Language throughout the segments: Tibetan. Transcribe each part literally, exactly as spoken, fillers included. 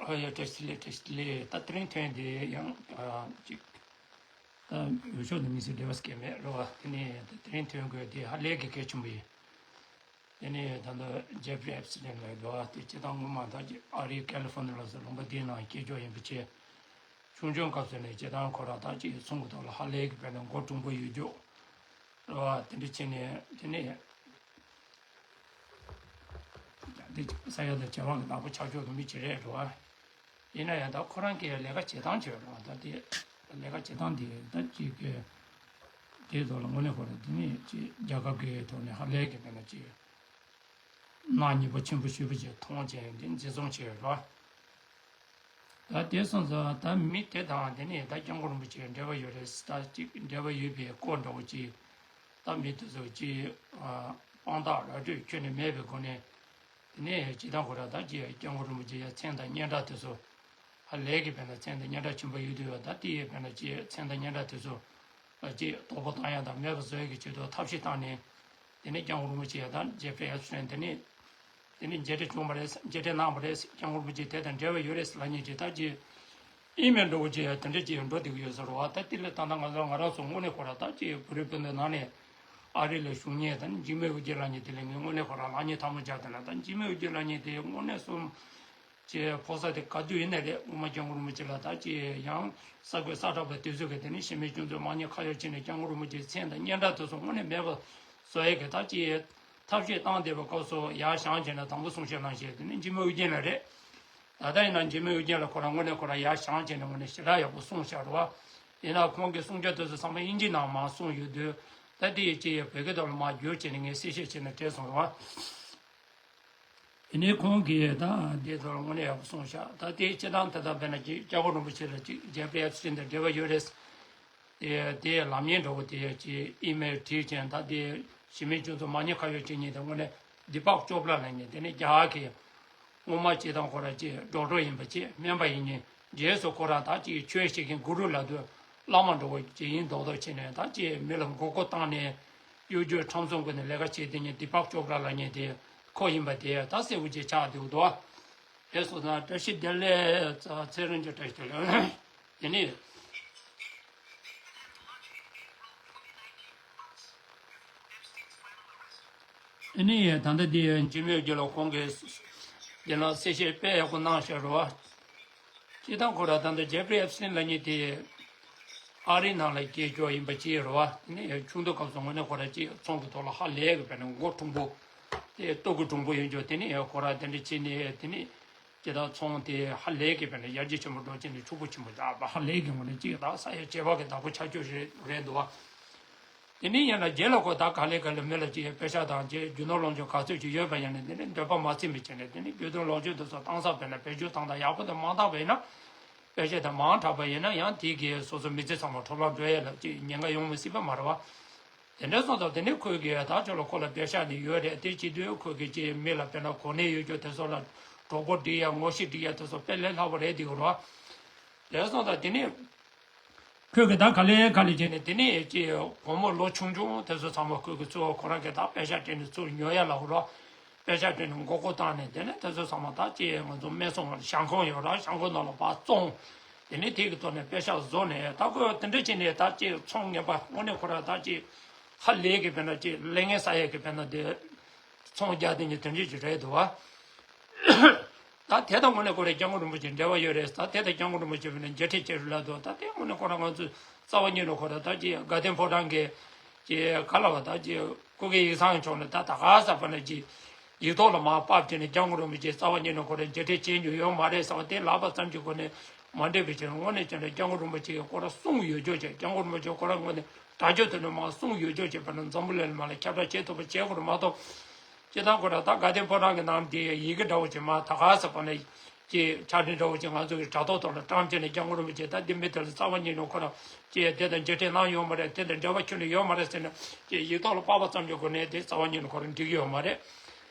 ཨ་ཡ། བཀྲ་ཤིས་བདེ་ལེགས། བཀྲ་ཤིས་བདེ་ལེགས། ད་དེ་རིང་ཐོན་དེ་ཡང་ཨ་ཅིག་ད་ཡུལ་ཕྱོགས་ནས་མི་ཚེ་འབྲེལ་བ་སྐྱེལ་མེད་རེད་བ། དེ་ནས་ད་དེ་རིང་ཐོན་དགོས་དེ་ཧ་ལས་ཀྱི་གལ་ཆེན་པོ་ཡིན། དེ་ནས་ད་ལྟ་ཇེ་ཕི་རི་ཨེབ་སི་ཊིན་ལབ་འདུག་བ། དེ་སྤྱིར་བཏང་སྔོན་མ་ད་ཅིག་ཨ་རིའི་ཀ་ལི་ཧྥོ་ནི་ལ་སོགས་ལུང་པ་འདིའི་ནང་སྐྱེས་ཕྱོགས་ཡིན་པ་བྱས། ཆུང་ཆུང་སྐབས་སུ་ནས་སྤྱིར་བཏང་ཁོ་རང་ད་ཅིག་ཚོང་གི་ཐོག་ལ་ཧ་ལས་ཀྱི་དཔེར་ན་མགོ་གྲུང་པོ་ཡོད་རྒྱུ་རེད་བ། དེ་འདྲ་བྱས་ནས་དེ་ནས་ད་ལྟ་ས་ཡ་དང་བྱེ་བ་གི་བདག་པོ་ཆགས་ཆོག་གི་མི་ཅིག་རེད་རེད་བ། ཡིན་ན་ཡང་ད་ཁོ་རང་གི་ལས་ཀ་བྱེད་སྟངས་བྱས་རེད་བ། ད་དེ་ལས་ཀ་བྱེད་སྟངས་དེ་ད་ཅིག་གི་དེའི་ཐོག་ལ་དངོས་གནས་ཁོ་རང་དེ་ནས་ཅིག་རྒྱལ་ཁབ་ཀྱི་ཐོག་ནས་ཧ་ལས་ཀྱི་དཔེར་ན་ཅིག་གནང་ཉེས་པོ་ཆེན་པོ་ཞེ་པོ་ཅིག་མཐོང་བྱས་ཏེ་འཛིན་བཟུང་བྱས་ཡོད་རེད། ད་དེ་སོང་ཙང་ད་མི་དེ་དང་དེ་ནས་ད་སྐྱབས་མགོན་རིན་པོ་ཆེ་འབྲེལ་བ་ཡོད་རེད། ད་ཅིག་འབྲེལ་བ་ཡོད་པའི་སྐོར་འདྲ་བོ་ཅིག་ད་མི་དེ་ཚོ་ཅིག་དཔང་རྟགས་ར་སྤྲོད་ཁྱོན་ནས་མེད་པའི་སྒོ་ནས། དེ་ནས་སྤྱིར་བཏང་ཁོ་རང་ད་ཅིག་སྐྱབས་མགོན་རིན་པོ་ཆེ་ཡ་མཚན་དང་སྙན་གྲགས་དེ་ཚོ་ཧ་ལས་ཀྱི་དཔེར་ན་མཚན་དང་སྙན་གྲགས་ཆེན་པོ་ཡོད་དུས་ད་དེ་ཡི་དཔེར་ན་ཅིག་མཚན་དང་སྙན་གྲགས་དེ་ཚོ་ལ་ཅིག་དོ་ཕོག་བཏང་ཡ་དང་མེད་པ་བཟོ་ཡ་གི་ཆེད་དུ་ཐབས་ཤེས་བཏང་ནས། དེ་ནས་སྐྱབས་མགོན་རིན་པོ་ཆེ་ཡ་དང་ཇེ་ཕི་རི་ཨེབ་སི་ཊིན་དེ་ནས་དེ་ནས་མཇལ་འཕྲད་བྱུང་བ་རེད། མཇལ་འཕྲད་གནང་བ་རེད། སྐྱབས་མགོན་རིན་པོ་ཆེ་དེ་དང་འབྲེལ་བ་ཡོད་རེད་ལབ་མཁན་ཅིག་ད་ཅིག་ཨི་མེལ་འདྲ་བོ་ཅིག་ཡ་དེ་འདྲ་ཅིག་འགྲོ་བསྡད་ཀྱི་ཡོད་ས་རེད་བ། ད་དེ་ལ་ད་ལྟ་ང་ཚོ་ང་རང་ཚོ་དངོས་གནས་ཁོ་རང་ད་ཅིག་བོད་རིགས་སྤུན་ཟླ་ནང་ནས་ཨ་རི་ལ་བཞུགས་མཁན་ད་ནི་འཇིགས་མེད་དབུ་རྒྱན་ལབ་མཁན་དེ་ལ་ངས་དངོས་གནས་ཁོ་རང་ལག་གཉིས་ཐལ་མོ་སྦྱར་བསྡད་ན། ད་འཇིགས་མེད་དབུ་རྒྱན་ལབ་མཁན་དེ་དངོས་གནས་སོང་ཅེས་ཕོག་ས་དེ་ག་དུས་ཡིན་ན་རེད། སྔོན་མ་སྐྱབས་མགོན་རིན་པོ་ཆེ་ལ་ད་ཅི་ཡང་ས་གོས་ས་གྲགས་པ་དེ་ཚོ་གི་དེ་ནི་གཞི་མེད་སྐྱོན་འཛུགས་མ་ཉེས་ཁ་གཡོགས་བྱས་ནས་སྐྱབས་མགོན་རིན་པོ་ཆེའི་མཚན་དང་སྙན་གྲགས་དེ་ཚོ་དངོས་གནས་མེད་པ་བཟོ་ཡས་ཀྱི་ད་ཅི་ཐབས་ཤེས་བཏང་བསྡད་པའི་སྐབས་སུ་ཡར་བཞེངས་བྱས་ནས་དང་པོ་གསུང་བཤད་གནང་བྱས་དེ་ནི་འཇིགས་མེད་དབུ་རྒྱན་ལགས་རེད། ད་ལྟ་ཡིན་ན་འཇིགས་མེད་དབུ་རྒྱན་ལགས་ཁོ་རང་དངོས་གནས་ཁོ་རང་ཡར་བཞེངས་བྱས་ནས་དངོས་གནས་ཞེ་དྲག་ཡག་པོ་གསུངས་བཞག་རེད་བ། ཡིན་ན་ཁོང་གི་གསུང་བཤད་དེ་ཚོ་ཚང་མ་དབྱིན་ཇིའི་ནང་མར་གསུངས་ཡོད་དུས། ད་དེ་ཡི་ཅི་ཡི་བོད་སྐད་ཐོག་ལ་མར་བསྒྱུར་བྱས་ནས་ངས་གསལ་བཤད་བྱས་ནས་བྲིས་སོང་རེད་བ། དེ་ནས་ཁོང་གིས་ད་འདི་ཚོར་དངོས་གནས་ཡག་པོ་གསུངས་ཤག་ད་དེའི་སྤྱིར་བཏང་དེ་དག་དཔེར་ན་ཅིག་སྐྱབས་མགོན་རིན་པོ་ཆེ་ལ་ཅིག་ཇེ་ཕི་རི་ཨེབ་སི་ཊིན་དང་འབྲེལ་བ་ཡོད་རེད། དེ་དེའི་ལམ་ཡིག་འདྲ་བོ་དེ་ཅིག་ཨི་མེལ་བྲིས་ཅན་ད་དེ་གཞི་མེད་སྐྱོན་འཛུགས་མ་ཉེས་ཁ་གཡོགས་བྱེད་མཁན་དེ་དངོས་གནས་དི་པག་ཅོ་པྲ་ལབ་མཁན་དེ་ནི་རྒྱ་གར་གྱི་སྔོན་མ་སྤྱིར་བཏང་ཁོ་རང་ཅིག་ཌོག་ཊར་ཡིན་པ་ཅིག་སྨན་པ་ཡིན་མཁན། རྗེས་སུ་ཁོ་རང་ད་ཅིག་ཆོས་བཤད་མཁན་གུ་རུ་ལབ་དུས་བླ་མ་འདྲ་བོ་ཅིག་ཡིན་མདོག་མདོག་བྱས་ནས་ད་ཅིག་མི་ལ་མགོ་སྐོར་བཏང་ནས། གཡོ་སྒྱུ་ཁྲམ་གསུམ་སྒོ་ནས་ལས་ཀ་བྱེད་དེ་ཉིད་དི་པག་ཅོ་པྲ་ལབ་མཁན་དེ་ཁོ་ཡིན་པ་དེ་ད་གསལ་པོ་ཅིག་ཆགས་འདུག་དོ། དེ་སོང་ཙང་བཀྲ་ཤིས་བདེ་ལེགས། ཚེ་རིང་ཅོ་བཀྲ་ཤིས་བདེ་ལེགས། དེ་ནི་དེ་ནི་ད་ལྟ་དེ་འཇིགས་མེད་དབུ་རྒྱན་ལགས་ཁོང་གིས་དེ་ལ་གསལ་བཤད་དཔེ་ཡག་པོ་གནང་བཞག་རེད་བ། སྤྱིར་བཏང་ཁོ་རང་ད་ལྟ་ཇེ་ཕི་རི་ཨེབ་སི་ཊིན་ལབ་མཁན་དེ་ཨ་རིའི་ནང་ལ་སྐྱེས་ཕྱོགས་ཡིན་པ་ཅིག་རེད་བ། དེ་ནས་ཆུང་དུས་སྐབས་སུ་དངོས་གནས་ཁོ་རང་ཅིག་ཚོང་གི་ཐོག་ལ་ཧ་ལས་གི་དཔེར་ན་མགོ་གྲུང་པོ་དེ་སྟོབས་ཀྱི་གྲུང་པོ་ཡིན་ཆོག་དེ་ནས་ཁོ་རང་དེ་འདྲ་བྱས་ནས་དེ་ནས་ཇི་ལྟར་ཚོང་དེ་ཧ་ལས་གི་དཔེར་ན་ཡར་རྒྱས་ཆེན་པོ་འགྲོ་བྱས་ནས་ཕྱུག་པོ་ཆེན་པོ་ད་ཧ་ལས་གི་ངོས་ནས་ཅིག་ད་ས་ཡ་བྱེ་བ་གི་བདག་པོ་ཆགས་ཆོག་རེད་རེད་འདུག་བ། དེ་ནས་ཡིན་ན་རྗེས་ལ་ཁོ་ད་ག་ལེ་ག་ལེ་མི་ལ་ཅིག་དཔེ་ཆ་དང་ཅིག་རྒྱུ་ནོར་ལོངས་སྤྱོད་ག་ཚོད་ཅིག་ཡོད་པ་ཡིན་ན་དེ་ནས་འདོད་པ་མ་ཚིམ་པ་བྱས་ནས་དེ་ནས་རྒྱུ་ནོར་ལོངས་སྤྱོད་དེ་ཚོ་བཏང་ས་དཔེར་ན་བེད་སྤྱོད་བཏང་སྟངས་ཡག་པོ་དང་མ་བཏང་བ་ཡིན་ན། དཔེ་ཆ་དང་མང་དྲགས་པ་ཡིན་ན་ཡང་དེ་གིས་སོ་སོ་མི་ཚེ་ཚང་མ་འཕྲོ་བརླག་འགྲོ་ཡས་ལ་ཅིག་ཉེན་ཁ་ཡོང་མི་སྲིད་པ་མ་རེད་བ། དེ་འདྲ་སོང་ཙང་དེ་ནས་ཁོས་གིས་ད་ཁྱོད་ལ་ཁོ་ལ་པེ་ཤག་ནི་ཡོད་རེད། དེ་བྱེད་དུས་ཁོས་གིས་ཅིག་མི་ལ་དཔེར་ན་གོ་གནས་ཡོད་རྒྱུ་དེ་ཚོ་ལ་གྲོགས་པོ་སྒྲིག་ཡ་ངོ་ཤེས་སྒྲིག་ཡ་དེ་ཚོ་དཔེ་ལས་སླ་པོ་རེད་འདུག་རོ། དེ་སོང་ཙང་དེ་ནས་ཁོས་གིས་ད་ག་ལེ་ག་ལེ་བྱས་ནས་དེ་ནས་ཅིག་བུ་མོ་ལོ་ཆུང་ཆུང་དེ་ཚོ་ཚང་མ་ཁོས་གིས་ཚུར་ཁོ་རང་གིས་ད་པེ་ཤག་སྤྲད་ནས་ཚུར་ཉོ་ཡ་ལ་འོ་རོ། པེ་ཤག་སྤྲད་ནས་མགོ་སྐོར་བཏང་ནས་དེ་ནས་དེ་ཚོ་ཚང་མ་ད་ཅིག་ང་ཚོ་སྨད་འཚོང་ཞང་ཁང་ཡོད་ར་ཞང་ཁང་ནང་ལ་ཕར་བཙོང་། དེ་ནས་དེ་གི་ཐོག་ནས་པེ་ཤག་བཟོ་ནས་ད་ཁོས་དེ་འདྲ་བྱས་ནས་ད་ཅིག་ཚོང་ངན་པ་དངོས་གནས་ཁོ་ར་ད་ཅིག་ཧ་ལས་གི་དཔེར་ན་ཅིག་ལས་ངན་བསགས་ཡས་གི་དཔེར་ན་དེ་ཚོང་རྒྱག་དེ་ཉིད་དེ་འདྲ་ཅིག་རེད་འདུག་བ། ད་དེ་དང་དངོས་གནས་ཁོ་ར་སྐྱབས་མགོན་རིན་པོ་ཆེ་འབྲེལ་བ་ཡོད་རེད། ད་དེ་དང་སྐྱབས་མགོན་རིན་པོ་ཆེ་དཔེར་ན་མཇལ་འཕྲད་བྱེད་རུ་ལ་འདུག་ད་དེ་དངོས་གནས་ཁོ་ར་ང་ཚོ་རྩ་བ་ཉིད་ནས་ཁོ་ར་ད་ཅིག་དགའ་ལྡན་ཕོ་བྲང་གི་ཅེས་ག་ལ་བ་ད་ཅེས་སྐུ་སྒེར་ཡིག་ཚང་ཕྱོགས་ནས་ད་ད་ག་ས་བ་ན་ཅེས་ཡིག་ཐོག་ལ་མར་ཕབ་བྱས་ནས་སྐྱབས་མགོན་རིན་པོ་ཆེ་རྩ་བ་ཉིད་ནས་ཁོ་རང་མཇལ་འཕྲད་བྱེད་རྒྱུ་ཡོད་མ་རེད་ཟེར་བ་དེ་ལབ་པ་ཙམ་གྱིས་ཁོ་ནས་མ་འགྲིག་པའི་ཕྱིར་དངོས་གནས་བྱས་ན་སྐྱབས་མགོན་རིན་པོ་ཆེ་གིས་ཁོ་རང་གསུང་ཡོད་ཆོག་ཅེས་སྐྱབས་མགོན་རིན་པོ་ཆེ་ཁོ་རང་དངོས་གནས་དྲ་ཕྱོགས་དེ་ནས་མར་གསུང་ཡོད་ཆོག་ཅེས་པ་ན་འཛམ་བུ་གླིང་ལ་མ་ལ་ཁྱབ་བསྒྲགས་བྱེད་ཐུབ་པ་བྱེད་དགོས་རེད་མ་གཏོགས། སྤྱིར་བཏང་ཁོ་རང་ད་དགའ་ལྡན་ཕོ་བྲང་གི་ནང་དེ་ཡི་གེ་འདྲ་བོ་ཅིག་མར་ད་ག་ས་བ་ན་ཅེས་ཕྱག་བྲིས་འདྲ་བོ་ཅིག་ང་ཚོ་གི་དྲ་ཐོག་ཐོག་ལ་བཀྲམ་བྱས་ནས་སྐྱབས་མགོན་རིན་པོ་ཆེ་ད་འདི་མི་དེ་ལ་རྩ་བ་ཉིད་ནས་ཁོ་རང་ཅེས་དེ་དང་མཇལ་འཕྲད་གནང་ཡོད་མ་རེད། དེ་དང་འབྲེལ་བ་ཁྱོན་ནས་ཡོད་མ་རེད་ཟེར་ནས་ཅེས་ཡིག་ཐོག་ལ་ཕབ་པ་ཙམ་གྱི་སྒོ་ནས་དེ་རྩ་བ་ཉིད་ནས་ཁོ་རང་འགྲིག་གི་ཡོད་མ་རེད།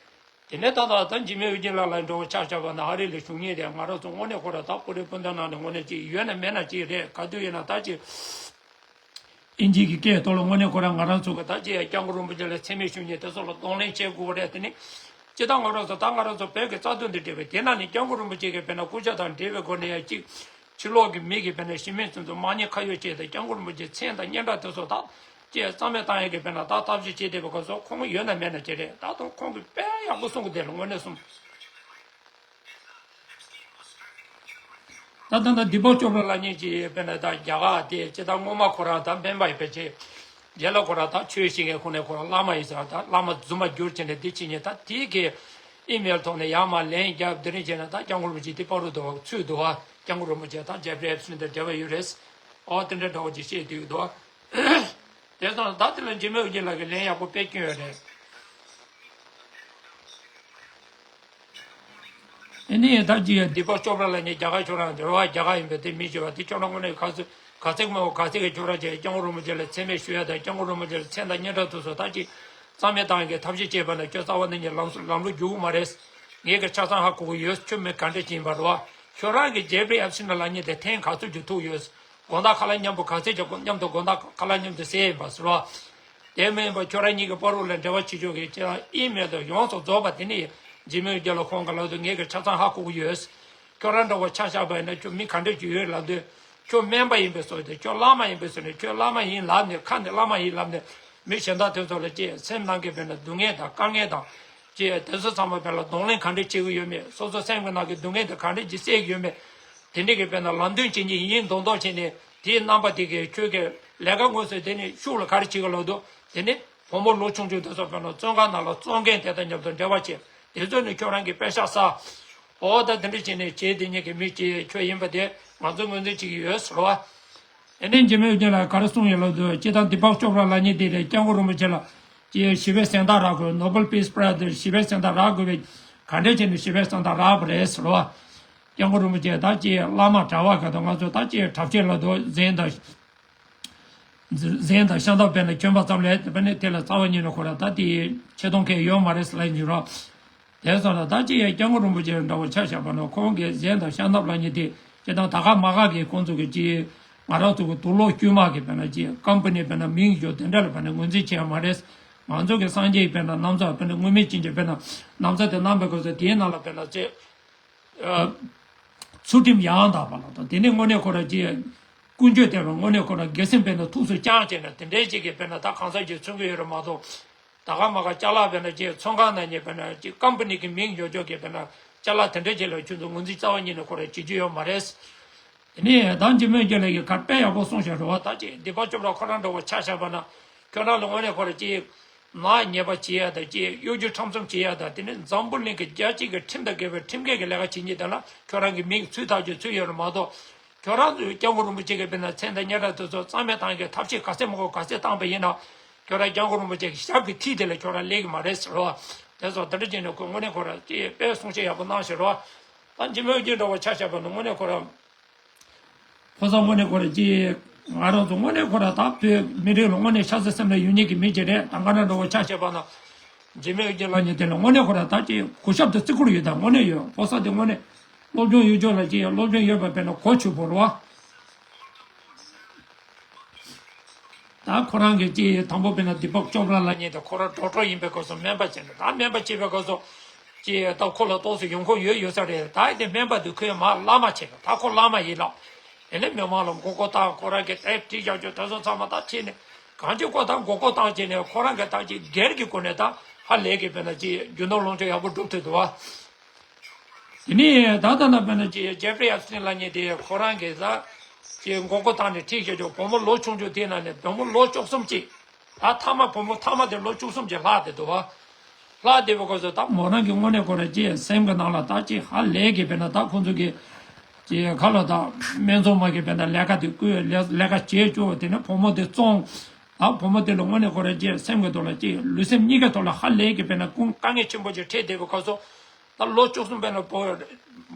དེ་ནས་ད་ལྟ་ད་འཇིགས་མེད་དབུ་ཅན་ལགས་ལ་འགྲོ་བ་ཆ་བཞག་པ་ན་ཨ་རི་ལ་བཞུགས་མཁན་དེ་ང་རང་ཚོ་དངོས་གནས་ཁོ་རང་ད་བོད་རིགས་སྤུན་ཟླ་ནང་ནས་དངོས་གནས་ཅིག་ཡོད་ན་མེད་ན་ཅིག་རེད། ག་དུས་ཡིན་ན་ད་ཅིག་ཨིན་ཇི་གི་སྐད་ཐོག་ལ་དངོས་གནས་ཁོ་རང་ང་རང་ཚོ་གི་ད་ཅི་ཡང་སྐྱབས་མགོན་རིན་པོ་ཆེ་ལ་མཚན་སྨད་ཞུ་མཁན་དེ་ཚོ་ལ་གདོང་ལེན་བྱེད་དགོས་པ་རེད། དེ་ནི་ སྤྱིར་བཏང་ང་རང་ཚོ་ད་ང་རང་ཚོ་བོད་ཀྱི་རྩ་དོན་དང་འབྲེལ་བའི་དེ་ནང་ནས་སྐྱབས་མགོན་རིན་པོ་ཆེ་གི་དཔེར་ན་སྐུ་ཕྱྭ་དང་འབྲེལ་བའི་སྒོ་ནས་ཡང་གཅིག་ཕྱི་ལོགས་ཀྱི་མི་གི་དཔེར་ན་གཞི་མེད་ཚོ་ཚོ་དམག་ཉེས་ཁ་གཡོགས་བྱས་ཏེ་སྐྱབས་མགོན་རིན་པོ་ཆེ་མཚན་དང་སྙན་གྲགས་དེ་ཚོ་ད་ཅེས་རྩ་མེད་བཏང་ཡས་ཀྱི་དཔེར་ན་ད་ཐབས་ཤེས་བྱས་བསྡད་པའི་སྐབས་སུ་ཁོང་ཡོད་ན་མེད་ན་ཅི་རེད། ད་དུང་ཁོང་གིས་དཔེ་ཡག་པོ་གསུང་གི་བསྡད་ལ་དངོས་གནས་གསུངས། ད་ད་ད་དིཔོག་ཅོ་པྲ་ལབ་མཁན་ཅིག་དཔེར་ན་ད་རྒྱ་གར་དེ་ཅི་ད་སྔོན་མ་ཁོ་རང་ད་སྨན་པ་ཡིན་པའི་ཆེད་རྗེས་ལ་ཁོ་རང་ད་ཆོས་བཤད་མཁན་ཁོ་ནས་ཁོ་རང་བླ་མ་ཡིན་ཟེར་ད་བླ་མ་རྫུན་མ་བསྒྱུར་བྱས་ནས་འདི་བྱེད་མཁན་ད་དེའི་གི་ཨི་མེལ་ཐོག་ནས་ཡར་མར་ལན་རྒྱབ་དེ་རིང་བྱས་ན་ད་སྐྱབས་མགོན་རིན་པོ་ཆེ་དེ་པ་རུ་འདུག་བ་ཚུད་འདུག་བ། སྐྱབས་མགོན་རིན་པོ་ཆེ་ད་ཇེ་ཕྲི་ཨེབ་སི་ཊིན་དང་འབྲེལ་བ་ཡོད་རེད། ཨོ་དེ་འདྲ་འདྲ་བོ་ཅིག་བཤད་དུས་འདུག་བ། དེ་སོང་ད་དེ་ལ་འཇིགས་མེད་དབུ་ཅན་ལགས་ཀྱིས་ལན་ཡག་པོ་དཔེ་བསྐྱོན་ཡོད་རེད། ཨེ་ནི་ད་ཅི་ཡ་དིཔོག་ཅོ་པྲ་ལབ་མཁན་རྒྱ་གར་ཁྱོད་རང་འདིར་བ་རྒྱ་གར་ཡིན་པས་དེ་མི་བྱེད་པ་དེ་ཁྱོད་རང་དངོས་གནས་ག་ཚོད་ག་ཚད་མོ་ག་ཚད་ཀྱི་ཁྱོད་རང་ཅིག་སྐྱབས་མགོན་རིན་པོ་ཆེ་ལ་མཚན་སྨད་ཞུ་ཡ་དང་སྐྱབས་མགོན་རིན་པོ་ཆེ་ལ་མཚན་དང་སྙན་གྲགས་དེ་ཚོ་ད་ཅི་རྩ་མེད་བཏང་གི་ཐབས་ཤེས་བྱས་པ་ན་ཁྱོད་རྩ་བ་ནས་ཉིད་ལམ་ལམ་ལུགས་རྒྱུག་གི་མ་རེད། ངས་ཀྱི་ཆ་ཚང་ཧ་གོ་གི་ཡོད། ཁྱོད་མི་ག་འདྲ་ཅིག་ཡིན་པ་རེད་བ། ཁྱོད་རང་གི་ཇེ་ཕྲི་ཨེབ་སི་ཊིན་ལབ་མཁན་དེ་ཐེངས་ག་ཚོད་ཅིག་ཐུག་ཡོད། དགོང་དག་ཁ་ལག་མཉམ་པོ་ག་ཚད་ཅིག་མཉམ་དུ་དགོང་དག་ཁ་ལག་མཉམ་དུ་བཟས་ཡིན་པ་ཟེར་བ། དེ་མིན་པ་ཁྱོད་རང་གཉིས་ཀྱི་པ་རུ་ལ་འབྲེལ་བ་བྱེད་ཆོག་གི་ཅེས་ཨི་མེལ་དུ་ཡོངས་སུ་རྫོགས་པ་དེ་ནི་འཇིགས་མེད་རྒྱལ་ལོ་ཁོང་གི་ལག་ཏུ་ངས་ཀྱི་ཆ་ཚང་ཧ་གོ་གི་ཡོད། ཁྱོད་རང་འདྲ་བོ་ཆ་བཞག་པ་ཡིན་ན་ཁྱོད་མི་ག་འདྲ་ཅིག་ཡོད་ལབ་དུས། ཁྱོད་སྨན་པ་ཡིན་པའི་བཟོ་དེ་ཁྱོད་བླ་མ་ཡིན་པའི་བཟོ་ནས་ཁྱོད་བླ་མ་ཡིན་ལབ་ནས་ཁ་ནས་བླ་མ་ཡིན་ལབ་ནས་མི་གཞན་དག་དེ་ཚོ་ལ་ཅེས་སེམས་ནང་གི་དཔེར་ན་སྡུག་བསྔལ་དང་དཀའ་ངལ་དང་། ཅེས་དེ་ཚོ་ཚང་མ་དཔེར་ན་གདོང་ལེན་ག་འདྲ་བྱེད་ཀྱི་ཡོད་མེད། སོ་སོ་སེམས་ཀྱི་ནང་གི་སྡུག་བསྔལ་དེ་ག་འདྲ་ཅིག་སེལ་གྱི་ཡོད་མེད། དེ་འདྲ་གི་དཔེར་ན་ལམ་སྟོན་བྱེད་མཁན་ཡིན་མདོག་མདོག་བྱས་ནས་དེའི་རྣམ་པ་དེ་གིས་ཁྱོད་ཀྱི་ལས་ཀ་དངོས་སུ་དེ་ནི་ཤུགས་ལ་ག་རེ་བྱེད་ཀྱི་ལབ་འདུག་དེ་ནི་བུ་མོ་ལོ་ཆུང་ཆུང་དེ་ཚོ་དཔེར་ན་བཙོན་ཁང་ནང་ལ་བཙོན་མཁན་དེ་དང་མཉམ་དུ་འབྲེལ་བ་བྱེད། དེ་ཚོ་ནི་ཁྱོད་རང་གི་པེ་ཤག་ཟ། ཨོ་ད་དེ་འདྲ་བྱས་ནས་བྱེད་དེ་ཉིད་ཀྱི་མི་གཅིག་ཁྱོད་ཡིན་པ་དེ་ང་ཚོ་ངོས་འཛིན་བྱེད་ཀྱི་ཡོད་ཟེར་བ། ཨེ་ནས་འཇིགས་མེད་དབུ་ཅན་ལགས་ག་རེ་གསུངས་ཡོད་ལབ་དུས་སྤྱིར་བཏང་དིཔོག་ཅོ་པྲ་ལབ་མཁན་དེ་རེད། སྐྱབས་མགོན་རིན་པོ་ཆེ་ལ་ཅེས་ཞི་བའི་གཟེངས་རྟགས་རག་དགོས། ནོ་བེལ་པིས་པྲ་ཛ་ཞི་བའི་གཟེངས་རྟགས་རག་དགོས་པས་ག་འདྲས་བྱས་ནས་ཞི་བའི་གཟེངས་རྟགས་རག་པ་རེད་ཟེར་བ། སྐྱབས་མགོན་རིན་པོ་ཆེ་ད་ཅེས་བླ་མ་གྲྭ་བ་ག་དང་ང་ཚོ་ད་ཅེས་གྲྭ་ཆས་ལ་དོ་གཟན་དང་། གཟན་དང་ཤམ་ཐབས་སྤེལ་ནས་གྱོན་པ་ཙམ་ལས་དེ་ནས་དེ་ལ་རྩ་བ་ཉིད་ནས་ཁོ་ར་ད་དེ་ཆེ་མཐོང་གང་ཡོད་མ་རེད་ཟེར་ལབ་ཡིན་རོགས། དེ་སོང་ལ་ད་ཅི་ཡང་སྐྱབས་མགོན་རིན་པོ་ཆེ་འདྲ་བོ་ཆ་བཞག་པ་ན་ཁོང་གིས་གཟན་དང་ཤམ་ཐབས་ལབ་མཁན་དེ་སྤྱིར་བཏང་ད་ག་མ་ག་གི་ཁོང་ཚོ་གི་ཅི་ང་རང་ཚོ་གི་དུག་ལོག་དཀྱུས་མ་གི་དཔེར་ན་ཅི་ཀམ་པ་ནི་དཔེར་ན་མིང་ཡོད་དེ་འདྲ་ལ་དཔེར་ན་ངོས་འཛིན་བྱས་ཡ་མ་རེད། ང་ཚོ་གི་སངས་རྒྱས་ཀྱི་དཔེར་ན་ན་བཟའ་དཔེར་ན་དངུལ་མེད་ཅན་གྱི་དཔེར་ན་ན་བཟའ་དེ་གནང་བའི་སྐབས་སུ་དེའི་ནང་ལ་དཔེར་ན་ཅི། ཚུལ་ཁྲིམས་ཡང་དག་པ་ལ་དང་དེ་ནས་དངོས་གནས་ཁོ་ར་ཅི། ཀུན་སྤྱོད་དེ་ལ་དངོས་གནས་ཁོ་ར་དགེ་སེམས་དཔེར་ན་ཐུགས་སུ་བཅངས་བྱས་ན་དེ་འདྲའི་ཅིག་གི་དཔེར་ན་ད་གང་ཟག་ཅིག་མཚོན་གྱི་ཡོད་རེད་མ་གཏོགས། ད་ག་མ་ག་ཅ་ལག་དཔེར་ན་ཅིག་ཚོང་ཁང་ནང་ནས་དཔེར་ན་ཅིག་ཀམ་པ་ནི་གི་མིང་ཡོད་ཆོག་གི་དཔེར་ན་ཅ་ལག་དེ་འདྲའི་ཅིག་ལ་ཁྱོད་ཚོ་ངོས་འཛིན་རྩ་བ་ཉིད་ནས་ཁོ་ར་བྱེད་རྒྱུ་ཡོད་མ་རེད། དེ་ནས་ད་འཇིགས་མེད་རྒྱལ་ལགས་ཀྱིས་ག་དཔེ་ཡག་པོ་གསུངས་བཞག་རེད་བ། ད་ཅིག་དིཔོག་ཅོ་པྲ་ཁོ་རང་འདྲ་བོ་ཆ་བཞག་པ་ན་ཁྱོད་རང་ལ་དངོས་གནས་ཁོ་ར་ཅིག་ནག་ཉེས་པ་བྱེད་ཡ་དང་ཅིག་གཡོ་སྒྱུ་ཁྲམ་གསུམ་བྱེད་ཡ་དང་དེ་ནས་འཛམ་བུ་གླིང་གི་རྒྱལ་སྤྱི་གི་ཁྲིམས་དང་འགལ་བའི་ཁྲིམས་འགལ་གྱི་ལས་ཀ་བྱེད་མཁན་དེ་ལ་ཁྱོད་རང་གི་མིང་ཚུད་ཐག་ཆོད་ཚུད་ཡོད་རེད་མ་གཏོགས། ཁྱོད་རང་ཚོའི་སྐྱབས་མགོན་རིན་པོ་ཆེ་གི་དཔེར་ན་མཚན་དང་སྙན་གྲགས་དེ་ཚོ་རྩ་མེད་བཏང་མཁན་ཐབས་ཤེས་ག་ཚད་མང་པོ་ག་ཚད་བཏང་པ་ཡིན་ན། ཁྱོད་རང་སྐྱབས་མགོན་རིན་པོ་ཆེ་གི་ཞབས་ཀྱི་མཐིལ་དེ་ལ་ཁྱོད་རང་སླེབས་ཀྱི་མ་རེད་ཟེར་བ། དེ་ཚོ་དེ་འདྲ་བྱས་ནས་ཁོས་དངོས་གནས་ཁོ་རང་ཅིག་དཔེ་གསུང་བཤད་ཡག་པོ་གནང་ཞེས་རོ། ད་འཇིགས་མེད་དབུ་ཅན་འདྲ་བོ་ཆ་བཞག་པ་ན་དངོས་གནས་ཁོ་རང་། ཕོ་གསར་དངོས་གནས་ཁོ་རང་ཅིག་ང་རང་ཚོ་དངོས་གནས་ཁོ་རང་ད་བོད་མི་རིགས་ལ་དངོས་གནས་ཤ་ཚ་སེམས་ལ་ཡོད་མཁན་གྱི་མི་ཅིག་རེད། ད་ང་རང་འདྲ་བོ་ཆ་བཞག་པ་ན། འཇིགས་མེད་དབུ་ཅན་ལགས་ཉིད་དེ་ལ་དངོས་གནས་ཁོ་རང་ད་ཅིག་གུས་ཞབས་དང་བརྩི་བཀུར་ཡོད། ད་དངོས་གནས་ཡོད། ཕོ་གསར་དེ་དངོས་གནས་སློབ་སྦྱོང་ཡོད་ཅོག་ལ་ཅིག་སློབ་སྦྱོང་ཡོད་པ་དཔེར་ན་གོ་ཆོད་པོ་རེད་བ། ད་ཁོ་རང་གི་ཅིག་དང་པོ་དཔེར་ན་དིཔོག་ཅོ་པྲ་ལབ་མཁན་དེ་ཁོ་རང་ཌོག་ཊར་ཡིན་པའི་སྐབས་སུ་སྨན་པ་བྱས་ནས་ད་སྨན་པ་བྱེད་པའི་སྐབས་སུ་ཅིག་ད་ཁོ་ལ་ཏོག་ཙམ་ཡོང་ཁུངས་ཡོད་ཡོད་ས་རེད། ད་དེ་སྨན་པ་དེ་ཁོས་མར་བླ་མ་བྱས་པ། ད་ཁོ་བླ་མ་ཡིན་ལ། དེ་ནས་མི་མང་ལ་མགོ་སྐོར་བཏང་། ཁོ་རང་གི་ཨེ་ཁྲིད་བཞག་ཆོག་དེ་ཚོ་ཚང་མ་ད་བྱས་ནས་གང་ཅི་ཁོ་ད་མགོ་སྐོར་བཏང་བྱས་ནས་ཁོ་རང་གི་ད་ཅིག་སྒེར་གྱི་སྒོ་ནས་ད་ཧ་ལས་ཀྱི་དཔེར་ན་ཅིག་རྒྱུ་ནོར་ལོངས་སྤྱོད་ཡག་པོ་སྒྲུབ་ཐུབ་འདུག་བ། དེ་ནས་ད་ལྟ་ན་དཔེར་ན་ཅིག་ཇེ་ཕི་རི་ཨེབ་སི་ཊིན་ལབ་མཁན་དེ་ཁོ་རང་གིས་ད་ཅིག་མགོ་སྐོར་བཏང་ནས་ཁྲིད་བཞག་ཆོག་བུ་མོ་ལོ་ཆུང་ཆུང་དེའི་ནང་ནས་བུ་མོ་ལོ་བཅུ་གསུམ་ཅིག་ད་མཐའ་མ་བུ་མོ་མཐའ་མ་དེ་ལོ་བཅུ་གསུམ་ཅིག་ལྷག་བསྡད་འདུག་བ། ལྷག་བསྡད་པའི་སྐབས་སུ་ད་མོ་རང་གི་དངོས་གནས་ཁོ་རང་ཅིག་སེམས་ཀྱི་ནང་ལ་ད་ཅིག་ཧ་ལས་ཀྱི་དཔེར་ན་ད་ཁོང་ཚོ་གི་ཅིག་ཁ་ལ་ད་སྨད་འཚོང་མ་གི་དཔེར་ན་ལས་ཀ་དེ་བསྐུལ། ལས་ལས་ཀ་བྱེད་ཆོག་དེ་ནས་བུ་མོ་དེ་བཙོང་། ད་བུ་མོ་དེ་ལ་དངོས་གནས་ཁོ་རང་ཅིག་སེམས་ཀྱི་ཐོག་ལ་ཅིག་ལུས་སེམས་གཉིས་ཀའི་ཐོག་ལ་ཧ་ལས་ཀྱི་དཔེར་ན་ཀུན་དཀའ་ངལ་ཆེན་པོ་ཅིག་འཕྲད་བསྡད་པའི་སྐབས་སུ། ད་ལོ་བཅུ་གསུམ་དཔེར་ན་བུ་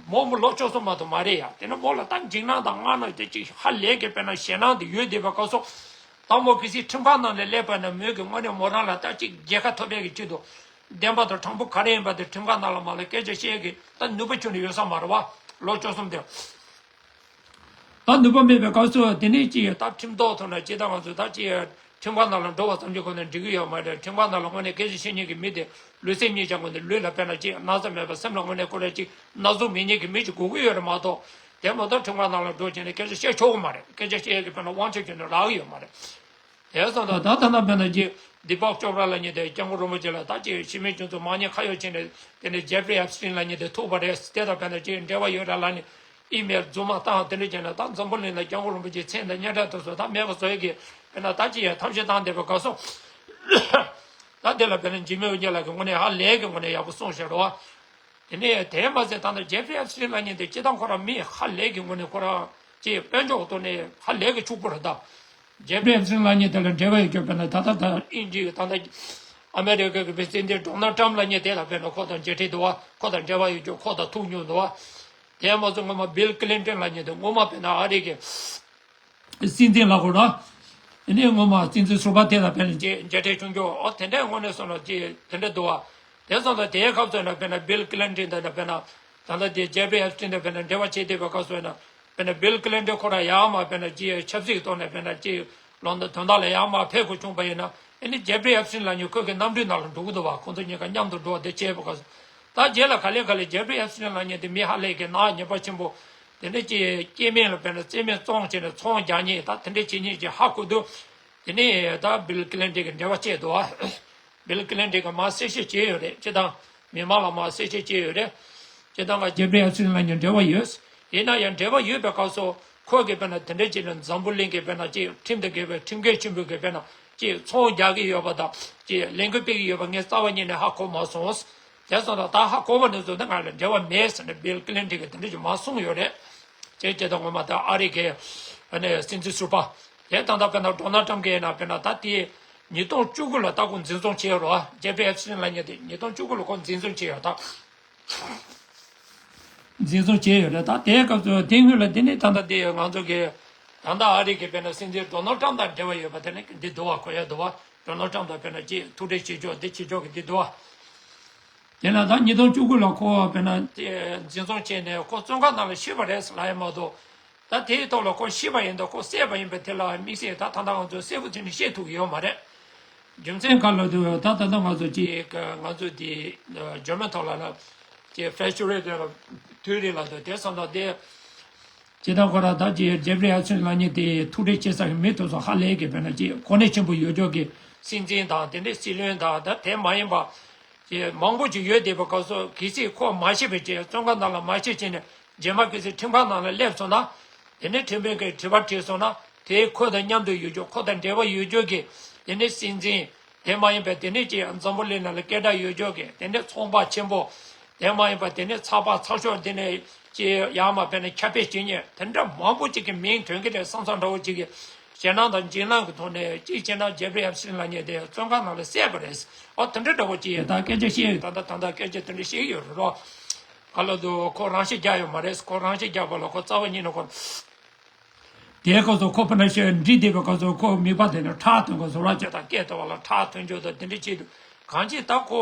མོ་མོ་ལོ་བཅུ་གསུམ་མ་གཏོགས་མ་རེད་ཡ། དེ་ནས་མོ་ལ་ད་འཇིགས་སྣང་དང་དངངས་སྣང་དེ་ཅིག་ཧ་ལས་ཀྱི་དཔེར་ན་ཞེད་སྣང་དེ་ཡོད་བསྡད་པའི་སྐབས་སུ། ད་མོ་གལ་སྲིད་ཁྲིམས་ཁང་ནང་ལ་སླེབས་པ་ན་མོས་ཀྱི་དངོས་གནས་མོ་རང་ལ་ད་ཅིག་རྒྱལ་ཁ་ཐོབ་ཡས་ཀྱི་ཆེད་དུ། བདེན་པ་དང་དྲང་པོ་ག་རེ་ཡིན་པ་དེ་ཁྲིམས་ཁང་ནང་ལ་མ་ལ་སྐད་ཆ་བཤད་ཀྱི་ད་ནུས་པ་ཁྱོན་ནས་ཡོད་ས་མ་རེད་བ། ལོ་བཅུ་གསུམ་དེ། ད་ནུས་པ་མེད་པའི་སྐབས་སུ་དེ་ནས་ཅིག་ད་ཁྲིམས་ཐོག་ཐོག་ན་ཅིག་ད་ང་ཚོ་ད་ཅིག་ ཁྲིམས་ཁང་ནང་ལ་འགྲོ་བ་ཙམ་གྱིས་ཁོ་ནས་འགྲིག་གི་ཡོད་མ་རེད། ཁྲིམས་ཁང་ནང་ལ་དངོས་གནས་སྐད་ཆ་བཤད་མཁན་གྱི་མི་དེ་ལུས་སེམས་གཉིས་ཀྱང་དངོས་གནས་ལུས་ལ་དཔེར་ན་ཅིག་ན་ཚ་མེད་པ། སེམས་ལ་དངོས་གནས་ཁོ་རང་ཅིག་ན་ཟུག་མེད་མཁན་གྱི་མི་ཅིག་དགོས་ཀྱི་ཡོད་རེད་མ་གཏོགས། དེ་མ་གཏོགས་ཁྲིམས་ཁང་ནང་ལ་འགྲོ་བྱས་ནས་སྐད་ཆ་བཤད་ཆོག་གི་མ་རེད། སྐད་ཆ་བཤད་ཡས་ཀྱི་དཔེར་ན་དབང་ཆ་ཁྱོན་ནས་རག་གི་ཡོད་མ་རེད། དེ་སོང་ཙང་ད་ད་ལྟ་དཔེར་ན་ཅིག་དི་པག་ཅོབ་ར་ལབ་མཁན་དེ་སྐྱབས་མགོན་རིན་པོ་ཆེ་ལ་ད་ཅིག་སྤྱི་མི་ཁྱོད་ཚོ་མ་ཉེས་ཁ་གཡོག་བྱས་ནས། དེ་ནས་ཇེ་ཕི་རི་ཨེབ་སི་ཊིན་ལབ་མཁན་དེ་ཐུག་པ་རེད། དེ་དང་དཔེར་ན་ཅིག་འབྲེལ་བ་ཡོད་ར་ལབ་ནས་ཨི་མེལ་རྫུན་མ་བཏང་། དེ་འདྲ་བྱས་ན་ད་འཛམ་བུ་གླིང་ལ་སྐྱབས་མགོན་རིན་པོ་ཆེའི་མཚན་དང་སྙན་གྲགས་དེ་ཚོ་ད་མེད་པ་བཟོ་ཡས་ཀྱི་དཔེར་ན་ད་ཅིག་ཡ་ཐབས་ཤེས་བཏང་བསྡད་པའི་སྐབས་སུ། ད་དེ་ལ་དཔེར་ན་འཇིགས་མེད་དབྱངས་ཅན་ལགས་ཀྱིས་དངོས་གནས་ཧ་ལས་ཀྱི་དངོས་གནས་ཡག་པོ་གསུངས་བཞག་རེད་བ། དེ་ནས་དེ་མ་ཟད་ད་ལྟ་ཇེ་ཕི་རི་ཨེབ་སི་ཊིན་ལབ་མཁན་དེ་སྤྱིར་བཏང་ཁོ་རང་མི་ཧ་ལས་ཀྱི་དངོས་གནས་ཁོ་རང་ཅིག་དཔལ་འབྱོར་ཐོག་ནས་ཧ་ལས་ཀྱི་ཕྱུག་པོ་རེད་ད། ཇེ་ཕི་རི་ཨེབ་སི་ཊིན་ལབ་མཁན་དེ་ལ་འབྲེལ་བ་ཡོད་རྒྱུ་དཔེར་ན་ད་ལྟ་ད་དབྱིན་ཇིའི་ད་ལྟ་ཨ་མེ་རི་ཀ་གི་པི་རེ་སི་ཌེན་ཊི་ཌོ་ནལ་ཊམ་ལབ་མཁན་དེ་ལ་དཔེར་ན་ཁོ་དང་མཇལ་འཕྲད་འདུག་བ། ཁོ་དང་འབྲེལ་བ་ཡོད་རྒྱུ། ཁོ་དང་ཐུག་མྱོང་འདུག་བ། དེ་མ་ཟད་སྔོན་མ་བིལ་ཀི་ལིན་ཊོན་ལབ་མཁན་དེ་སྔོན་མ་དཔེར་ན་ཨ་རི་གི་སྲིད་འཛིན་ལབ་དགོས་ར། དེ་ནས་སྔོན་མ་སྲིད་འཛིན་ཟུར་པ་དེ་དང་དཔེར་ན་མཇལ་མཇལ་འཕྲད་བྱུང་རྒྱུ། ཨོ་དེ་འདྲའི་དངོས་གནས་སོང་ལ་ཅིག་དེ་འདྲ་འདུག་བ། དེ་སོང་ཙང་དེའི་སྐབས་སུ་ཡིན་ན་དཔེར་ན་བིལ་ཀི་ལིན་ཊོན་དང་དཔེར་ན་ད་ལྟ་དེ་ཇེ་ཕི་རི་ཨེབ་སི་ཊིན་དང་དཔེར་ན་འབྲེལ་བ་བྱེད་བསྡད་པའི་སྐབས་སུ་ཡིན་ན། དཔེར་ན་བིལ་ཀི་ལིན་ཊོན་ཁོ་རང་ཡར་མར་དཔེར་ན་ཅིག་ཆབ་སྲིད་ཐོག་ནས་དཔེར་ན་ཅིག་ལོན་ཌོན་དོན་དག་ལ་ཡར་མར་ཕེབས་དགོས་བྱུང་པ་ཡིན་ན། ཨ་ནི་ཇེ་ཕི་རི་ཨེབ་སི་ཊིན་ལབ་མཁན་ཁོ་གི་གནམ་གྲུའི་ནང་ལ་འགྲོ་གི་འདུག་བ། ཁོང་ཚོ་གཉིས་ཀ་མཉམ་དུ་འགྲོ་བ་དེ་བྱས་པའི་སྐབས་སུ། ད་རྗེས་ལ་ག་ལེ་ག་ལེ་ཇེ་ཕི་རི་ཨེབ་སི་ཊིན་ལབ་མཁན་དེ་མི་ཧ་ལས་ཀྱི་ནག་ཉེས་པ་ཆེན་པོ། དེ་འདྲ་ཅིག་སྐྱེ་དམན་ལ་དཔེར་ན་རྩིས་མེད་བཙོང་བྱས་ནས་ཚོང་རྒྱག་མཁན་ད་དེ་འདྲ་བྱེད་མཁན་ཅིག་ཧ་གོ་དུས། དེ་ནས་ད་བིལ་ཀི་ལིན་ཊོན་གྱིས་འབྲེལ་བ་བཅད་འདུག་བ། བིལ་ཀི་ལིན་ཊོན་གྱིས་མར་གསལ་བཤད་བྱས་ཡོད་རེད། སྤྱིར་བཏང་མི་མང་ལ་མར་གསལ་བཤད་བྱས་ཡོད་རེད། སྤྱིར་བཏང་ང་ཇེ་ཕི་རི་ཨེབ་སི་ཊིན་ལབ་མཁན་འབྲེལ་བ་ཡོད། ཡིན་ན་ཡང་འབྲེལ་བ་ཡོད་པའི་སྐབས་སུ་ཁོ་གིས་དཔེར་ན་དེ་འདྲ་བྱས་ནས་འཛམ་བུ་གླིང་གི་དཔེར་ན་ཅིག་ཁྲིམས་དང་འགལ་བའི་ཁྲིམས་འགལ་ཆེན་པོའི་གི་དཔེར་ན་ཅིག་ཚོང་རྒྱག་གི་ཡོད་པ་དང་ཅིག་ལས་འགུལ་སྤེལ་གྱི་ཡོད་པ་ངས་རྩ་བ་ཉིད་ནས་ཧ་གོ་མ་སོང་། དེ་སོང་ཙང་ད་ཧ་གོ་བ་ནས་བཟུང་སྟེ་ང་ལ་འབྲེལ་བ་མེད་ཟེར་ནས་བིལ་ཀི་ལིན་ཊོན་གྱིས་དེ་འདྲ་ཞིག་མ་གསུངས་ཡོད་རེད། ཅེས་བྱས་ཙང་ངོ་མ་ད་ཨ་རི་གི་ཨ་ནི་སྲིད་འཛིན་ཟུར་པ་དེ་ད་ལྟ་དཔེར་ན་ཌོ་ནལ་ཊམ་གྱི་ཡིན་ན་དཔེར་ན་ད་དེ་ཉིས་སྟོང་བཅུ་དགུ་ལ་ད་ཁོ་འཛིན་བཟུང་བྱས་ཡོད་རེད་བ། ཇེ་ཕི་རི་ཨེབ་སི་ཊིན་ལབ་མཁན་དེ་ཉིས་སྟོང་བཅུ་དགུ་ལ་ཁོ་འཛིན་བཟུང་བྱས་ཡོད་ད། འཛིན་བཟུང་བྱས་ཡོད་རེད། ད་དེའི་སྐབས་སུ་དེ་སྔོན་ལ་དེ་ནས་ད་ལྟ་དེ་ང་ཚོ་གི་ད་ལྟ་ཨ་རི་གི་དཔེར་ན་སྲིད་འཛིན་ཌོ་ནལ་ཊམ་དང་འབྲེལ་བ་ཡོད་པ་དེ་ནས་འདི་འདུག་བ། གོ་ཡ་འདུག་བ། ཌོ་ནལ་ཊམ་དང་དཔེར་ན་ཅིག་ཐུག་འཕྲད་བྱེད་ཕྱོགས་འདི་བྱེད་ཕྱོགས་ཀྱི་འདི་འདུག་བ། དེ་ལ་ད་ཉིས་སྟོང་བཅུ་དགུ་ལ་ཁོ་དཔེར་ན་དེ་འཛིན་བཟུང་བྱས་ནས་ཁོ་བཙོན་ཁང་ནང་ལ་ཤི་བ་རེད་ལབ་ཡ་མ་གཏོགས། ད་དེའི་ཐོག་ལ་ཁོ་ཤི་བ་ཡིན་དང་ཁོ་བསད་པ་ཡིན་པ་དེ་ལ་དམིགས་བསལ་ད་ད་ལྟ་ང་ཚོས་གསལ་པོ་བྱས་ནས་བཤད་ཐུབ་ཀྱི་ཡོད་མ་རེད། རྒྱུ་མཚན་ག་ལ་འདུག་ད་ད་ལྟ་ང་ཚོ་ཅིག་ང་ཚོ་དེ་ཇར་མན་ཐོག་ལ་ལ་ཅིག་ཕེ་སི་ཊི་བལ་དེ་ལ་དུས་རིང་ལ་འདུག་དེ་སོང་ཙང་དེ། ཇི་ལྟར་ཁོ་རང་ད་ཅིག་ཇེ་ཕི་རི་ཨེབ་སི་ཊིན་ལབ་མཁན་དེ་ཐུག་འཕྲད་བྱེད་ས་གི་མི་དེ་ཚོ་ཧ་ལས་ཀྱི་དཔེར་ན་ཅིག་གོ་གནས་ཆེན་པོ་ཡོད་ཆོག་གི་སྲིད་འཛིན་དང་དེ་འདྲའི་སྲིད་བློན་དང་ད་དེ་མ་ཡིན་པ། ཅིག་མང་པོ་ཅིག་ཡོད་བསྡད་པའི་སྐབས་སུ་གལ་སྲིད་ཁོ་མ་ཤི་བའི་ཆེད་བཙོན་ཁང་ནང་ལ་མ་ཤི་བྱས་ནས་རྗེས་མ་གལ་སྲིད་ཁྲིམས་ཁང་ནང་ལ་སླེབས་སོང་ན། དེ་ནས་ཁྲིམས་དཔོན་གྱིས་དྲི་བ་དྲིས་སོང་ན་དེ་ཁོ་དང་མཉམ་དུ་ཡོད་ཆོག་ཁོ་དང་འབྲེལ་བ་ཡོད་ཆོག་གི་དེ་ནས་སྲིད་འཛིན། དེ་མ་ཡིན་པའི་དེ་ནས་ཀྱི་འཛམ་བུ་གླིང་ནང་ལ་སྐད་གྲགས་ཡོད་ཆོག་གི་དེ་ནས་ཚོང་པ་ཆེན་པོ། དེ་མ་ཡིན་པ་དེ་ནས་ཚགས་པར་ཚགས་ཤོག་དེ་ནས་ཀྱི་ཡར་མར་དཔེར་ན་ཁྱབ་སྤེལ་བྱེད་མཁན་དེ་འདྲ་མང་པོ་ཅིག་གི་མིང་ཐོན་གྱི་རེད་བསམ་བསམ་འདྲ་བོ་ཅིག་གི་ཞེད་སྣང་དང་འཇིགས་སྣང་གི་ཐོག་ནས་ཅིག་བྱས་ན་ཇེ་ཕི་རི་ཨེབ་སི་ཊིན་ལབ་མཁན་དེ་བཙོན་ཁང་ནང་ལ་བསད་པ་རེད། ཨོ་དེ་འདྲ་འདྲ་བོ་ཅིག་ཡོད་ད་སྐད་ཆ་བཤད་ཡོད་ད་ད་ད་ད་སྐད་ཆ་དེ་འདྲ་བཤད་ཡོད་རེད་རོ། ག་ལ་དུ་ཁོ་རང་ཤི་རྒྱག་ཡོད་མ་རེད། ཁོ་རང་ཤི་རྒྱག་པ་ལ་ཁོ་རྩ་བ་ཉིད་ནས་ཁོ། དེའི་སྐབས་སུ་ཁོ་དཔེར་ན་ཤོད་འདྲི་བསྡད་པའི་སྐབས་སུ་ཁོ་མིད་པ་དེ་ནས་ཁྲག་ཐོན་གྱི་བཟོ་ལ་བྱས་དང་སྐད་བཏང་བ་ལ་ཁྲག་ཐོན་རྒྱུ་དང་དེ་འདྲ་བྱེད་དུས་གང་ཅི་ད་ཁོ་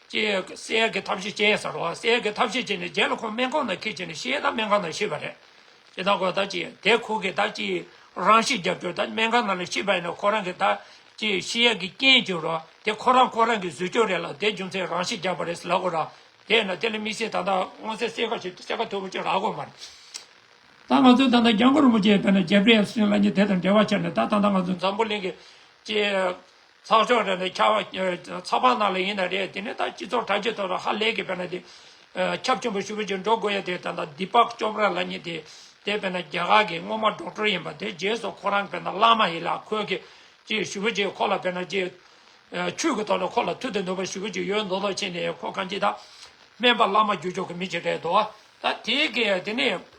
ཅི་བསད་ཡག་གི་ཐབས་ཤེས་བྱས་ཟེར་བ་བསད་ཡག་གི་ཐབས་ཤེས་བྱས་ནས་རྗེས་ལ་ཁོ་སྨན་ཁང་ནང་འཁྱེར་བྱས་ནས་ཤི་ཡས་ད་སྨན་ཁང་ནང་ཤི་བ་རེད། ཅི་ད་ཁོ་ད་ཅི་དེ་ཁོ་གི་ད་ཅི་རང་ཤི་རྒྱབ་སྐྱོར་ད་སྨན་ཁང་ནང་ལ་ཤི་བ་ཡིན་ན་ཁོ་རང་གི་ད་ཅི་ཤི་ཡག་གི་རྐྱེན་བྱུང་རོགས་དེ་ཁོ་རང་ཁོ་རང་གི་བཟོས་སྐྱོར་རེད་ལ་དེ་རྒྱུ་མཚན་རང་ཤི་རྒྱབ་པ་རེད་ཟེར་ལབ་དགོས་ར། དེ་ཡིན་ན་དེ་ལ་དམིགས་བསལ་ད་ལྟ་དངོས་གསལ་གསལ་ཁ་ཞིག་གསལ་ཁ་དོད་པོ་ཅིག་རག་དགོས་མ་རེད། ད་ང་ཚོས་ད་ལྟ་སྐྱབས་མགོན་རིན་པོ་ཆེ་དཔེར་ན་ཇེ་ཕི་རི་ཨེབ་སི་ཊིན་ལབ་མཁན་དེ་དང་འབྲེལ་བ་བྱས་ནས་ད་ད་ལྟ་ང་ཚོ་འཛམ་བུ་གླིང་གི་ཅིག་ཚགས་ཤོག་རེད་ནས་ཁྱབ་ཚགས་པར་ནང་ལ་ཡིན་ན་རེད། དེ་ནས་ད་སྤྱི་ཚོགས་དྲ་རྒྱའི་ཐོག་ལ་ཧ་ལས་ཀྱི་དཔེར་ན་དེ་ཁྱབ་ཆེན་པོ་ཞེ་པོ་ཅིག་འགྲོ་དགོས་ཡ་དེ་ད་ལྟ་དི་པག་ཅོབ་ར་ལབ་མཁན་དེ་དེ་དཔེར་ན་རྒྱ་གར་གྱི་སྔོན་མ་ཌོག་ཊར་ཡིན་པ་དེ་རྗེས་སུ་ཁོ་རང་དཔེར་ན་བླ་མ་ཡིན་ལ་ཁོས་ཀྱི་ཅིག་ཞེ་པོ་ཅིག་ཁོ་ལ་དཔེར་ན་ཅིག་ཆོས་ཀྱི་ཐོག་ལ་ཁོ་ལ་མཐུ་དང་ནུས་པ་ཞེ་པོ་ཅིག་ཡོད་མདོག་མདོག་བྱས་ནས་ཁོ་གང་ཅི་ད་སྨན་པ་བླ་མ་རྒྱུ་ཅོག་གི་མི་ཅིག་རེད་དོ། ད་དེ་གི་དེ་ནས།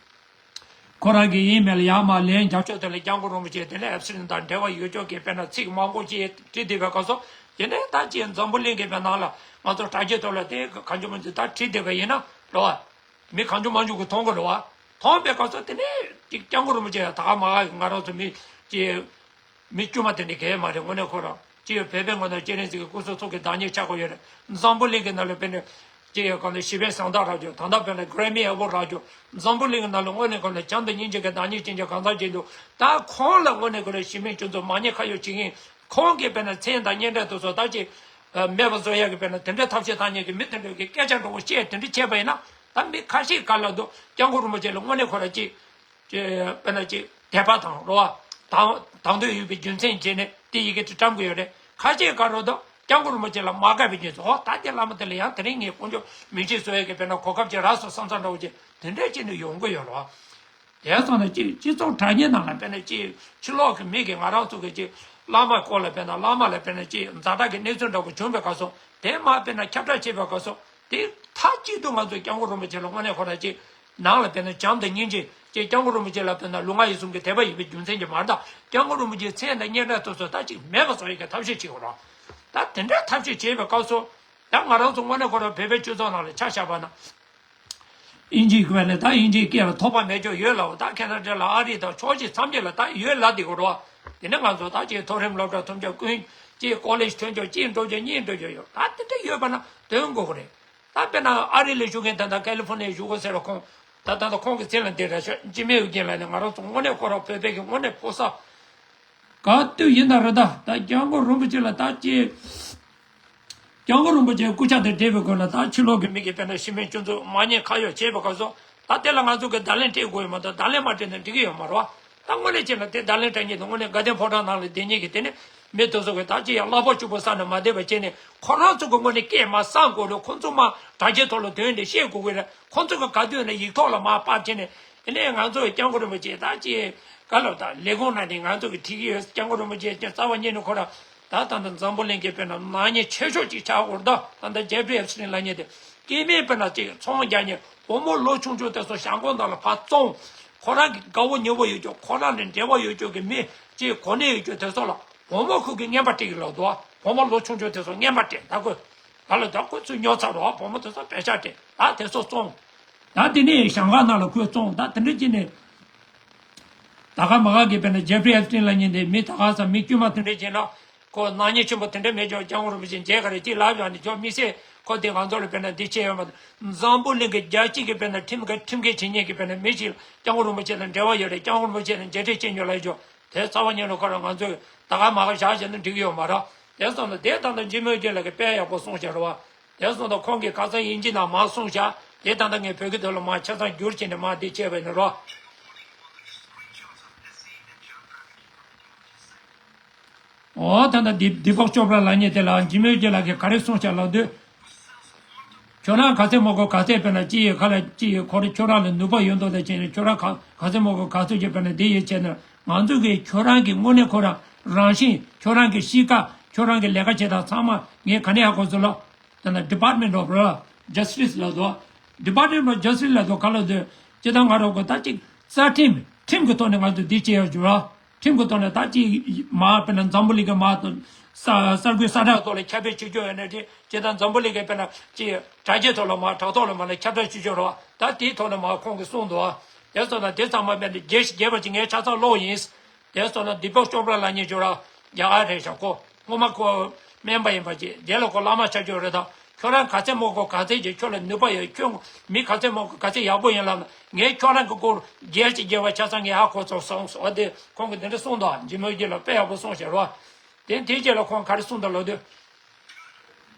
ཁོ་རང་གི་ཨི་མེལ་ཡར་མར་ལན་རྒྱབ་ཕྱོགས་དེ་ལ་སྐྱབས་མགོན་རིན་པོ་ཆེ་དེ་ལ་ཨེབ་སི་ལིན་དང་འབྲེལ་བ་ཡོད་ཅོག་གི་དཔེར་ན་ཚིག་མང་པོ་ཅིག་བྲིས་བསྡད་པའི་སྐབས་སུ་དེ་ནས་ད་ཅིག་འཛམ་བུ་གླིང་གི་བའི་ནང་ལ་ང་ཚོ་དྲ་རྒྱའི་ཐོག་ལ་དེ་གང་བྱུང་མང་བྱུང་ད་བྲིས་བསྡད་པ་ཡིན་ན་རེད་བ། མི་གང་བྱུང་མང་བྱུང་གིས་མཐོང་གི་རེད་བ། མཐོང་བའི་སྐབས་སུ་དེ་ནས་ཅིག་སྐྱབས་མགོན་རིན་པོ་ཆེ་ད་ག་མ་ག་གི་ང་རང་ཚོ་མི་ཅིག་མི་དཀྱུས་མ་དེ་འདྲ་གས་མ་རེད། དངོས་གནས་ཁོ་རང་ཅི་ཡོད་བོད་པའི་ངོས་ནས་སྤྱན་རས་གཟིགས་ཀྱི་སྐུ་གཟུགས་ཐུགས་ཀྱི་བདག་ཉིད་ཆགས་ཀྱི་ཡོད་རེད། འཛམ་བུ་གླིང་གི་ནང་ལ་དཔེར་ན་ཅི་ཡོད་གང་ལ་ཞི་བའི་གཟེངས་རྟགས་རག་རྒྱུ་ད་ལྟ་དཔེར་ན་གྷི་རེ་མི་ཨེ་ཝོཌ་རག་རྒྱུ། འཛམ་བུ་གླིང་གི་ནང་ལ་དངོས་གནས་ཁོ་ལ་བྱམས་དང་སྙིང་རྗེ་གི་བདག་ཉིད་ཅན་གྱི་གང་ཟག་ཅིག་འདུག་ད་ཁོང་ལ་དངོས་གནས་ཁོ་ལ་ཞི་མིའི་སྤྱི་ཚོགས་མ་ཉེས་ཁ་གཡོག་བྱེད་མཁན་ ཁོང་གིས་དཔེར་ན་མཚན་དང་སྙན་གྲགས་དེ་ཚོ་ད་ཅིག་མེད་པ་བཟོ་ཡག་གི་དཔེར་ན་དེ་འདྲའི་ཐབས་ཤེས་བཏང་མཁན་གྱི་མི་དེ་འདྲ་གི་སྐད་ཆ་འདྲ་བོ་བཤད་དེ་འདྲ་བྱས་པ་ཡིན་ན། ད་མི་ཁ་ཤས་ག་ལ་འདུག་སྐྱབས་མགོན་རིན་པོ་ཆེ་ལ་དངོས་གནས་ཁོ་ར་ཅིག་དཔེར་ན་ཅིག་དད་པ་དང་རོ་བ་དང་དང་དོད་ཡོད་པའི་རྒྱུ་མཚན་བྱས་ནས་དེ་ཡི་གེ་དེ་བཀྲམ་གི་ཡོད་རེད། ཁ་ཤས་ག་རོ་དང་སྐྱབས་མགོན་རིན་པོ་ཆེ་ལ་མ་དགའ་བའི་རྒྱུ་མཚན། འོ་ད་དེ་བླ་མ་དེ་ལ་ཡང་དེ་རིང་ངས་དཀོན་མཆོག་མིང་ཆེན་བཟོ་ཡས་ཀྱི་དཔེར་ན་གོ་སྐབས་ཅིག་རག་སོང་བསམ་བསམ་འདྲ་བོ་ཅིག་དེ་འདྲས་བྱས་ནས་ཡོང་གི་ཡོད་རེད་བ། དེ་སོང་ན་ཅིག་སྤྱི་ཚོགས་དྲ་བརྙན་ནང་ལ་དཔེར་ན་ཅིག་ཕྱི་ལོགས་ཀྱི་མི་གིས་ང་རང་ཚོ་གི་ཅིག་བླ་མ་སྐོར་ལ་དཔེར་ན་བླ་མ་ལ་དཔེར་ན་ཅིག་ཛ་དྲག་གི་གནས་ཚུལ་འདྲ་བོ་བྱུང་བའི་སྐབས་སུ་དེ་མ་དཔེར་ན་ཁྱབ་བསྒྲགས་བྱེད་པའི་སྐབས་སུ་དེ་མཐའ་གཅིག་ཏུ་ང་ཚོས་སྐྱབས་མགོན་རིན་པོ་ཆེ་ལ་དངོས་གནས་ཁོ་རང་ཅིག་ནང་ལ་དཔེར་ན་བྱམས་དང་སྙིང་རྗེ་ཅིག་སྐྱབས་མགོན་རིན་པོ་ཆེ་ལ་དཔེར་ན་ལུས་ངག་ཡིད་གསུམ་གྱི་དད་པ་ཡོད་པའི་རྒྱུ་མཚན་གྱིས་མ་རེད། ད་སྐྱབས་མགོན་རིན་པོ་ཆེའི་མཚན་དང་སྙན་གྲགས་དེ་ཚོ་ད་ཅིག་མེད་པ་བཟོ་ཡག་གི་ཐབས་ཤེས་བྱེད་དགོས་རེད། ད་དེ་འདྲའི་ཐབས་ཤེས་བྱེད་པའི་སྐབས་སུ་ད་ང་རང་ཚོ་དངོས་གནས་ཁོ་རང་བོད་པའི་སྤྱི་ཚོགས་ནང་ལ་ཆ་བཞག་པ་ན། དབྱིན་ཇིའི་སྐད་ལ་ད་དབྱིན་ཇིའི་སྐད་ལ་ཐོགས་པ་མེད་ཅོག་ཡོད་ལབ། ད་ཁེ་ན་ཌ་ལ་ཨ་རི་དང་ཕྱོགས་གཅིག་མཚམས་གཅིག་ལ་ད་ཡོད་ལབ་བསྡད་ཀྱི་རེད་བ། དེ་ནས་ང་ཚོ་ད་ཅིག་མཐོ་རིམ་སློབ་གྲྭ་ཐོན་ཆོག་ཀུན་གཅིག་ཀོ་ལེཇ་ཐོན་ཆོག་གཅིག་འགྲོ་ཆོག་གཉིས་འགྲོ་ཆོག་ཡོད། ད་དེ་འདྲ་ཡོད་པ་ན་དོན་དགོས་ཀྱི་རེད། ད་དཔེར་ན་ཨ་རི་ལ་བཞུགས་མཁན་ད་ལྟ་ཀ་ལི་ཧྥོ་ནི་ཡ་བཞུགས་ཀྱི་ཟེར་བ་ཁོང་ད་ད་ལྟ་ཁོང་གི་མཚན་ལ་འདི་རེད་ཤག་འཇིགས་མེད་ཨོ་རྒྱན་ལགས་ནས་ང་རང་ཚོ་དངོས་གནས་ཁོ་རང་བོད་པའི་གི་དངོས་གནས་ཕོ་གསར། ག་དུས་ཡིན་ད་རེད། ད་ད་སྐྱབས་མགོན་རིན་པོ་ཆེ་ལ་ད་ཅིག་སྐྱབས་མགོན་རིན་པོ་ཆེའི་སྐུ་ཕྱག་དེ་འབྲེལ་བའི་སྒོ་ནས་ད་ཕྱི་ལོགས་ཀྱི་མི་གིས་དཔེར་ན་ཤི་མིན་སྐྱོན་འཛུགས་མ་ཉེས་ཁ་གཡོག་བྱས་པའི་སྐབས་སུ་ད་དེ་ལ་ང་ཚོ་གིས་བརྡ་ལན་སྤྲད་དགོས་ཡོད་མ་གཏོགས་བརྡ་ལན་མ་སྤྲད་ན་འགྲིག་གི་ཡོད་མ་རེད་བ། ད་དངོས་གནས་བྱས་ན་དེ་བརྡ་ལན་སྤྲད་མཁན་དེ་དངོས་གནས་དགའ་ལྡན་ཕོ་བྲང་ནང་ལ་བསྡད་མཁན་གྱི་དེ་ནི་མི་དེ་ཚོ་གིས་ད་ཅི་ཡང་གླ་ཕོགས་གཅིག་པོ་བསགས་ནས་མ་བསྡད་པ་བྱས་ནས་ཁོ་རང་ཚོ་གི་དངོས་གནས་སྐད་མ་གསང་དགོས་རེད། ཁོ་ཚོ་མ་དྲ་རྒྱའི་ཐོག་ལ་དོན་དེ་བཤད་དགོས་ཀྱི་རེད། ཁོ་ཚོ་གི་ག་དུས་ནས་ཡིག་ཐོག་ལ་མར་ཕབ་བྱས་ནས་དེ་ནས་ང་ཚོ་སྐྱབས་མགོན་རིན་པོ་ཆེ་ད་ཅི་ག་ལ་ད་ལས་ཁུངས་ནང་ནས་ང་ཚོ་གི་ཁྲིད་ཀྱི་ཡོད། སྐྱབས་མགོན་རིན་པོ་ཆེ་རྩ་བ་ཉིད་ནས་ཁོ་རང་ད་ད་ལྟ་འཛམ་བུ་གླིང་གི་དཔེར་ན་ནག་ཉེས་ཆེ་ཤོས་ཅིག་ཆགས་ཡོད་རེད། ད་ད་ལྟ་ཇེ་ཕི་རི་ཨེབ་སི་ཊིན་ལབ་མཁན་དེ་སྐྱེ་དམན་དཔེར་ན་ཅིག་ཚོང་རྒྱག་མཁན་བུ་མོ་ལོ་ཆུང་ཆུང་དེ་ཚོ་ཞང་ཁོག་ནང་ལ་ཕར་བཙོང་། ཁོ་རང་གི་དགའ་བོ་ཉེ་བོ་ཡོད་ཀྱོག་ཁོ་རང་ནས་འབྲེལ་བ་ཡོད་ཀྱོག་གི་མི་ཅིག་གོ་གནས་ཡོད་ཀྱོག་དེ་ཚོ་ལ་བུ་མོ་ཁོ་གི་རྔན་པ་སྤྲད་ཀྱི་ལབ་འདུག་བུ་མོ་ལོ་ཆུང་ཆུང་དེ་ཚོ་རྔན་པ་སྤྲད། ད་ཁོས་ད་ལ་ད་ཁོ་ཚོས་ཉོ་ཚར་རོགས། བུ་མོ་དེ་ཚོ་པེ་ཤག་སྤྲད། ད་དེ་ཚོ་བཙོང་། ད་དེ་ནས་ཞང་ཁོག་ནང་ལ་ཁོས་བཙོང་། ད་དེ་འདྲ་བྱས་ནས་ད་ག་མ་ག་གི་དཔེར་ན་ཇེ་ཕི་རི་ཨེབ་སི་ཊིན་ལབ་མཁན་དེ་མི་ད་ག་ས་མི་དཀྱུས་མ་དེ་འདྲ་བྱས་ན། ཁོ་ནག་ཉེས་ཆེན་པོ་དེ་འདྲ་མེད་ཀྱང་སྐྱབས་མགོན་རིན་པོ་ཆེ་མཇལ་ག་རེ་ཅིག་ལབ་ཡོང་ནས་ཁྱོད་དམིགས་བསལ་ཁོ་དེ་ང་ཚོ་ལ་དཔེར་ན་འདི་བྱས་ཡོད་མ་གཏོགས། འཛམ་བུ་གླིང་གི་རྒྱལ་སྤྱི་གི་དཔེར་ན་ཁྲིམས་ཀྱི་ཁྲིམས་འགལ་བྱེད་མཁན་གྱི་དཔེར་ན་མི་ཞིག་སྐྱབས་མགོན་རིན་པོ་ཆེ་དང་འབྲེལ་བ་ཡོད་རེད། སྐྱབས་མགོན་རིན་པོ་ཆེ་དང་མཇལ་འཕྲད་བྱེད་མྱོང་ལབ་ཡོད་ཀྱང་དེ་རྩ་བ་ཉིད་ནས་ཁོ་རང་ང་ཚོས་ད་ག་མ་ག་བཞག་བྱས་ན་འགྲིག་གི་ཡོད་མ་རེད། དེ་སོང་ན་དེ་ད་ལྟ་འཇིགས་མེད་ཨོ་རྒྱན་ལགས་ཀྱིས་དཔེ་ཡག་པོ་གསུངས་བཞག་རེད་བ། དེ་སོང་ད་ཁོང་གིས་ཁ་སང་དབྱིན་ཇི་ནང་མར་གསུངས་ཤག་དེ་ད་ལྟ་ངས་བོད་སྐད་ཐོག་ལ་མར་ཆ་ཚང་བསྒྱུར་བྱས་ནས་མར་འདི་བྱས་པ་ཡིན་རོ། འོ་ད་ལྟ་དི་དི་པག་ཅོ་པྲ་ལབ་མཁན་དེ་ལ་འཇིགས་མེད་ཨོ་རྒྱན་ལགས་ཀྱིས་ག་རེ་གསུངས་ཤག་ལབ་དུས། ཁྱོད་རང་ག་ཚད་མང་པོ་ག་ཚད་དཔེར་ན་ཅི་ཡི་ཁ་ལ་ཅི་ཡི་ཁོ་རེ་ཁྱོད་རང་ལ་ནུས་པ་ཡོད་མདོག་ལ་བྱས་ནས་ཁྱོད་རང་ག་ག་ཚད་མང་པོ་ག་ཚོད་ཅིག་དཔེར་ན་འདི་ཡི་བྱས་ན་ང་ཚོ་གིས་ཁྱོད་རང་གི་དངོས་གནས་ཁོ་རང་རང་བཞིན་ཁྱོད་རང་གི་གཤིས་ཀ་ཁྱོད་རང་གི་ལས་ཀ་བྱེད་སྟངས་ཚང་མ་ངས་ག་ནས་ཧ་གོ་སོང་ལབ། ད་ནི་Department of Justice ལབ་འདུག Department of Justice ལབ་འདུག་ག་ལབ་འདུག་ཅི་ལྟར་ང་རང་གོ་ད་ཅིག་རྩ་ཁྲིམས་ཁྲིམས་ཀྱི་ཐོག་ནས་ང་ཚོ་འདི་བྱེད་ཡག་འཇུ་ར། ཁྲིམས་ཀྱི་ཐོག་ནས་ད་ཅིག་མ་དཔེར་ན་འཛམ་བུ་གླིང་གི་མ་དང་ས་གསར་འགོད་གསལ་བསྒྲགས་ཐོག་ལ་ཁྱབ་སྤེལ་བྱེད་རྒྱུ་ཡོད་ན་དེ་ཅི་ལྟར་འཛམ་བུ་གླིང་གི་དཔེར་ན་ཅིག་དྲ་རྒྱའི་ཐོག་ལ་མ་དྲ་ཐོག་ལ་མ་ལ་ཁྱབ་བསྒྲགས་བྱེད་རྒྱུ་ར། ད་དེའི་ཐོག་ནས་མ་ཁོང་གིས་གསུངས་འདུག་དེ་སོང་ན་དེ་ཚང་མ་དཔེར་ན་རྒྱས་ཤིག་རྒྱས་པ་ཅིག་ངས་ཆ་ཚང་ཀློག་ཡིན། དེ་སོང་ན་དི་པག་ཅོ་པྲ་ལབ་མཁན་ཅོ་ར་རྒྱ་གར་རེད་ཤག་ཁོ་སྔོན་མ་ཁོ་སྨན་པ་ཡིན་པ་ཅིག་དེ་ལ་ཁོ་བླ་མ་ཆགས་ཀྱི་ཡོད་རེད་ད། ཁྱོད་རང་ག་ཚད་མང་པོ་ག་ཚད་ཀྱི་ཁྱོད་ལ་ནུས་པ་ཡོད། ཁྱོད་མི་ག་ཚད་མང་པོ་ག་ཚད་ཡག་པོ་ཡིན་ལབ་ན་ངས་ཁྱོད་རང་གི་སྐོར་རྒྱས་ཀྱི་རྒྱས་པ་ཆ་ཚང་ངས་ཧ་གོ་ཚར་སོང་ཟེར་བ་དེ་ཁོང་གིས་འདི་འདྲ་གསུངས་འདུག་འཇིགས་མེད་ཨོ་རྒྱན་ལགས་དཔེ་ཡག་པོ་གསུངས་ཤག་རོ། དེ་དེའི་རྗེས་ལ་ཁོང་ག་རེ་གསུངས་འདུག་ལབ་དུས།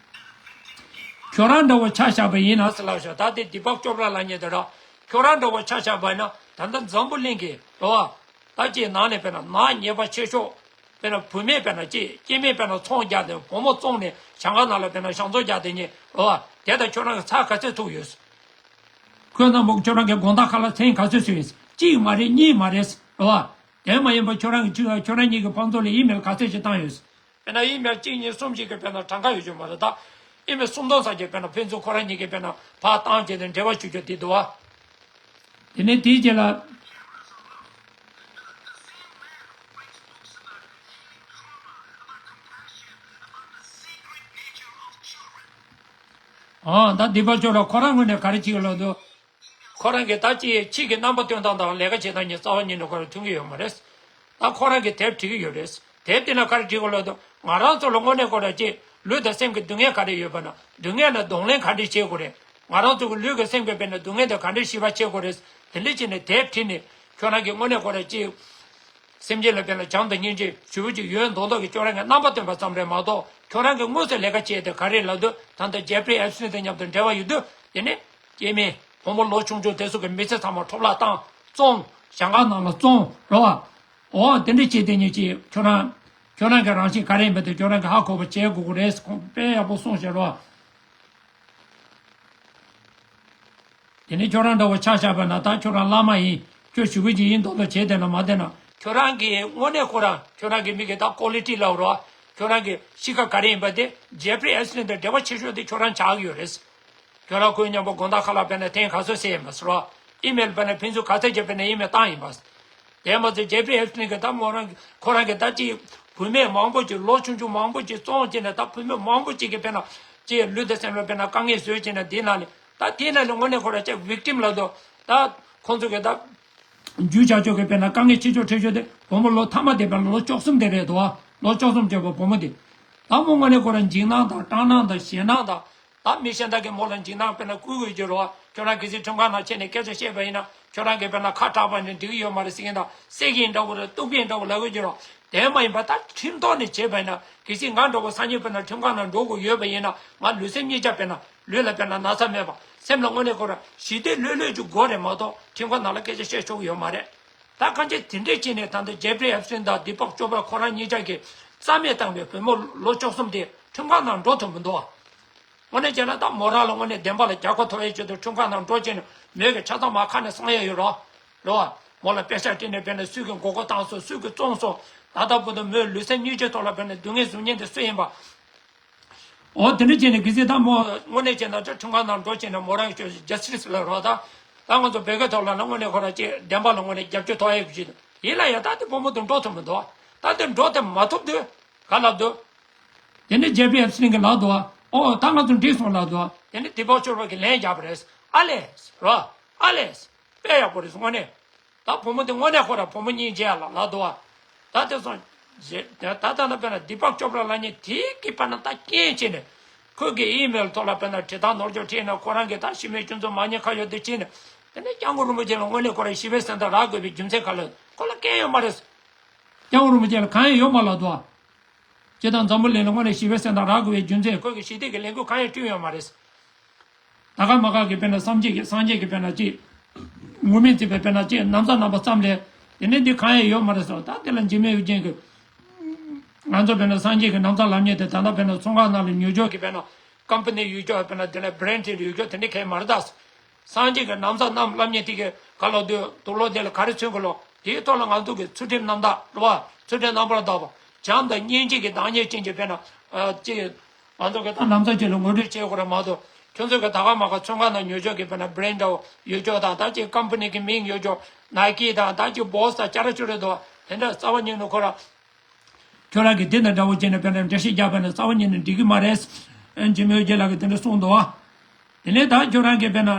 ཁྱོད་རང་འདྲ་བོ་ཆ་བཞག་པ་ཡིན་ན་ཟེར་ལབ་ཤག་ད་དེ་དི་པག་ཅོ་པྲ་ལབ་མཁན་དེ་ར། ཁྱོད་རང་འདྲ་བོ་ཆ་བཞག་པ་ཡིན་ན་ད་ལྟ་འཛམ་བུ་གླིང་གི་རོ། ད་ཅིག་ནང་ནས་དཔེར་ན་ནག་ཉེས་པ་ཆེ་ཤོས། དཔེར་ན་བུད་མེད་དཔེར་ན་ཅིག་སྐྱེ་དམན་དཔེར་ན་ཚོང་རྒྱག་དེ་བུ་མོ་བཙོང་ནས་ཞང་ཁ་ནང་ལ་དཔེར་ན་ཞང་ཚོང་རྒྱག་དེ་ཉིད་རོ། དེ་དང་ཁྱོད་རང་གི་ཚབ་ག་ཚོད་ཐུག་ཡོད། ཁོས་ན་མོ་ཁྱོད་རང་གི་དགོང་དག་ཁ་ལག་ཚན་ག་ཚོད་ཟོས་ཡིན། གཅིག་མ་རེད་གཉིས་མ་རེད་རོ། དེ་མ་ཡིན་པ་ཁྱོད་རང་གི་ཁྱོད་རང་གཉིས་ཀྱི་ཕང་ཚོ་ལ་ཨི་མེལ་ག་ཚོད་ཅིག་བཏང་ཡོད། དཔེར་ན་ཨི་མེལ་གཅིག་གཉིས་གསུམ་ཞིག་གི་དཔེར་ན་གྲངས་ཀ་ཡོད་རྒྱུ་མ་རེད་ད། ཨི་མེལ་སུམ་སྟོང་ཙམ་གྱི་དཔེར་ན་ཕན་ཚུན་ཁོ་རང་གཉིས་ཀྱི་དཔེར་ན་ཕར་བཏང་བྱས་ཏེ་འབྲེལ་བ་ཞུ་རྒྱུ་དེ་འདུག་བ། དེ་ནས་དེའི་རྗེས་ལ། ཨང་ད་འདི་པ་ཅོ་ལ་ཁོ་རང་ངོས་ནས་ག་རེ་བྱེད་ཀྱི་ལབ་འདུག་ཁོ་རང་གིས་ད་ཅི་ཕྱིས་ཀྱི་རྣམ་པ་སྟོན་སྟངས་དང་ལས་ཀ་བྱེད་སྟངས་གཉིས་རྩ་བ་ཉིད་ནས་ཁོ་རང་མཐུན་གྱི་ཡོད་མ་རེད། ད་ཁོ་རང་གིས་དེབ་བྲིས་ཀྱི་ཡོད་རེད། དེབ་དེ་ན་ག་རེ་བྲིས་དགོས་ལབ་དུས་ང་རང་ཚོ་ལ་དངོས་གནས་ཁོ་རང་ཅིག་ལུས་དང་སེམས་ཀྱི་སྡུག་བསྔལ་ག་རེ་ཡོད་པ་ན་སྡུག་བསྔལ་ལ་གདོང་ལེན་ག་འདྲས་བྱེད་དགོས་རེད། ང་རང་ཚོ་གི་ལུས་ཀྱི་སེམས་ཀྱི་དཔེར་ན་སྡུག་བསྔལ་དེ་ག་འདྲས་ཞི་བ་བྱེད་དགོས་རེད། དེ་འདྲས་བྱས་ནས་དེབ་བྲིས་ནས་ཁྱོད་རང་གིས་དངོས་གནས་ཁོ་རང་ཅིག་ སེམས་ཅན་ལ་དཔེར་ན་བྱམས་དང་སྙིང་རྗེ་ཞེ་པོ་ཅིག་ཡོད་མདོག་མདོག་གི་ཁྱོད་རང་གི་རྣམ་པ་སྟོན་པ་ཙམ་རེད་མ་གཏོགས། ཁྱོད་རང་གིས་དངོས་སུ་ལས་ཀ་བྱས་ཏེ་ག་རེ་ལབ་དུས། ད་ལྟ་ཇེ་ཕི་རི་ཨེབ་སི་ཊིན་དང་མཉམ་དུ་འབྲེལ་བ་ཡོད་དུས། དེ་ནི་སྐྱེ་དམན་བུ་མོ་ལོ་ཆུང་ཆུང་དེ་ཚོ་གི་མི་ཚེ་ཚང་མ་འཕྲོ་བརླག་བཏང་བཙོང་། ཞང་ཁང་ནང་ལ་བཙོང་རོ། འོ་དེ་འདྲ་བྱས་དེ་ཉིད་ཀྱིས་ཁྱོད་རང་ཁྱོད་རང་གི་རང་བཞིན་ག་རེ་ཡིན་པ་དེ་ཁྱོད་རང་གིས་ཧ་གོ་བ་བྱེད་དགོས་ཀྱི་རེད། ཁོང་དཔེ་ཡག་པོ་གསུངས་བཞག་རོ། དེ་ནས་ཁྱོད་རང་འདྲ་བོ་ཆ་བཞག་པ་ན། ད་ཁྱོད་རང་བླ་མ་ཡིན། ཁྱོད་ཞེ་པོ་ཅིག་ཡིན་མདོག་མདོག་བྱས་བསྡད་ན་མ་བསྡད་ན། ཁྱོད་རང་གིས་དངོས་གནས་ཁོ་རང་ཁྱོད་རང་གི་མིག་གིས་ད་ཀོ་ལི་ཊི་ལབ་རོགས། ཁྱོད་རང་གི་གཤིས་ཀ་ག་རེ་ཡིན་པ་དེ་ཇེ་ཕི་རི་ཨེབ་སི་ཊིན་དང་འབྲེལ་བ་ཆེ་ཤོས་དེ་ཁྱོད་རང་ཆགས་ཀྱི་ཡོད་རེད། ཁྱོད་རང་ཁོའི་མཉམ་པོ་དགོང་དག་ཁ་ལག་དཔེར་ན་ཐེངས་ག་ཚོད་བསད་ཡིན་པ་ཟེར་རོགས། ཨི་མེལ་དཔེར་ན་ཕན་ཚུན་ག་ཚོད་ཀྱི་དཔེར་ན་ཨི་མེལ་བཏང་ཡིན་པ། དེ་མ་ཚད་ཇེ་ཕི་རི་ཨེབ་སི་ཊིན་གྱིས་ད་མོ་རང་ཁོ་རང་གིས་ད་ཅིག་བུད་མེད་མང་པོ་ཅིག་ལོ་ཆུང་ཆུང་མང་པོ་ཅིག་བཙོང་བྱས་ནས། ད་བུད་མེད་མང་པོ་ཅིག་གིས་དཔེར་ན་ཅིག་ལུས་དང་སེམས་ལ་དཔེར་ན་དཀའ་ངལ་བཟོས་བྱས་ནས། དེ་ནང་ནས་ད་དེ་ནང་ནས་དངོས་གནས་ཁོ་རང་ཅིག་ཝིག་ཊིམ་ལབ་དུས། ད་ཁོང་ཚོ་གིས་ད་རྒྱུ་ཆ་ཆོག་གི་དཔེར་ན་དཀའ་ངལ་ཆེ་ཤོས་ཆེ་ཤོས་དེ་བུ་མོ་ལོ་མཐའ་མ་དེ་དཔེར་ན་ལོ་བཅུ་གསུམ་དེ་རེད་དོ། ལོ་བཅུ་གསུམ་བྱས་པ་བུ་མོ་དེ། ད་མོ་དངོས་གནས་ཁོ་རང་འཇིགས་སྣང་དང་སྐྲག་སྣང་དང་ཞེད་སྣང་དང་། ད་མི་གཞན་དག་གིས་མོ་ལ་འཇིགས་སྣང་དཔེར་ན་བསྐུལ་དགོས་ཀྱི་རེད་བ། ཁྱོད་རང་གལ་སྲིད་ཁྲིམས་ཁང་ནང་ཕྱིན་ནས་སྐད་ཆ་བཤད་པ་ཡིན་ན། ཁྱོད་རང་གིས་དཔེར་ན་ཁ་གྲགས་པ་ནི་འགྲིག་གི་ཡོད་མ་རེད་ཟེར་མཁན་དང་། བསད་ཀྱི་ཡིན་འདྲ་བོ་རེད། གཏུབ་ཀྱི་ཡིན་འདྲ་བོ་ལབ་ཀྱི་ཡོད་རེད་བ། དེ་མ་ཡིན་པ་ད་ཁྲིམས་ཐོག་ནས་བྱས་པ་ཡིན་ན། གལ་སྲིད་ང་འདྲ་བོ་སང་ཉིན་དཔེར་ན་ཁྲིམས་ཁང་ནང་འགྲོ་དགོས་ཡོད་པ་ཡིན་ན། ང་ལུས་སེམས་གཉིས་ཆ་དཔེར་ན་ལུས་ལ་དཔེར་ན་ན་ཚ་མེད་པ། སེམས་ལ་དངོས་གནས་ཁོ་རང་ཞི་བདེ་ལྷོད་ལྷོད་ཅིག་དགོས་རེད་མ་གཏོགས། ཁྲིམས་ཁང་ནང་ལ་སྐད་ཆ་བཤད་ཆོག་གི་ཡོད་མ་རེད། ད་གང་ཅི་དེ་འདྲས་བྱས་ནས། ད་ལྟ་ཇེ་ཕི་རི་ཨེབ་སི་ཊིན་དང་དི་པག་ཅོ་པྲ་ཁོ་རང་གཉིས་ཆ་གིས་རྩ་མེད་བཏང་བའི་བུ་མོ་ལོ་བཅུ་གསུམ་དེ་ཁྲིམས་ཁང་ནང་འགྲོ་ཐུབ་མི་འདུག་བ། དངོས་གནས་བྱས་ན་ད་མོ་རང་ལ་དངོས་གནས་བདེན་པ་ལ་རྒྱབ་ཁ་ཐོབ་ཡས་ཆེད་དུ་ཁྲིམས་ཁང་ནང་འགྲོ་བྱས་ནས་མོས་ཀྱི་ཆ་ཚང་མ་ཁ་ནས་གསང་ཡས་ཡོད་རོགས། རེད་བ། མོ་ལ་པེ་ཤག་སྤྲད་ནས་དཔེར་ན་སུས་ཀྱི་མགོ་སྐོར་བཏང་སོང་། སུས་ཀྱི་བཙོང་སོང་། ད་ལྟ་བར་དུ་མོའི་ལུས་སེམས་གཉིས་ཆའི་ཐོག་ལ་དཔེར་ན་སྡུག་བསྔལ་བཟོ་མཁན་དེ་སུ་ཡིན་པ། འོ་དེ་འདྲ་བྱས་ནས་གལ་སྲིད་ད་མོ་དངོས་གནས་བྱས་ན་ད་ཁྲིམས་ཁང་ནང་འགྲོ་བྱས་ནས་མོ་རང་གི་ཇ་སི་ཊི་སི་ལ་རོགས། ད་ད་ང་ཚོ་བོད་སྐད་ཐོག་ལ་ན་དངོས་གནས་ཁོ་རང་ཅིག་བདེན་པ་ལ་དངོས་གནས་རྒྱབ་སྐྱོར་ཐོབ་ཡས་ཀྱི་ཡིན་ལ་ཡ། ད་དེ་བུ་མོ་དེ་འགྲོ་ཐུབ་མི་འདུག་ད་དེ་འགྲོ་དེ་མ་ཐུབ་དུས་ག་ལབ་འདུག་དེ་ནས་ཇེ་ཕི་རི་ཨེབ་སི་ཊིན་གྱིས་ལབ་འདུག་ཨོ་ད་ང་ཚོ་འགྲིག་སོང་ལབ་འདུག་དེ་ནས་དི་པག་ཅོ་པྲ་གིས་ལན་རྒྱག་པ་རེད། ཨ་ལས་རོ། ཨ་ལས། དཔེ་ཡག་པོ་རེད་དངོས་གནས། ད་བུ་མོ་དེ་དངོས་གནས་ཁོ་ར་བུ་མོ་སྙིང་རྗེ་ཡ་ལ་ལབ་འདུག་བ། ད་དེ་སོང་། ད་ད་ད་དཔེར་ན་དི་པག་ཅོ་པྲ་ལབ་མཁན་དེ་གི་དཔེར་ན་ད་རྐྱེན་བྱས་ནས། ཁོ་གི་ཨི་མེལ་ཐོག་ལ་དཔེར་ན་དྲི་བརྡ་ནོར་འཁྱོག་བྲིས་ན། ཁོ་རང་གིས་ད་ཤི་མེད་ཁྱོད་ཚོ་མ་ཉེས་ཁ་གཡོག་དེ་བྱས་ནས། དེ་ནས་སྐྱབས་མགོན་རིན་པོ་ཆེ་ལ་དངོས་གནས་ཁོ་ར་ཞི་བའི་གསལ་བརྡ་རག་དགོས་པའི་རྒྱུ་མཚན་ག་ལ། ཁོ་ལ་རྐྱེན་ཡོད་མ་རེད། སྐྱབས་མགོན་རིན་པོ་ཆེ་ལ་གང་ཡང་ཡོད་མ་ལབ་འདུག་བ། སྤྱིར་བཏང་འཛམ་བུ་གླིང་ལ་དངོས་གནས་ཞི་བའི་གསལ་བརྡ་རག་དགོས་པའི་རྒྱུ་མཚན། ཁོ་གི་ཞི་བདེ་གི་ལས་འགུལ་གང་ཡང་བསྐྲུན་ཡོད་མ་རེད། ད་ག་མ་ག་གི་དཔེར་ན་སངས་རྒྱས་ཀྱི་སངས་རྒྱས་ཀྱི་དཔེར་ན་ཅིག་ངུར་སྨྲིག་བརྩིགས་པའི་དཔེར་ན་ཅིག་ན་བཟའ་བསྣམས་པ་ཙམ་ལས། དེ་ནས་འདི་གང་ཡང་ཡོད་མ་རེད་ཟེར་བ། ད་དེ་ལ་འཇིགས་མེད་ཨོ་རྒྱན་གྱིས། ང་ཚོ་དཔེར་ན་སངས་རྒྱས་ཀྱི་ན་བཟའ་ལབ་མཁན་དེ་ད་ལྟ་དཔེར་ན་ཚོང་ཁང་ནང་ལ་ཉོ་ཆོག་གི་དཔེར་ན་ཀམ་པ་ནི་ཡོད་ཆོག་དཔེར་ན་དེ་ལ་བྷི་རེན་ཌི་ཡོད་ཆོག་དེ་འདྲ་གང་ཡང་མ་རེད་ད། སངས་རྒྱས་ཀྱི་ན་བཟའ་བསྣམས་ལབ་མཁན་དེ་གི་ག་ལ་དུས་དུག་ལོག་དེ་ལ་ག་རེ་མཚོན་གི་ལོ། དེའི་ཐོག་ལ་ང་ཚོ་གི་ཚུལ་ཁྲིམས་རྣམ་དག་རེད་བ། ཚུལ་ཁྲིམས་རྣམ་པར་དག་པ། བྱམས་དང་སྙིང་རྗེ་གི་བདག་ཉིད་ཅན་གྱི་དཔེར་ན་ཨ་ཅིག་ང་ཚོ་གི་ད་ན་བཟའ་ཅིག་ལ་ངོ་སྤྲོད་བྱེད་དགོས་རེད་མ་གཏོགས། ཁྱོད་ཚོ་གི་ད་ག་མ་ག་ཚོང་ཁང་ནང་ཉོ་ཆོག་གི་དཔེར་ན་བྷི་རེན་ཌི་ཡོད་ཆོག་དང་། ད་ཅིག་ཀམ་པ་ནི་གི་མིང་ཡོད་ཆོག་ནའི་ཀི་དང་། ད་ཅིག་བོ་སི་དང་ཅ་ར་ཅོ་རེ་དོ། དེ་འདྲ་རྩ་བ་ཉིད་ནས་ཁོ་ར། ཁྱོད་རང་གིས་དེ་དང་འདྲ་བོ་བྱས་ནས་དཔེར་ན་འགྲེལ་བཤད་རྒྱག་པ་ནི་རྩ་བ་ཉིད་ནས་འགྲིག་གི་མ་རེད། ཨ་འཇིགས་མེད་ཨོ་རྒྱན་ལགས་ཀྱིས་དེ་འདྲ་གསུངས་འདུག་བ། དེ་ནས་ད་ཁྱོད་རང་གིས་དཔེར་ན།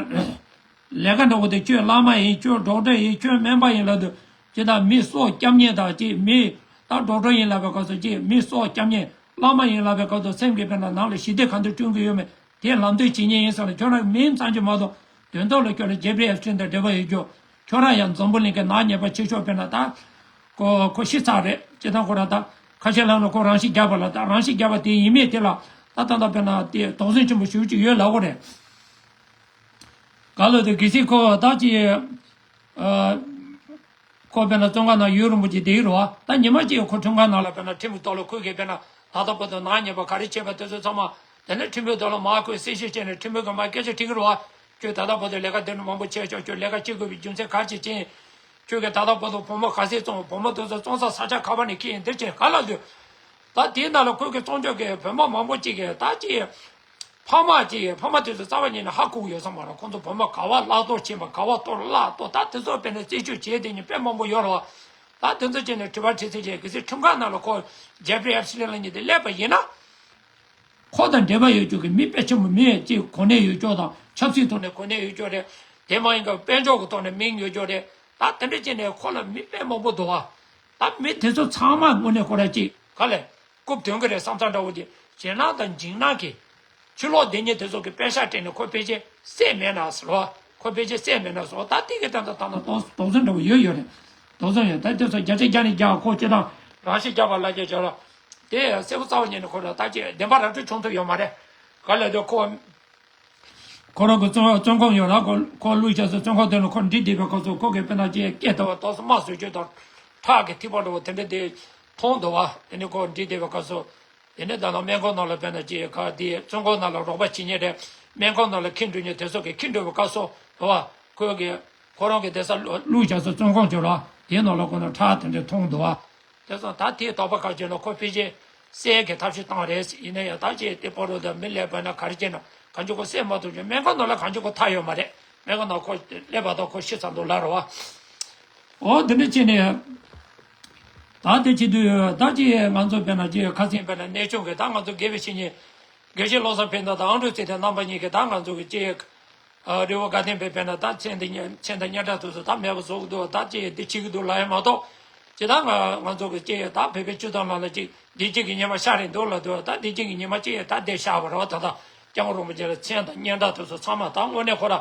ལས་ཀ་འདྲ་བོ་དེ་ཁྱོད་བླ་མ་ཡིན། ཁྱོད་ཌོག་ཊར་ཡིན། ཁྱོད་སྨན་པ་ཡིན་ལབ་དུས། ཇི་ལྟར་མི་སྲོག་སྐྱབས་མཁན་དང་ཅིག་མི། ད་ཌོག་ཊར་ཡིན་ལབ་པའི་སྐབས་སུ་ཅིག་མི་སྲོག་སྐྱབས་མཁན། བླ་མ་ཡིན་ལབ་པའི་སྐབས་སུ་སེམས་ཀྱི་དཔེར་ན་ནང་ལ་ཞི་བདེ་ག་འདྲ་བསྐྲུན་གྱི་ཡོད་མེད་དེ་ལམ་སྟོན་བྱེད་མཁན་ཡིན་ཟེར་ན། ཁྱོད་རང་མིང་ཙམ་གྱིས་མ་གཏོགས་དོན་ཐོག་ལ་ཁྱོད་ལ་ཇེ་ཕི་རི་ཨེབ་སི་ཊིན་དང་འབྲེལ་བ་ཡོད་རྒྱུ། ཁྱོད་རང་ཡང་འཛམ་བུ་གླིང་གི་ནག་ཉེས་པ་ཆེ་ཤོས་དཔེར་ན་ད། ཁོ་ཁོ་ཤི་ཚར་རེད། སྤྱིར་བཏང་ཁོ་རང་ད་ཁ་ཤས་ལབ་ན་ཁོ་རང་ཤི་བརྒྱབ་པ་ལ། ད་རང་ཤི་བརྒྱབ་པ་དེ་ཡིན་མིན་དེ་ལ་ད་ད་ལྟ་དཔེར་ན་དེ་དོགས་ཟོན་ཆེན་པོ་ཞེ་པོ་ཅིག་ཡོད་ལབ་དགོས་རེད། ག་ལ་དེ་གལ་སྲིད་ཁོ་ད་ཅི། ཨ། ཁོ་དཔེར་ན་བཙོན་ཁང་ནང་ཡུན་རིང་པོ་ཅིག་བསྡད་ཀྱི་རེད་བ། ད་ཉི་མ་གཅིག་ཁོ་ཁྲིམས་ཁང་ནང་ལ་དཔེར་ན་ཁྲིམས་ཀྱི་ཐོག་ལ་ཁོས་གིས་དཔེར་ན་ད་ལྟ་བར་དུ་ནག་ཉེས་པ་ག་རེ་བྱས་པ་དེ་ཚོ་ཚང་མ་དེ་ནས་ཁྲིམས་དཔོན་ཐོག་ལ་མར་ཁོས་གསལ་བཤད་བྱས་ནས་ཁྲིམས་དཔོན་གྱིས་མར་སྐད་ཆ་དྲིས་ཀྱི་རེད་བ། ཁྱོད་ད་ལྟ་བར་དུ་ལས་ཀ་འདི་འདྲ་མང་པོ་བྱས་ཆོག་ཁྱོད་ལས་ཀ་བྱེད་དགོས་པའི་རྒྱུ་མཚན་ག་རེ་བྱས་ཅིང་། ཁྱོད་ཀྱིས་ད་ལྟ་བར་དུ་བུ་མོ་ག་ཚད་བཙོང་། བུ་མོ་དེ་ཚོ་བཙོང་ས་ས་ཆ་ག་པ་ནས་འཁྱེར་ཡིན་འདིར་བྱས་ག་ལ་འདུག་ད་དེའི་ནང་ལ་ཁོས་གིས་བཙོང་ཕྱོགས་ཀྱི་བུད་མེད་མང་པོ་ཅིག་གིས་ད་ཅི། ཕ་མ་ཅིག་ཕ་མ་དེ་ཚོ་རྩ་བ་ཉིད་ནས་ཧ་གོ་གི་ཡོད་ས་མ་རེད། ཁོང་ཚོ་བུ་མོ་ག་པར་བརླག་གཏོར་ཕྱིན་པ། ག་པར་གཏོར་བརླག་གཏོར། ད་དེ་ཚོ་དཔེར་ན་རྩད་གཅོད་བྱས་དེ་ཉིད་དཔེ་མང་པོ་ཡོད་རེད་བ། ད་དེ་ཚོ་བྱས་ནས་དྲི་བ་དྲི་ཚིག་བྱས། གལ་སྲིད་ཁྲིམས་ཁང་ནང་ལ་ཁོ་ཇེ་ཕི་རི་ཨེབ་སི་ཊིན་ལབ་མཁན་དེ་སླེབས་པ་ཡིན་ན། ཁོ་དང་འབྲེལ་བ་ཡོད་རྒྱུ་གི་མི་དཔེ་ཆེན་པོ་མི་ཅིག་གོ་གནས་ཡོད་རྒྱུ་དང་ཆབ་སྲིད་ཐོག་ནས་གོ་གནས་ཡོད་རྒྱུ་རེད། དེ་མ་ཡིན་པ་དཔལ་འབྱོར་གྱི་ཐོག་ནས་མིང་ཡོད་རྒྱུ་རེད། ད་དེ་འདྲ་བྱས་ནས་ཁོ་ལ་མི་དཔེ་མང་པོ་འདུག་བ། ད་མི་དེ་ཚོ་ཚང་མ་དངོས་གནས་ཁོ་རང་ཅིག་ག་ལས། རྐུབ་སྟོན་གྱི་རེད་བསམ་ས་འདྲ་བོ་དེ། ཞེད་སྣང་དང་འཇིགས་སྣང་གིས། ཕྱི་ལོགས་སྡོད་མཁན་དེ་ཚོ་གིས་པེ་ཤག་སྤྲད་ནས་ཁོ་ཕལ་ཆེར་བསད་མེད་ན་ཟེར་བ། ཁོ་ཕལ་ཆེར་བསད་མེད་ན་ཟེར་བ། ད་དེ་གི་ད་ད་ད་ད་དོགས་དོགས་ཟོན་འདྲ་བོ་ཡོད་ཡོད་རེད། དོགས་ཟོན་ཡོད། ད་དེ་ཚོ་བརྒྱ་ཆ་བརྒྱ་ནས་བརྒྱ་ཁོ་སྤྱིར་བཏང་རང་ཤི་རྒྱག་པ་ལ་རྒྱ་བྱ་ལ། དེ་གསལ་པོ་རྩ་བ་ཉིད་ནས་ཁོ་ལ་ད་ཅི་བདེན་པ་ར་སྤྲོད་བྱུང་ཐུབ་ཡོད་མ་རེད། ག་ལ་དེ་ཁོ། ཁོ་རང་གི་བཙོན་བཙོན་ཁང་ཡོད་ན་ཁོ་ཁོ་བླུགས་བཞག་སོང་། བཙོན་ཁང་དེ་ནས་ཁོ་འགྲིག་བསྡད་པའི་སྐབས་སུ་ཁོ་གིས་དཔེར་ན་ཅི་སྐད་བཏང་བ་དོགས་སོ་དམག་བཟོ་རྒྱུ་དང་། ཁྲག་གི་ཐིགས་པ་འདྲ་བོ་དེ་འདྲ་དེ་མཐོང་འདུག་བ། དེ་ནས་ཁོ་འགྲིག་བསྡད་པའི་སྐབས་སུ། དེ་ནས་ད་ལྟ་སྨན་ཁང་ནང་ལ་དཔེར་ན་ཅི་ག་དེ་བཙོན་ཁང་ནང་ལ་རོགས་པ་བྱེད་མཁན་རེད། སྨན་ཁང་ནང་ལ་འཁྱེར་འགྲོ་མཁན་དེ་ཚོ་གིས་འཁྱེར་འགྲོ་བའི་སྐབས་སུ་རེད་བ། ཁོ་གིས་ཁོ་རང་གི་བསྡད་ས་བླུགས་བཞག་སོང་། བཙོན་ཁང་ཅིག་ལ་དེའི་ནང་ལ་ཁོ་ན་ཁྲག་དེ་འདྲ་མཐོང་འདུག་བ། དེ་སོང་ད་དེའི་དོགས་པ་ཁ་ཅིག་ལ་ཁོ་ཕལ་ཆེར་བསད་ཀྱི་ཐབས་ཤེས་བཏང་རེད། ཡིན་ན་ཡང་ད་ཅི་དེ་པོ་རོ་དང་མི་ལས་པ་ན་ག་རེ་བྱས་ན་གང་ཅི་ཁོ་བསད་མ་ཐུབ་ཀྱང་སྨན་ཁང་ནང་ལ་གང་ཅི་ཁོ་ཐར་ཡོད་མ་རེད། སྨན་ཁང་ནང་ཁོ་སླེབས་པ་དང་ཁོ་ཤི་ཚར་འདུག་ལབ་རེད་བ། འོ་དེ་འདྲ་བྱས་ནས། ད་དེ་བྱེད་དུས་ད་ཅི་ང་ཚོ་དཔེར་ན་ཅི་ཁ་སང་དཔེར་ན་གནས་ཆུང་གི་ད་ང་ཚོ་དགེ་བའི་བཤེས་གཉེན་དགེ་བཤེས་བློ་བཟང་ཕན་བདེ་དང་ཨང་འགྲོ་ཚེ་བརྟན་རྣམ་པ་གཉིས་ཀྱིས་ད་ང་ཚོ་གི་ཅི། རི་བོ་དགའ་ལྡན་པའི་དཔེར་ན་ད་མཚན་དང་མཚན་དང་སྙན་གྲགས་དེ་ཚོ་ད་མེད་པ་བཟོ་གི་འདུག་ད་ཅི་འདི་བྱེད་ཀྱི་འདུག་ལབ་ཡ་མ་གཏོགས། ཅི་ད་ང་ང་ཚོ་གི་ཅི་ད་བོད་པའི་སྤྱི་ཚོགས་ནང་ལ་ཅི་བདེ་སྐྱིད་ཀྱི་ཉི་མ་ཤར་རེད་འདུག་ལབ་འདུག་ད་བདེ་སྐྱིད་ཀྱི་ཉི་མ་ཅི་ད་འདི་ཤར་བ་རེད་བ། ད་ད་སྐྱབས་མགོན་རིན་པོ་ཆེ་ལ་མཚན་དང་སྙན་གྲགས་དེ་ཚོ་ཚང་མ་ད་དངོས་གནས་ཁོ་ར།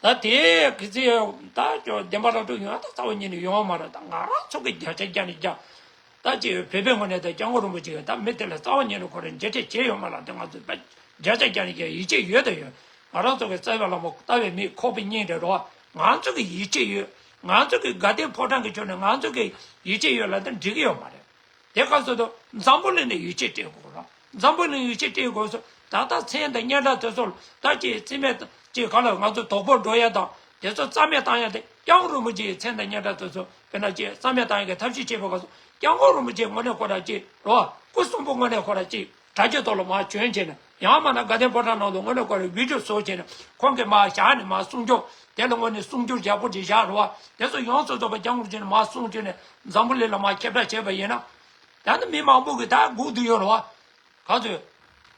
ད་དེ་གི་ཚེ་ད་ཅོ་བདེན་པ་ར་སྤྲོད་ཡོང་ད་རྩ་བ་ཉིད་ནས་ཡོང་བ་མ་རེད། ད་ང་རང་ཚོ་གི་བརྒྱ་ཆ་བརྒྱ་ནས་བརྒྱ། ད་ཅི་བོད་པའི་ངོས་ནས་ད་སྐྱབས་མགོན་རིན་པོ་ཆེ་གི་ད་མི་དེ་ལ་རྩ་བ་ཉིད་ནས་ཁོ་རང་མཇལ་འཕྲད་བྱས་ཡོད་མ་ལ་དེ་ང་ཚོ་ད་བརྒྱ་ཆ་བརྒྱ་ནས་བརྒྱ་ཡིད་ཆེས་ཡོད་དང་ཡོད། ང་རང་ཚོ་གི་རྩ་བའི་བླ་མ་ལྟ་བའི་མིག་ཁོག་པའི་གཉེན་འདྲ་རོ། ང་ཚོ་གི་ཡིད་ཆེས་ཡོད། ང་ཚོ་གི་དགའ་ལྡན་ཕོ་བྲང་གི་ཕྱོགས་ནས་ང་ཚོ་གི་ཡིད་ཆེས་ཡོད་ལ་ད་འགྲིག་གི་ཡོད་མ་རེད། དེ་སྐབས་སུ་ད་འཛམ་བུ་གླིང་ནས་ཡིད་ཆེས་སྤྲད་དགོས་ར། འཛམ་བུ་གླིང་ཡིད་ཆེས་སྤྲད་དགོས་སུ་ད་ལྟ་མཚན་དང་སྙན་གྲགས་དེ་ཚོ་ད་ཅི་རྩིས་མེད་ཅི་ག་ལ་ང་ཚོ་དོག་པོ་འགྲོ་ཡ་དང་དེ་ཚོ་རྩ་མེད་བཏང་ཡ་དེ་སྐྱབས་མགོན་རིན་པོ་ཆེའི་མཚན་དང་སྙན་གྲགས་དེ་ཚོ་དཔེར་ན་ཅི་རྩ་མེད་བཏང་ཡ་གི་ཐབས་ཤེས་བྱེད་པའི་སྐབས་སུ་སྐྱབས་མགོན་རིན་པོ་ཆེ་དངོས་གནས་ཁོ་ར་ཅི་རོ་སྐུ་གསོན་པོ་དངོས་གནས་ཁོ་ར་ཅི་དྲ་རྒྱའི་ཐོག་ལ་མར་བྱོན་བྱས་ནས་ཡང་མིན་ན་དགའ་ལྡན་ཕོ་བྲང་ནང་དུ་དངོས་གནས་ཁོ་ར་བི་ཌིའོ་བཟོ་བྱས་ནས་ཁོང་གིས་མར་བཞག་ནས་མར་གསུང་ཆོས་དེ་ལ་དངོས་གནས་གསུང་ཆོས་ཡག་པོ་ཅིག་བཞག་རོ་བ། དེ་ཚོ་ཡོངས་སུ་རྫོགས་པ་སྐྱབས་མགོན་རིན་པོ་ཆེ་ནས་མར་གསུང་བྱས་ནས་འཛམ་བུ་གླིང་ལ་མར་ཁྱབ་བསྒྲགས་བྱས་པ་ཡིན་ན། ད་ནི་མི་མང་པོ་གིས་ད་སྒུག་བསྡད་ཡོད་རེད་བ། ག་ཚོད།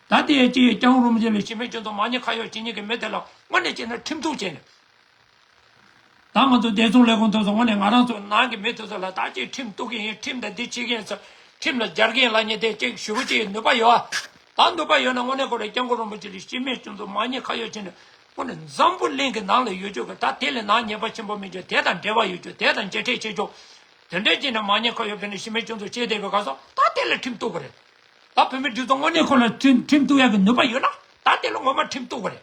ད་དེ་ཅི་སྐྱབས་མགོན་རིན་པོ་ཆེ་ལ་གཞི་མེད་སྤྱི་ཚོགས་མ་ཉེས་ཁ་གཡོགས་བྱེད་མཁན་གྱི་མི་དེ་ལ་དངོས་གནས་བྱས་ན་ཁྲིམས་གཏུག་བྱས་ནས། ད་ང་ཚོ་བདེ་སྲུང་ལས་ཁུངས་དེ་ཚོ་དངོས་གནས་ང་རང་ཚོ་ནང་གི་མི་དེ་ཚོ་ལ་ད་ཅི་ཁྲིམས་གཏུག་གི་ཡིན། ཁྲིམས་དང་འདི་བྱེད་ཀྱི་ཡིན་ཟེར་ཁྲིམས་ལ་སྦྱར་གྱི་ཡིན་ལབ་མཁན་དེ་ཅིག་ཞུ་བ་ཅིག་ནུས་པ་ཡོད་ཨ། ད་ནུས་པ་ཡོད་ན་དངོས་གནས་ཁོ་རང་སྐྱབས་མགོན་རིན་པོ་ཆེ་ལ་གཞི་མེད་སྤྱི་ཚོགས་མ་ཉེས་ཁ་གཡོགས་བྱས་ནས་དངོས་གནས་འཛམ་བུ་གླིང་གི་ནང་ལ་ཡོད་ཆོག་གི་ད་དེ་ལས་ནག་ཉེས་པ་ཆེན་པོ་མི་འཇོག་དེ་དང་འབྲེལ་བ་ཡོད་ཆོག་དེ་དང་མཇལ་འཕྲད་བྱེད་ཆོག་དེ་འདྲའི་ཅིག་ནས་མ་ཉེས་ཁ་གཡོགས་བྱས་ནས་གཞི་མེད་སྤྱི་ཚོགས་བྱས་བསྡད་པའི་སྐབས་སུ་ད་དེ་ལ་ཁྲིམས་གཏུག་གི་རེད། ད་བོད་མི་སྒྲིག་འཛུགས་དངོས་གནས་ཁོ་ལ་ཁྲིམས་ཁྲིམས་གཏུག་ཡག་གི་ནུས་པ་ཡོད་ན་ད་དེ་ལ་ངོ་མ་ཁྲིམས་གཏུག་གི་རེད།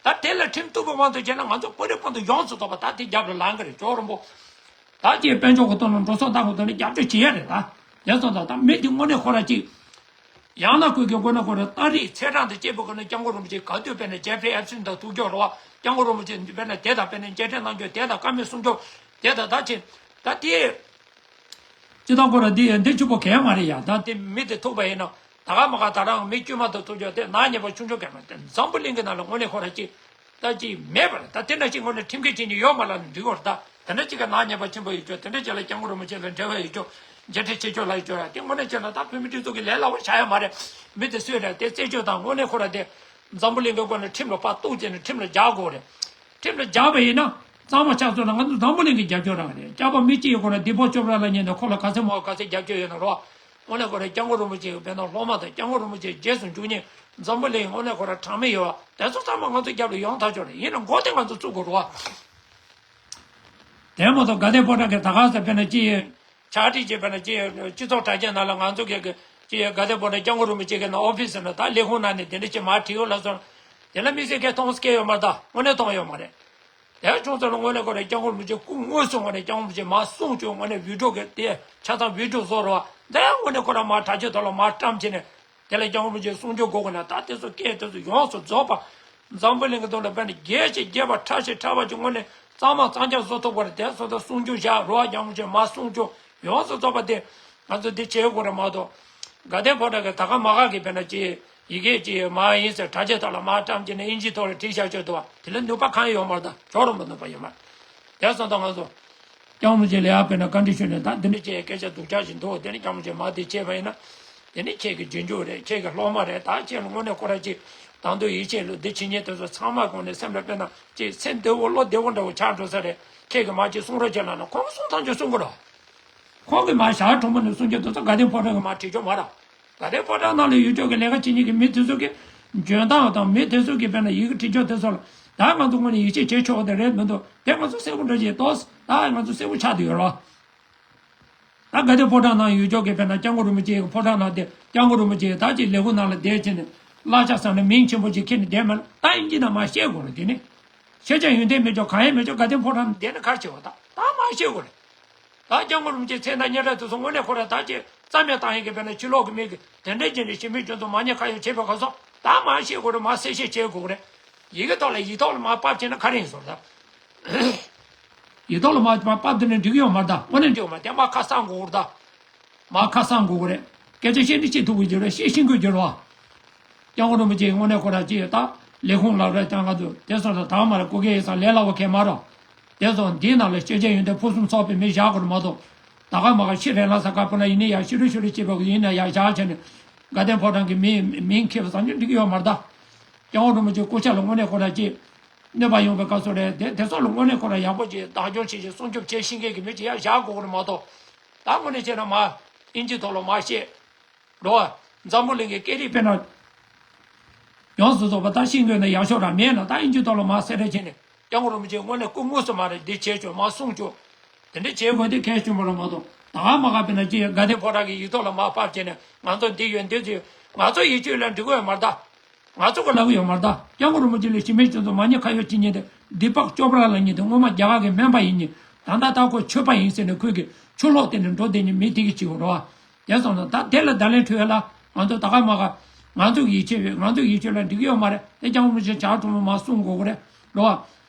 ད་དེ་ལ་ཁྲིམས་གཏུག་པའི་དབང་དུ་བྱས་ན་ང་ཚོ་བོད་རིགས་ཕན་ཚུན་ཡོངས་སུ་རྫོགས་པ་ད་དེ་རྒྱབ་ལ་ལངས་གི་རེད། ཇོ་རིན་པོ། ད་ཅིག་དཔལ་འབྱོར་གི་ཐོག་ནས་འགྲོ་སོང་བཏང་གི་ཐོག་ནས་རྒྱབ་སྐྱོར་བྱེད་ཡ་རེད་ད། དེ་སོང་ཙང་ད་མི་དེ་དངོས་གནས་ཁོ་ར་ཅིག་ཡང་ན་ཁོས་ཀྱི་དངོས་གནས་ཁོ་ར་ཏ་རིག་ཚེས་གྲངས་དེ་བཅད་པའི་སྒོ་ནས་སྐྱབས་མགོན་རིན་པོ་ཆེ་ག་དུས་དཔེར་ན་ཇེ་ཕི་རི་ཨེབ་སིན་དང་ཐུག་ཀྱོག་རེད་བ། སྐྱབས་མགོན་རིན་པོ་ཆེ་དཔེར་ན་དེ་དང་དཔེར་ན་མཇལ་འཕྲད་གནང་ཀྱོག་དེ་དང་བཀའ་མོལ་གསུང་ཀྱོག་དེ་དང་ད་ཅིག་ད་དེ། སྤྱི་བཏང་ཁོ་ར་འདི་འདི་ཕྱུག་པོ་གས་མ་རེད་ཡ། ད་དེ་མི་དེ་ཐུག་པ་ཡིན་ན་ད་ག་མ་ག་ད་རང་མི་དཀྱུས་མ་དང་ཐུག་ཀྱོག་དེ་ནག་ཉེས་པ་ཆུང་ཆུང་གས་མ་དེ་འཛམ་བུ་གླིང་གི་ནང་ལ་དངོས་གནས་ཁོ་ར་ཅིག་ད་ཅིག་མེད་པ་རེད། ད་དེ་འདྲ་ཅིག་དངོས་གནས་ཁྲིམས་འགལ་བྱེད་ནི་ཡོད་མ་ལབ་ན་འགྲིག་གོ་རེད། ད་དེ་འདྲ་ཅིག་ག་ནག་ཉེས་པ་ཆེན་པོ་ཡོད་ཀྱོག་དེ་འདྲ་ཅིག་ལ་སྐྱབས་མགོན་རིན་པོ་ཆེ་ལ་འབྲེལ་བ་ཡོད་ཀྱོག་མཇལ་འཕྲད་བྱེད་ཀྱོག་ལ་ཡོད་ཀྱོག་ཡ། དེ་དངོས་གནས་བྱས་ན་ད་བོད་མི་སྒྲིག་འཛུགས་ཀྱི་ལས་སླ་བོ་ཆགས་ཡོད་མ་རེད། མི་དེ་སུས་རེད་དེ་རྩད་གཅོད་དང་དངོས་གནས་ཁོ་ར་དེ་འཛམ་བུ་གླིང་གི་སྒོ་ནས་ཁྲིམས་ལ་ཕར་གཏུག་བྱས་ནས་ཁྲིམས་ལ་རྒྱག་དགོས་རེད། ཁྲིམས་ལ་རྒྱག་པ་ཡིན་ན་གཙང་མ་ཆགས་སོང་ན་ང་ཚོ་འཛམ་བུ་གླིང་གི་རྒྱབ་སྐྱོར་རག་རེད། སྐྱབས་པ་མི་གཅིག་ཡོད་ཁོ་ར་དི་པོག་ཅོ་པྲ་ལབ་མཁན་དེ་ཁོ་ལ་ག་ཚད་མང་བ་ག་ཚད་རྒྱབ་སྐྱོར་ཡོད་ན་རོ། དངོས་གནས་ཁོ་ར་སྐྱབས་མགོན་རིན་པོ་ཆེ་གི་དཔེར་ན་སློབ་མ་དང་སྐྱབས་མགོན་རིན་པོ་ཆེ་རྗེས་སུ་འཇུག་མཁན་འཛམ་བུ་གླིང་དངོས་གནས་ཁོ་ར་གྲངས་མེད་ཡོད་བ། དེ་ཚོ་ཚང་མ་ང་ཚོ་རྒྱབ་ལ་ཡོང་ཐག་ཆོད་རེད། ཡིན་ན་འགོ་དེ་ང་ཚོ་བཙུགས་དགོས་རེད་བ། དེ་མ་གཏོགས་དགའ་ལྡན་ཕོ་བྲང་གི་ད་ག་ས་དཔེར་ན་ཅི་ཡིན། ཕྱག་བྲིས་བྱས་པ་ན་ཅི་སྤྱི་ཚོགས་དྲ་རྒྱ་ནང་ལ་ང་ཚོ་གི་ཅི་དགའ་ལྡན་ཕོ་བྲང་སྐྱབས་མགོན་རིན་པོ་ཆེ་གི་ནང་ཨོ་ཕི་སི་ནང་ད་ལས་ཁུངས་ནང་ནས་དེ་འདྲ་ཅིག་མར་བྲིས་ཡོད་ལབ་སོང་། དེ་ལ་དམིགས་བསལ་སྐད་གཏོང་སྐད་ཡོད་མ་རེད། ད་དངོས་གནས་གཏོང་ཡོད་མ་རེད། དེ་བྱུང་ཙང་ལ་དངོས་གནས་ཁོ་རེ་སྐྱབས་མགོན་རིན་པོ་ཆེ་སྐུ་དངོས་སུ་ངོ་ནས་སྐྱབས་མགོན་རིན་པོ་ཆེ་མར་གསུང་བྱུང་། ངོ་ནས་བི་ཌིའོ་གི་དེ་ཆ་ཚང་བི་ཌིའོ་བཟོ་རོགས། འདི་ཡང་དངོས་གནས་ཁོ་རང་མར་དྲ་རྒྱའི་ཐོག་ལ་མར་བཀྲམ་བྱས་ནས་དེ་ལ་སྐྱབས་མགོན་རིན་པོ་ཆེ་གསུང་ཆོས་དགོས་དགོས་ན་ད་དེ་ཚོ་སྐད་དེ་ཚོ་ཡོངས་སུ་རྫོགས་པ་འཛམ་བུ་གླིང་གི་སྟེང་ལ་དཔེར་ན་རྒྱས་ཆེ་རྒྱས་པ་ཕྲ་ཞེ་ཕྲ་བ་ཅིག་དངོས་གནས་གཙང་མ་གཙང་རྐྱང་བཟོ་ཐུབ་པ་རེད། དེ་ཚོ་ད་གསུང་ཆོས་བཞག་རོགས། སྐྱབས་མགོན་རིན་པོ་ཆེ་མར་གསུང་ཆོས་ཡོངས་སུ་རྫོགས་པ་དེ་ང་ཚོ་འདི་བྱེད་དགོས་རེད་མ་གཏོགས། དགའ་ལྡན་ཕོ་བྲང་གི་ད་ག་མ་ག་གི་དཔེར་ན་ཅི་ཡི་གེ་ཅི་མ་ཡིན་ཟེར་དྲ་རྒྱའི་ཐོག་ལ་མར་བཀྲམ་བྱས་ནས་ཨིན་ཇིའི་ཐོག་ལ་བྲིས་བཞག་ཆོག་འདུག་བ། དེ་ལ་ནུས་པ་གང་ཡང་ཡོད་མ་རེད། ད་ཇོ་རིན་པོ་ནུས་པ་ཡོད་མ་རེད། དེ་སོང་ཙང་ང་ཚོ་སྐྱབས་མགོན་རིན་པོ་ཆེ་ལ་ཡ་དཔེར་ན་བཀའ་འདྲི་ཞུས་ནས་ད་འདི་འདྲ་ཅིག་སྐད་ཆ་སྡུག་ཅག་ཅིག་འདུག་དེ་ནས་སྐྱབས་མགོན་རིན་པོ་ཆེ་མར་འདི་བྱས་པ་ཡིན་ན་དེ་ནི་ཁྱེད་ཀྱི་རྗེས་འཇུག་རེད། ཁྱེད་ཀྱི་སློབ་མ་རེད། ད་ཁྱེད་ལ་དངོས་གནས་ཁོ་ར་ཅིག་དང་དུ་ཡིད་ཆེས་ལུགས་འདི་བྱེད་མཁན་དེ་ཚོ་ཚང་མ་དགོངས་ནས་སེམས་ལ་དཔེར་ན་ཅིག་སེམས་བདེ་བོ་བློ་བདེ་བོ་འདྲ་བོ་ཆགས་འགྲོ་ས་རེད། ཁྱེད་ཀྱིས་མར་ཅིག་གསུང་རོགས་བྱེད་ལབ་ན་ཁོང་གིས་གསུང་ཐམས་ཅད་གསུང་གི་རེད། ཁོང་གིས་མར་ཞག་གྲོང་པ་ནས་གསུང་རྒྱུ་དེ་ཚོ་དགའ་ལྡན་ཕོ་བྲང་གིས་མར་བྲིས་ཆོག་མ་རེད། དགའ་ལྡན་ཕོ་བྲང་ནང་ལ་ཡོད་ཆོག་གི་ལས་ཀ་བྱེད་མཁན་གྱི་མི་དེ་ཚོ་གི་འཇོན་ཐང་དང་མི་དེ་ཚོ་གི་དཔེར་ན་ཡི་གེ་བྲིས་ཆོག་དེ་ཚོ་ལ་ད་ང་ཚོ་དངོས་གནས་ཡིད་ཆེས་བྱེད་ཆོག་དེ་རེད་མི་འདུག་དེ་ང་ཚོ་གསལ་པོ་འདྲ་ཞིག་ཏོག་ཙམ་ད་ང་ཚོ་གསལ་པོ་ཆགས་བསྡད་ཡོད་རེད། ད་དགའ་ལྡན་ཕོ་བྲང་ནང་ཡོད་ཆོག་གི་དཔེར་ན་སྐྱབས་མགོན་རིན་པོ་ཆེ་གི་ཕོ་བྲང་ནང་བསྡད། སྐྱབས་མགོན་རིན་པོ་ཆེ་ད་ཅིག་ལས་ཁུངས་ནང་ལ་བསྡད་བྱས་ནས་གླ་ཆ་ཟ་ནས་མིང་ཆེན་པོ་ཅིག་ཁྱེར་ནས་བསྡད་མ་ན། ད་ཨིན་ཇི་ནང་མར་བཤད་དགོས་རེད། དེ་ནི་ཤེས་བྱ་ཡོན་ཏན་མེད་ཆོག་གང་ཡང་མེད་ཆོག་དགའ་ལྡན་ཕོ་བྲང་ནང་བསྡད་ནས་ག་རེ་བྱེད་པ། ད་ད་མར་བཤད་དགོས་རེད། ད་སྐྱབས་མགོན་རིན་པོ་ཆེ་མཚན་དང་སྙན་གྲགས་དེ་ཚོ་དངོས་གནས་ཁོ་རང་ད་ཅིག་རྩ་མེད་བཏང་ཡས་ཀྱི་དཔེར་ན་ཕྱི་ལོགས་ཀྱི་མི་གིས་དེ་འདྲའི་ཅན་གྱི་གཞིས་མི་ཁྱོད་ཚོ་མ་ཉེས་ཁ་གཡོགས་བྱེད་པའི་སྐབས་སུ་ད་མར་བཤད་དགོས་རེད། མར་གསལ་བཤད་བྱེད་དགོས་རེད། ཡི་གེ་ཐོག་ལ་ཡིག་ཐོག་ལ་མར་ཕབ་བྱས་ན་ག་རེ་ཡིན་ཟེར་ད། ཡིག་ཐོག་ལ་མར་མར་ཕབ་དེ་ནས་འགྲིག་གི་ཡོད་མ་རེད་ད། དངོས་གནས་འགྲིག་ཡོད་མ་རེད། དེ་མར་ཁ་གསལ་དགོས་རེད་ད། མར་ཁ་གསལ་དགོས་རེད། སྐད་ཆ་བཤད་ནི་བཤད་ཐུབ་ཀྱི་ཡོད་རེད། བཤད་ཤེས་ཀྱི་ཡོད་རེད་བ། སྐྱབས་མགོན་རིན་པོ་ཆེ་དངོས་གནས་ཁོ་རང་ཅིག་ད་ལས་ཁུངས་ལབ་ར་ཀྱང་ང་ཚོ་དེ་སོང་ཙང་ད་མར་སྐུ་སྒེར་ཡིན་ཙང་ལས་སླ་པོ་གང་ཡང་མ་རེད། དེ་སོང་འདིའི་ནང་ལ་ཤེས་བྱ་ཡོན་ཏན་ཕུན་སུམ་ཚོགས་པའི་མི་བཞག་དགོས་རེད་མ་གཏོགས། ད་ག་མ་ག་ཤི་རེ་ལ་ས་ཀ་པོ་ལ་ཡིན་ནི་ཡ་ཤི་རུ་ཤི་རུ་བྱེད་པ་ཡིན་ན་ཡ་བཞག་བྱས་ནས་དགའ་ལྡན་ཕོ་བྲང་གི་མི་མིང་ཁྱེར་བ་ཙམ་གྱིས་འགྲིག་གི་ཡོད་མ་རེད་ད། སྐྱབས་མགོན་རིན་པོ་ཆེ་སྐུ་ཕྱྭ་ལ་དངོས་གནས་ཁོ་རང་ཅིག་གནོད་པ་ཡོང་བའི་སྐབས་སུ་རེད། དེ་དེ་ཚོ་ལ་དངོས་གནས་ཁོ་རང་ཡག་པོ་ཅིག་བདག་སྐྱོང་བྱེད་ཅིག་སྲུང་སྐྱོབ་བྱེད་ཤེས་མཁན་གྱི་མི་ཅིག་ཡར་བཞག་དགོས་ཀྱི་རེད་མ་གཏོགས། ད་དངོས་གནས་བྱས་ན་མར་ཨིན་ཇི་ཐོག་ལ་མར་བཤད་འགྲོ་བ། འཛམ་བུ་གླིང་གི་སྐད་རིགས་དཔེར་ན་ཡོངས་སུ་རྫོགས་པ་ད་ཤེས་དགོས་ན་ཡག་ཤོས་རང་མེད་ན། ད་ཨིན་ཇི་ཐོག་ལ་མར་གསལ་བསྒྲགས་བྱས་ནས་སྐྱབས་མགོན་རིན་པོ་ཆེ་དངོས་གནས་སྐུ་དངོས་སུ་མར་འདི་བྱས་ཆོག་མར་གསུངས་ཆོག་དེ་འདྲ་བྱེད་དགོས་དེ་གལ་ཆེན་པོ་རེད་མ་གཏོགས། ད་ག་མ་ག་དཔེར་ན་ཅིག་དགའ་ལྡན་ཕོ་བྲང་གི་ཡིག་ཐོག་ལ་མར་ཕབ་བྱས་ནས་ང་ཚོ་འདི་ཡོད་འདི་ཚོ་ཡོད། ང་ཚོ་ཡིད་ཆེས་ལ་འགྲིག་གི་ཡོད་མ་རེད་ད། ང་ཚོ་གི་ལབ་གི་ཡོད་མ་རེད་ད། སྐྱབས་མགོན་རིན་པོ་ཆེ་ལ་གཞིས་མི་ཁྱོད་ཚོ་མ་ཉེས་ཁ་གཡོགས་བྱེད་མཁན་དེ་སྡིག་པ་ཅོ་པ་ར་ལབ་མཁན་དེ་སྔོན་མ་རྒྱ་གར་གི་སྨན་པ་ཡིན་མཁན། ད་ལྟ་ད་ཁོ་ཆོས་པ་ཡིན་ཟེར་ནས་ཁོས་གི་ཆུ་ལོག་དེ་ནས་འགྲོ་བསྡད་མཁན་མི་དེ་གི་བྱེད་དགོས་རེད་བ། དེ་སོང་ན་ད་དེ་ལ་བརྡ་ལན་འཕྲོད་ཡ་ལ་ང་ཚོ་ད་ག་མ་ག་ང་ཚོ་གི་ཡིད་ཆེས་ཡོད། ང་ཚོ་ཡིད་ཆེས་ལ་འགྲིག་གི་ཡོད་མ་རེད། དེ་སྐྱབས་མགོན་རིན་པོ་ཆེ་ཇག་གྲུ་མོ་མར་གསུང་དགོས་གི་རེད་རེད་བ།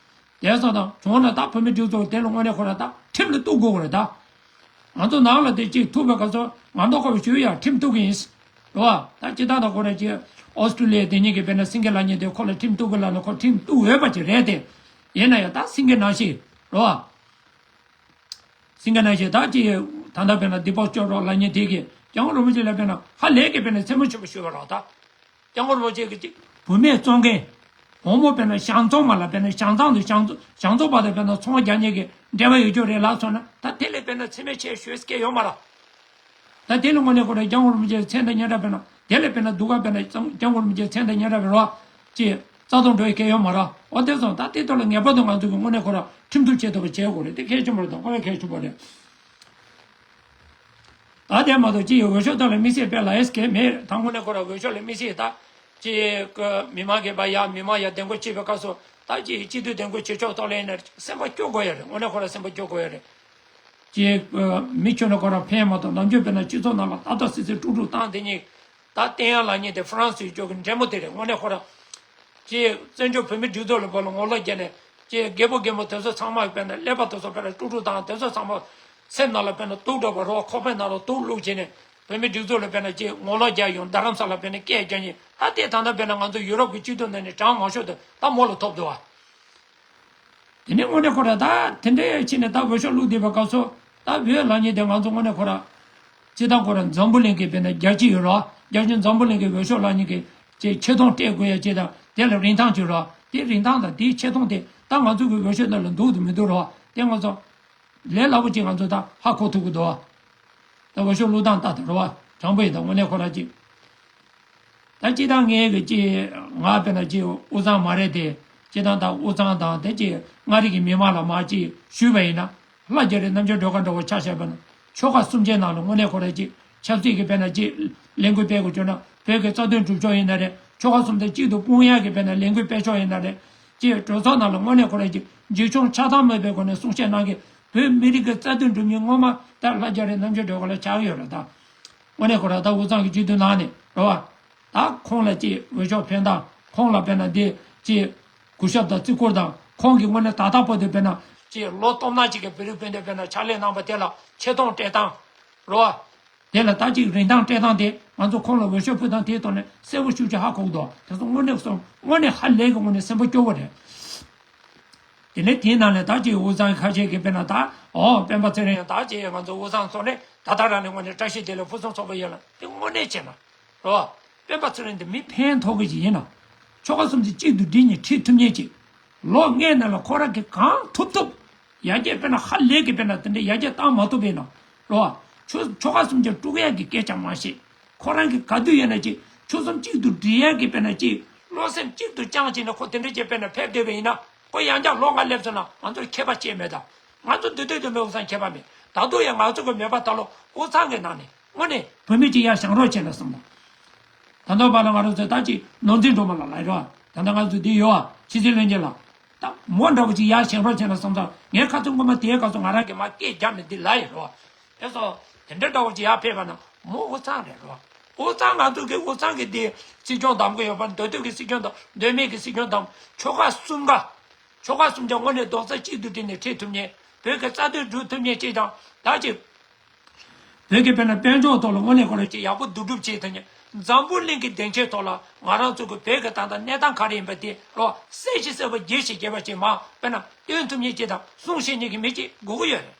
དེ་སོང་ན་བྱུང་ན་ད་བོད་མི་སྒྲིག་འཛུགས་དེ་ལ་དངོས་གནས་ཁོ་ར་ད་ཁྲིམས་ལ་གཏུག་དགོས་གི་རེད་ད། ང་ཚོ་ནང་ལ་དེ་གཅིག་ཐུག་པའི་སྐབས་སུ་ང་ཚོ་ཁོ་བའི་ཞུ་ཡ་ཁྲིམས་གཏུག་གི་ཡིན། རེད་བ། ད་སྤྱི་བཏང་དང་ཁོ་ར་ཅིག་ཨོ་སི་ཀྲུ་ལི་ཡ་དེ་གཉིས་ཀྱི་དཔེར་ན་སིང་གེ་ལབ་མཁན་དེ་ཁོ་ལ་ཁྲིམས་གཏུག་གི་ལབ་ན་ཁོ་ཁྲིམས་གཏུག་འོས་པ་ཅིག་རེད་དེ། ཡིན་ན་ཡང་ད་སིང་གེ་ནང་བཞིན་རེད་བ། སིང་གེ་ནང་བཞིན་ད་ཅིག་ད་ལྟ་དཔེར་ན་སྡིག་པ་སྐྱོབ་རོགས་ལབ་མཁན་དེ་གིས་སྐྱབས་མགོན་རིན་པོ་ཆེ་ལ་དཔེར་ན་ཧ་ལས་ཀྱི་དཔེར་ན་མཚན་མོ་ཆེན་པོ་ཞུ་བ་རེད་ད། སྐྱབས་མགོན་རིན་པོ་ཆེ་གི་ཅིག་བུད་མེད་བཙོང་མཁན། བུ་མོ་དཔེར་ན་ཞང་བཙོང་མ་ལ་དཔེར་ན་ཞང་ཚང་དུ་ཞང་ཚོ་ཞང་ཚོ་བར་དུ་དཔེར་ན་ཚོང་རྒྱག་མཁན་གྱི་འབྲེལ་བ་ཡོད་རྒྱུ་རེད་ལབ་སོང་ན། ད་དེ་ལས་དཔེར་ན་མཚན་སྨད་ཆེ་ཤོས་སྐད་ཡོད་མ་རེད། ད་དེ་ལ་དངོས་གནས་ཁོ་རང་སྐྱབས་མགོན་རིན་པོ་ཆེའི་མཚན་དང་སྙན་གྲགས་དཔེར་ན་དེ་ལས་དཔེར་ན་སྡུག་ག་དཔེར་ན་སྐྱབས་མགོན་རིན་པོ་ཆེའི་མཚན་དང་སྙན་གྲགས་དཔེར་ན་ཅིག་རྩ་གཏོང་འགྲོ་ཡི་སྐད་ཡོད་མ་རེད། འོ་དེ་སོང་ད་དེ་ཐོག་ལ་ངེས་པར་དུ་ང་ཚོ་གི་དངོས་གནས་ཁོ་རང་ཁྲིམས་གཏུག་བྱེད་ཐུབ་པ་བྱེད་དགོས་རེད། དེ་གལ་ཆེན་པོ་རེད། ད་དངོས་གནས་གལ་ཆེན་པོ་རེད། ད་དེ་མ་གཏོགས་ཅི་ཡི་འོས་ཤོག་ཐོག་ལ་དམིགས་བསལ་དཔེ་ལ་ཨེས་ཀེ་མེད། ད་དངོས་གནས་ཁོ་ར་འོས་ཤོག་ལ་དམིགས་བསལ་ད་ཅི་གི་མི་མང་གིས་པ་ཡ་མི་མང་ཡ་བདེ་འགོད་བྱེད་པའི་སྐབས་སུ་ད་ཅི་སྤྱི་འཐུས་བདེ་འགོད་བྱེད་ཕྱོགས་ཐོག་ལ་ཡིན་ན་སེམས་པ་སྐྱོ་དགོས་ཡ་རེད། དངོས་གནས་ཁོ་ར་སེམས་པ་སྐྱོ་དགོས་ཡ་རེད། ཅི་མི་ཁྱོད་ནས་ཁོ་ར་ཕན་མ་གཏོགས་ནམ་རྒྱུན་དཔེར་ན་སྤྱི་ཚོགས་ནང་ལ་ཏག་ཏག་སི་སི་དཀྲུག་དཀྲུག་བཏང་དེ་ཉིད། ད་བསྟན་ཡར་ལབ་མཁན་དེ་ཧྥ་རན་སིའི་ཕྱོགས་ཀྱི་འདྲེ་མོ་དེ་རེད། དངོས་གནས་ཁོ་ར་ཅིག་བཙན་བྱོལ་བོད་མི་སྒྲིག་འཛུགས་ལ་བོད་ལ་ངོ་ལོག་བརྒྱབ་ནས་ཅིག་རྒད་པོ་རྒན་མོ་དེ་ཚོ་ཚང་མ་དཔེར་ན་ཀླད་པ་དེ་ཚོ་དཔེར་ན་དཀྲུག་དཀྲུག་བཏང་། དེ་ཚོ་ཚང་མ་སེམས་ནང་ལ་དཔེར་ན་སྡུག་འགྲོ་བ་རོ་ཁོག་པའི་ནང་ལ་དུག་བླུགས་བྱས་ནས་བོད་མི་སྒྲིག་འཛུགས་ལ་དཔེར་ན་ཅིག་ངོ་ལོག་རྒྱག་ཡོང་། རྡ་རམ་ས་ལ་དཔེར་ན་སྐད་རྒྱག་མཁན་ད་དེ་ད་ལྟ་དཔེར་ན་ང་ཚོ་ཡུ་རོབ་ཀྱི་སྤྱི་འཐུས་ནང་ནས་གྲངས་མང་ཤོས་དེ་ད་མོ་ལ་ཐོབ་འདུག་བ། དེ་ནས་དངོས་གནས་ཁོ་ར་ད་དེ་འདྲའི་ཕྱིན་ནས་ད་འོས་ཤོག་བླུགས་བསྡད་པའི་སྐབས་སུ་ད་བོད་ལབ་མཁན་དེ་ང་ཚོ་དངོས་གནས་ཁོ་ར་སྤྱི་བཏང་ཁོ་ར་འཛམ་བུ་གླིང་གི་དཔེར་ན་རྒྱལ་སྤྱི་ཡོད་རེད་བ། རྒྱལ་སྤྱི་འཛམ་བུ་གླིང་གི་འོས་ཤོག་ལབ་མཁན་གྱི་ཅིག་ཆེ་མཐོང་སྤྲད་དགོས་ཡ་ཅིག་དང་དེ་ལ་རིན་ཐང་ཅིག་རེད་བ། དེ་རིན་ཐང་དང་དེའི་ཆེ་མཐོང་དེ་ད་ང་ཚོ་གི་འོས་ཤོག་འདི་ལ་འདུག་འདུག་མི་འདུག་རེད་བ། དེ་ང་ཚོ་ལས་སླ་པོ་ཅིག་ང་ཚོ་ད་ཧ་གོ་ཐུབ་ཀྱི་འདུག་བ། ད་འོས་ཤོག་བླུགས་སྟངས་ལྟ་དང་རེད་བ། དྲང་པོ་ཡིན་ད་དངོས་གནས་ཁོ་ར་ཅིག་ད་སྤྱིར་བཏང་ངས་གི་ཅིག་ང་དཔེར་ན་ཅིག་དབུས་གཙང་མ་རེད་དེ། སྤྱིར་བཏང་ད་དབུས་གཙང་དང་དེ་ཅིག་མངའ་རིས་ཀྱི་མི་མང་ལ་མར་ཅིག་ཞུས་པ་ཡིན་ན། ལྷ་རྒྱ་རི་རྣམ་རྒྱལ་སྒྲོལ་དཀར་འདྲ་བོ་ཆ་བཞག་པ་ན་ཆོལ་ཁ་གསུམ་ཆའི་ནང་ལ་དངོས་གནས་ཁོ་ར་ཅིག་ཆབ་སྲིད་ཀྱི་དཔེར་ན་ཅིག་ལས་འགུལ་སྤེལ་དགོས་བྱུང་ན་བོད་ཀྱི་རྩ་དོན་སྒྲུབ་ཕྱོགས་ཡིན་ན་རེད། ཆོལ་ཁ་གསུམ་དེ་གཅིག་ཏུ་སྤུངས་ཡག་གི་དཔེར་ན་ལས་འགུལ་སྤེལ་ཕྱོགས་ཡིན་ན་རེད། ཅེས་གྲོས་ཚོགས་ནང་ལ་དངོས་གནས་ཁོ་རང་གིས་འཇིགས་ཆུང་ཆགས་སྡང་མེད་པའི་སྒོ་ནས་གསུང་བཤད་གནང་གིས་བོད་མི་རིགས་ཀྱི་རྩ་དོན་སྒྲུབ་མཁན་ངོ་མ་ད་ལྷ་རྒྱ་རི་རྣམ་རྒྱལ་སྒྲོལ་དཀར་ལ་ཆགས་ཡོད་རེད་ད། དངོས་གནས་ཁོ་རང་ད་དབུས་གཙང་གི་སྤྱི་འཐུས་ནང་ནས་རེད་བ། ད་ཁོང་ལ་ཅིག་འོས་ཤོག་འཕེན་སྟངས། ཁོང་ལ་དཔེར་ན་འདི་ཅིག་གུས་ཞབས་དང་བརྩི་བཀུར་དང་། ཁོང་གིས་དངོས་གནས་ད་ལྟ་བར་དུ་དཔེར་ན་ཅིག་ལོ་སྟོང་ཕྲག་གཅིག་གི་བོད་རིགས་སྤུན་ཟླས་དཔེར་ན་ཕྱག་ལས་གནང་བ་དེ་ལ་ཆེ་མཐོང་སྤྲད་སྟངས་རེད་བ། དེ་ལ་ད་ཅིག་རིན་ཐང་སྤྲད་སྟངས་དེ་ང་ཚོ་ཁོང་ལ་འོས་ཤོག་ཕུལ་སྟངས་དེའི་ཐོག་ནས་གསལ་པོ་ཤུགས་ཆེ་ཧ་གོ་གི་འདུག་དེ་ཚོ་དངོས་གནས་སོང་དངོས་གནས་ཧ་ལས་ཀྱི་དངོས་གནས་སེམས་པ་སྐྱོ་བོ་རེད། དེ་ནས་དེའི་ནང་ནས་ད་ཅིག་དབུས་གཙང་ཁ་ཤས་ཀྱིས་དཔེར་ན་ད་ཨོ་སྤེན་པ་ཚེ་རིང་ཡང་ད་ཅིག་ང་ཚོ་དབུས་གཙང་ཚོགས་ནས་ད་ལྟ་རང་ནས་དངོས་གནས་བཀྲ་ཤིས་བདེ་ལེགས་ཕུན་སུམ་ཚོགས་པ་ཡོད་ལ་དེ་དངོས་གནས་བྱས་ན་རོ། སྤེན་པ་ཚེ་རིང་འདི་མི་ཕན་ཐོགས་ཀྱི་ཞིག་ཡིན་ནམ། ཆོལ་ཁ་གསུམ་ཅིག་གཅིག་ཏུ་སྒྲིལ་ནས་ཁྲིད་ཐུབ་མཁན་ཅིག་ལོ་ལྔའི་ནང་ལ་ཁོ་རང་གིས་གང་ཐུབ་ཐུབ། ཡར་རྒྱས་དཔེར་ན་ཧ་ལས་ཀྱི་དཔེར་ན་དེ་འདྲའི་ཡར་རྒྱས་བཏང་མ་ཐུབ་པས་ན། རོ། ཆོལ་ཆོལ་ཁ་གསུམ་ཅིག་དཀྲུག་ཡག་གི་སྐད་ཆ་མ་བཤད། ཁོ་རང་གིས་ག་དུས་ཡིན་ན་ཅིག་ཆོལ་གསུམ་གཅིག་ཏུ་སྒྲིལ་ཡག་གི་དཔེར་ན་ཅིག་བློ་སེམས་གཅིག་ཏུ་བཅངས་བྱས་ནས་ཁོ་དེ་འདྲ་ཅིག་དཔེར་ན་ཕེབས་བསྡད་པ་ཡིན་ན་ཁོ་ཡང་བསྐྱར་ལོ་ལྔ་སླེབས་སོང་ན་ང་ཚོར་ཁྱད་པར་ཅི་མེད་ད། ང་ཚོ་འདི་དུས་དུ་མེད་དབུས་གཙང་ཁྱད་པར་མེད། ད་དུང་ཡང་ང་ཚོ་གི་མོས་པ་ད་ལོ་དབུས་གཙང་གི་ནང་ནས་དངོས་གནས་བོད་མི་གཅིག་ཡར་བཞེངས་རོགས་བྱས་ན་བསམ་ད། ད་དུང་བར་ལ་ང་རང་ཚོ་ད་ཅིག་ནོར་འཛིན་སྒྲོལ་མ་ལགས་ལ་རོགས། ད་ལྟ་ང་ཚོ་འདི་ཡོད་ཨ། ཕྱི་སྲིད་བློན་ཆེན་ལགས། ད་མོ་འདྲ་བོ་ཅིག་ཡར་བཞེངས་རོགས་བྱས་ན་བསམ་ད། ངའི་ཁ་ཚོན་ངོ་མ་དེའི་སྐབས་སུ་ང་རང་གིས་མར་སྐད་བརྒྱབ་ནས་འདི་ལབ་ཡོད་རོགས། དེ་སོ། དེ་འདྲ་འདྲ་བོ་ཅིག་ཡར་ཕེབས་པ་ན་མོ་དབུས་གཙང་རེད་རོགས། དབུས་གཙང་ང་ཚོ་གི་དབུས་གཙང་གི་འདི་སྲིད་སྐྱོང་བདམས་གི་ཡོད་པ། མདོ་སྟོད་ཀྱི་སྲིད་སྐྱོང་དང་མདོ་སྨད་ཀྱི་སྲིད་སྐྱོང་དང་ཆོལ་ཁ་གསུམ་ཀ་ཆོལ་ཁ་གསུམ་ཀ་དངོས་གནས་རྡོག་རྩ་གཅིག་ཏུ་སྒྲིལ་ནས་ཁྲིད་ཐུབ་མཁན། བོད་ཀྱི་རྩ་དོན་སྒྲུབ་ཐུབ་མཁན་ཅིག་དང་། ད་ཅིག་བོད་ཀྱི་དཔེར་ན་དཔལ་འབྱོར་ཐོག་ལ་དངོས་གནས་ཁོ་རང་ཅིག་ཡག་པོ་བསྡུ་སྒྲུབ་བྱེད་ཐུབ་མཁན། འཛམ་བུ་གླིང་གི་སྡིངས་ཆའི་ཐོག་ལ་ང་རང་ཚོ་གི་བོད་ཀྱི་ད་ལྟ་གནས་སྟངས་ག་རེ་ཡིན་པ་དེ་རོ། གསལ་ཞིང་གསལ་བ་རྒྱས་ཤིང་རྒྱས་པ་ཅིག་མར་དཔེར་ན་སྟོན་ཐུབ་མཁན་ཅིག་དང་གསུང་ཤེས་མཁན་གྱི་མི་ཅིག་དགོས་ཀྱི་ཡོད་རེད།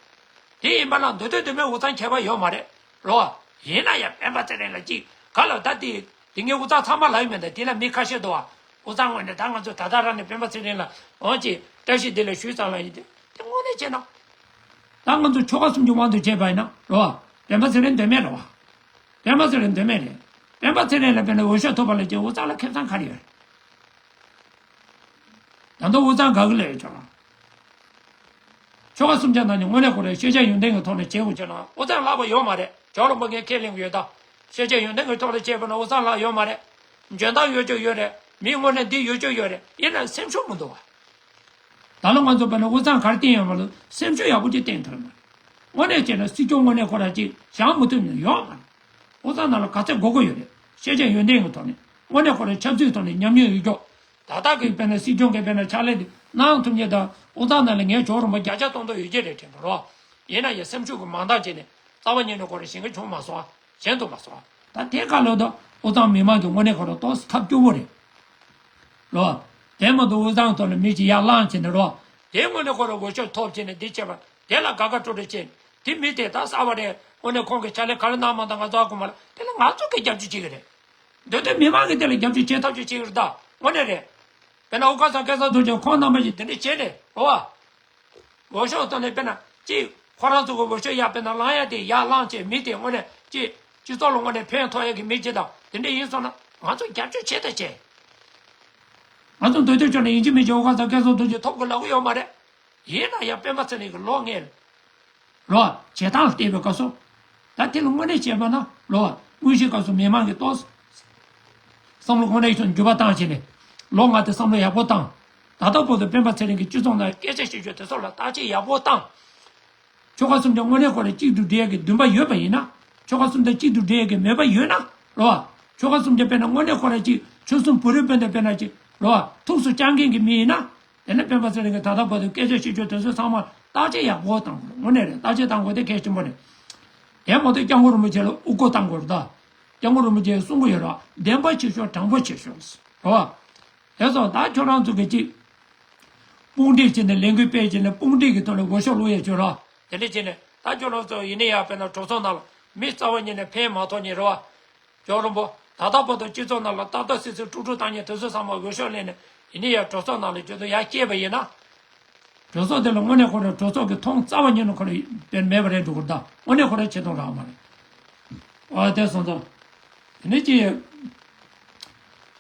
དེ་ཡིན་པ་ན་མདོ་སྟོད་མདོ་སྨད་དབུས་གཙང་ཁྱད་པར་ཡོད་མ་རེད་རོ། ཡིན་ན་ཡང་སྤེན་པ་ཚེ་རིང་ལ་ཅིག་ག་ལ་ད་དེ། དེ་ངས་དབུས་གཙང་ཚང་མ་ལབ་ཡོད་མེད། ད་དེ་ལ་མི་ཁ་ཤས་འདུག་བ། དབུས་གཙང་ངོས་ནས་ད་ང་ཚོ་ད་ལྟ་རང་ནས་སྤེན་པ་ཚེ་རིང་ལ་འོང་ཅིག་བཀྲ་ཤིས་བདེ་ལེགས་ཞུས་ཙང་ལ་ཡིན་ཏེ། དེ་དངོས་གནས་བྱས་ན། ད་ང་ཚོ་ཆོལ་ཁ་གསུམ་གྱི་དབང་དུ་བྱས་པ་ཡིན་ན་རོ། སྤེན་པ་ཚེ་རིང་དོན་མེད་རེད་བ། སྤེན་པ་ཚེ་རིང་དོན་མེད་རེད། སྤེན་པ་ཚེ་རིང་ལ་དཔེར་ན་འོས་ཤོག་ཐོབ་པ་ལ་ཅིག་དབུས་གཙང་ལ་ཁེ་བཟང་ག་རེ་ཡོད་རེད། ད་ལྟ་དབུས་གཙང་ག་གི་ལ་ཡོད་ཅོག་ལ། ཆོལ་ཁ་གསུམ་ཆ་ནང་ནས་དངོས་གནས་ཁོ་རང་ཤེས་བྱ་ཡོན་ཏན་གྱི་ཐོག་ནས་བྱེད་དགོས་ཅེ་ན་དབུས་གཙང་ལྷག་པ་ཡོད་མ་རེད། ཇོ་རིན་པོ་ངས་ཁས་ལེན་གྱི་ཡོད་ད། ཤེས་བྱ་ཡོན་ཏན་གྱི་ཐོག་ལ་བྱས་པ་ན་དབུས་གཙང་ལྷག་ཡོད་མ་རེད། འཇོན་ཐང་ཡོད་ཅོག་ཡོད་རེད། མི་དངོས་གནས་འདི་ཡོད་ཅོག་ཡོད་རེད། ཡིན་ན་སེམས་ཤུགས་མི་འདུག་བ། ད་ལོ་ང་ཚོ་བས་ན་དབུས་གཙང་ག་རེ་བསྟན་ཡོད་མ་ལོ། སེམས་ཤུགས་ཡག་པོ་ཅིག་བསྟན་ཐུབ་མ་རེད། དངོས་གནས་བྱས་ན་སྲིད་སྐྱོང་དངོས་གནས་ཁོ་རང་ཅིག་བཞེངས་མི་ཐུབ་མཁན་ཡོད་མ་རེད། དབུས་གཙང་ནང་ལ་ག་ཚད་དགོས་མཁོ་ཡོད་རེད། ཤེས་བྱ་ཡོན་ཏན་གྱི་ཐོག་ནས་དངོས་གནས་ཁོ་རང་ཆབ་སྲིད་ཐོག་ནས་ཉམས་མྱོང་ཡོད་ཀྱོག་ད་ལྟ་གི་དཔེར་ན་སྲིད་སྐྱོང་གི་དཔེར་ན་ཕྱག་ལས་འདི་གནང་ཐུབ་མཁན་དང་། དབུས་གཙང་ནང་ལ་ངས་ཇོ་རིན་པོ་བརྒྱ་ཆ་སྟོང་སྟོང་ཡོད་ཀྱི་རེད་དྲན་པ་རོ། ཡིན་ན་ཡང་སེམས་ཤུགས་ཀྱི་མང་དག་བྱས་ནས་རྩ་བ་ཉིད་ནས་ཁོ་རང་བཞེངས་ཀྱི་བྱུང་མ་སོང་། བཞེངས་ཐུབ་མ་སོང་། ད་དེ་ཁ་ལོ་ད་དབུས་གཙང་མི་མང་གི་དངོས་གནས་ཁོ་རང་ཏོག་ཙམ་ཐབས་སྐྱོ་བོ་རེད། རོ། དེ་མ་གཏོགས་དབུས་གཙང་ཐོག་ལ་མི་གཅིག་ཡར་ལངས་བྱས་ནས་རོ། དེ་དངོས་གནས་ཁོ་རང་འོས་ཤོག་ཐོབ་བྱས་ནས་འདི་བྱས་པ་དེ་ལ་དགའ་དགའ་སྤྲོ་སྤྲོ་བྱས། དེ་མི་དེ་ད་གསར་བ་རེད། དངོས་གནས་ཁོང་གིས་ཕྱག་ལས་ག་རེ་གནང་མ་གནང་ང་ཚོ་ཧ་གོ་མ་ལ། དེ་ལ་ང་ཚོ་གིས་རྒྱབ་སྐྱོར་བྱེད་ཀྱི་རེད། འདོད་དོན་མི་མང་གིས་དེ་ལ་རྒྱབ་སྐྱོར་བྱེད་ཐབས་ཅིག་བྱེད་ཀྱི་རེད་ད། དངོས་གནས་རེད། དཔེར་ན་དབུ་དཀར་ཚང་སྐལ་བཟང་རྡོ་རྗེ་ཁོང་རྣམ་པ་ཞིག་དེ་འདྲ་བྱས་རེད་རོ། འོས་ཤོག་ཐོག་ནས་དཔེར་ན་ཅིག་ཁོ་རང་ཚོ་གི་འོས་ཤོག་ཡར་དཔེར་ན་ལངས་ཡ་དེ་ཡར་ལངས་བྱས་མི་དེ་དངོས་གནས་ཅིག་སྤྱི་ཚོགས་ལ་དངོས་གནས་ཕན་ཐོགས་ཡ་གི་མི་ཅིག་དང་དེ་འདྲ་ཡིན་སོང་ན་ང་ཚོ་རྒྱབ་སྐྱོར་བྱེད་དང་བྱེད། ང་ཚོ་འདོད་དོན་ཕྱོགས་ནས་ཡིན་གཅིག་མིན་གཅིག་དབུ་དཀར་ཚང་སྐལ་བཟང་རྡོ་རྗེ་ཐོབ་དགོས་ལབ་གི་ཡོད་མ་རེད། ཡིན་ན་ཡང་སྤེན་པ་ཚེ་རིང་གི་ལོ་ལྔའི་ལོ་བྱེད་སྟངས་ལ་བལྟས་པའི་སྐབས་སུ། ད་དེ་ལ་དངོས་གནས་བྱས་པ་ན་ལོ་དངོས་གཞིའི་སྐབས་སུ་མི་མང་གིས་ཏོག་བསམ་བློ་དངོས་གནས་ཤིག་འགྱུར་བ་བཏང་བྱས་ནས་ལོ་ལྔ་དེ་བསམ་བློ་ཡག་པོ་བཏང་། ད་ལྟ་བར་དུ་སྤེན་པ་ཚེ་རིང་གིས་སྤྱི་ཚོགས་ནང་སྐད་ཆ་བཤད་རྒྱུ་དེ་ཚོ་ལ་བརྟག་དཔྱད་ཡག་པོ་བཏང་། ཆོལ་ཁ་གསུམ་ཆ་དངོས་གནས་ཁོ་རང་གཅིག་ཏུ་སྒྲིལ་ཡག་གི་འདུན་པ་ཡོད་པ་ཡིན་ན། ཆོལ་ཁ་གསུམ་ཆ་གཅིག་ཏུ་སྒྲིལ་ཡག་གི་མོས་པ་ཡོད་ན་རོ། ཆོལ་ཁ་གསུམ་ཆ་དཔེར་ན་དངོས་གནས་ཁོ་རང་གཅིག་ཆོལ་གསུམ་བོད་རིགས་སྤུན་ཟླ་དཔེར་ན་གཅིག་རོ། ཐུགས་སུ་བཅངས་མཁན་གྱི་མི་ཡིན་ན། དེ་ནས་སྤེན་པ་ཚེ་རིང་གིས་ད་ལྟ་བར་དུ་སྐད་ཆ་བཤད་རྒྱུ་དེ་ཚོ་ཚང་མ་བརྟག་དཔྱད་ཡག་པོ་བཏང་དགོས། དངོས་གནས་རེད། བརྟག་དཔྱད་བཏང་དགོས་དེ་གལ་ཆེན་པོ་རེད། དེ་མ་གཏོགས་སྐྱབས་མགོན་རིན་པོ་ཆེ་ལ་དབུ་སྐོར་བཏང་དགོས་རེད་ད། སྐྱབས་མགོན་རིན་པོ་ཆེས་གསུང་གི་ཡོད་རེད། བདེན་པ་བྱེད་ཤོག་དྲང་པོ་བྱེད་ཤོག་རེད་བ། དེ་སོང་ད་ཁྱོད་རང་ཚོ་གི་ཅིག་དཔུང་སྒྲིག་བྱས་ནས་ལས་འགུལ་སྤེལ་བྱས་ནས་དཔུང་སྒྲིག་གི་ཐོག་ནས་འོས་ཤོག་བླུག་ཡས་བྱོས་ར། དེ་འདྲ་བྱས་ནས་ད་ཁྱོད་རང་ཚོ་ཡིན་ན་ཡང་དཔེར་ན་གྲོས་ཚོགས་ནང་ལ་མི་རྩ་བ་ཉིད་ནས་ཕན་མ་ཐོགས་མཁན་རེད་བ། ཇོ་རིན་པོ་ད་ལྟ་བར་དུ་སྤྱི་ཚོགས་ནང་ལ་ཏག་ཏག་སིག་སིག་དཀྲུག་དཀྲུག་བཏང་མཁན་དེ་ཚོ་ཚང་མ་འོས་ཤོག་ལེན་ནས་ཡིན་ན་ཡང་གྲོས་ཚོགས་ནང་ལ་ཁྱོད་ཚོ་ཡར་སྐྱེས་པ་ཡིན་ན། གྲོས་ཚོགས་དེ་ལ་དངོས་གནས་ཁོ་རང་གྲོས་ཚོགས་ཀྱི་མཐོང་རྩ་བ་ཉིད་ནས་ཁོ་རང་དཔེ་མེད་པ་རེད་འགྲོ་གི་རེད་ད། དངོས་གནས་ཁོ་རང་ཆེ་མཐོང་རག་མ་རེད། ཨ་དེ་སོང་ཙང་། དེ་ནས་ཅི། ད་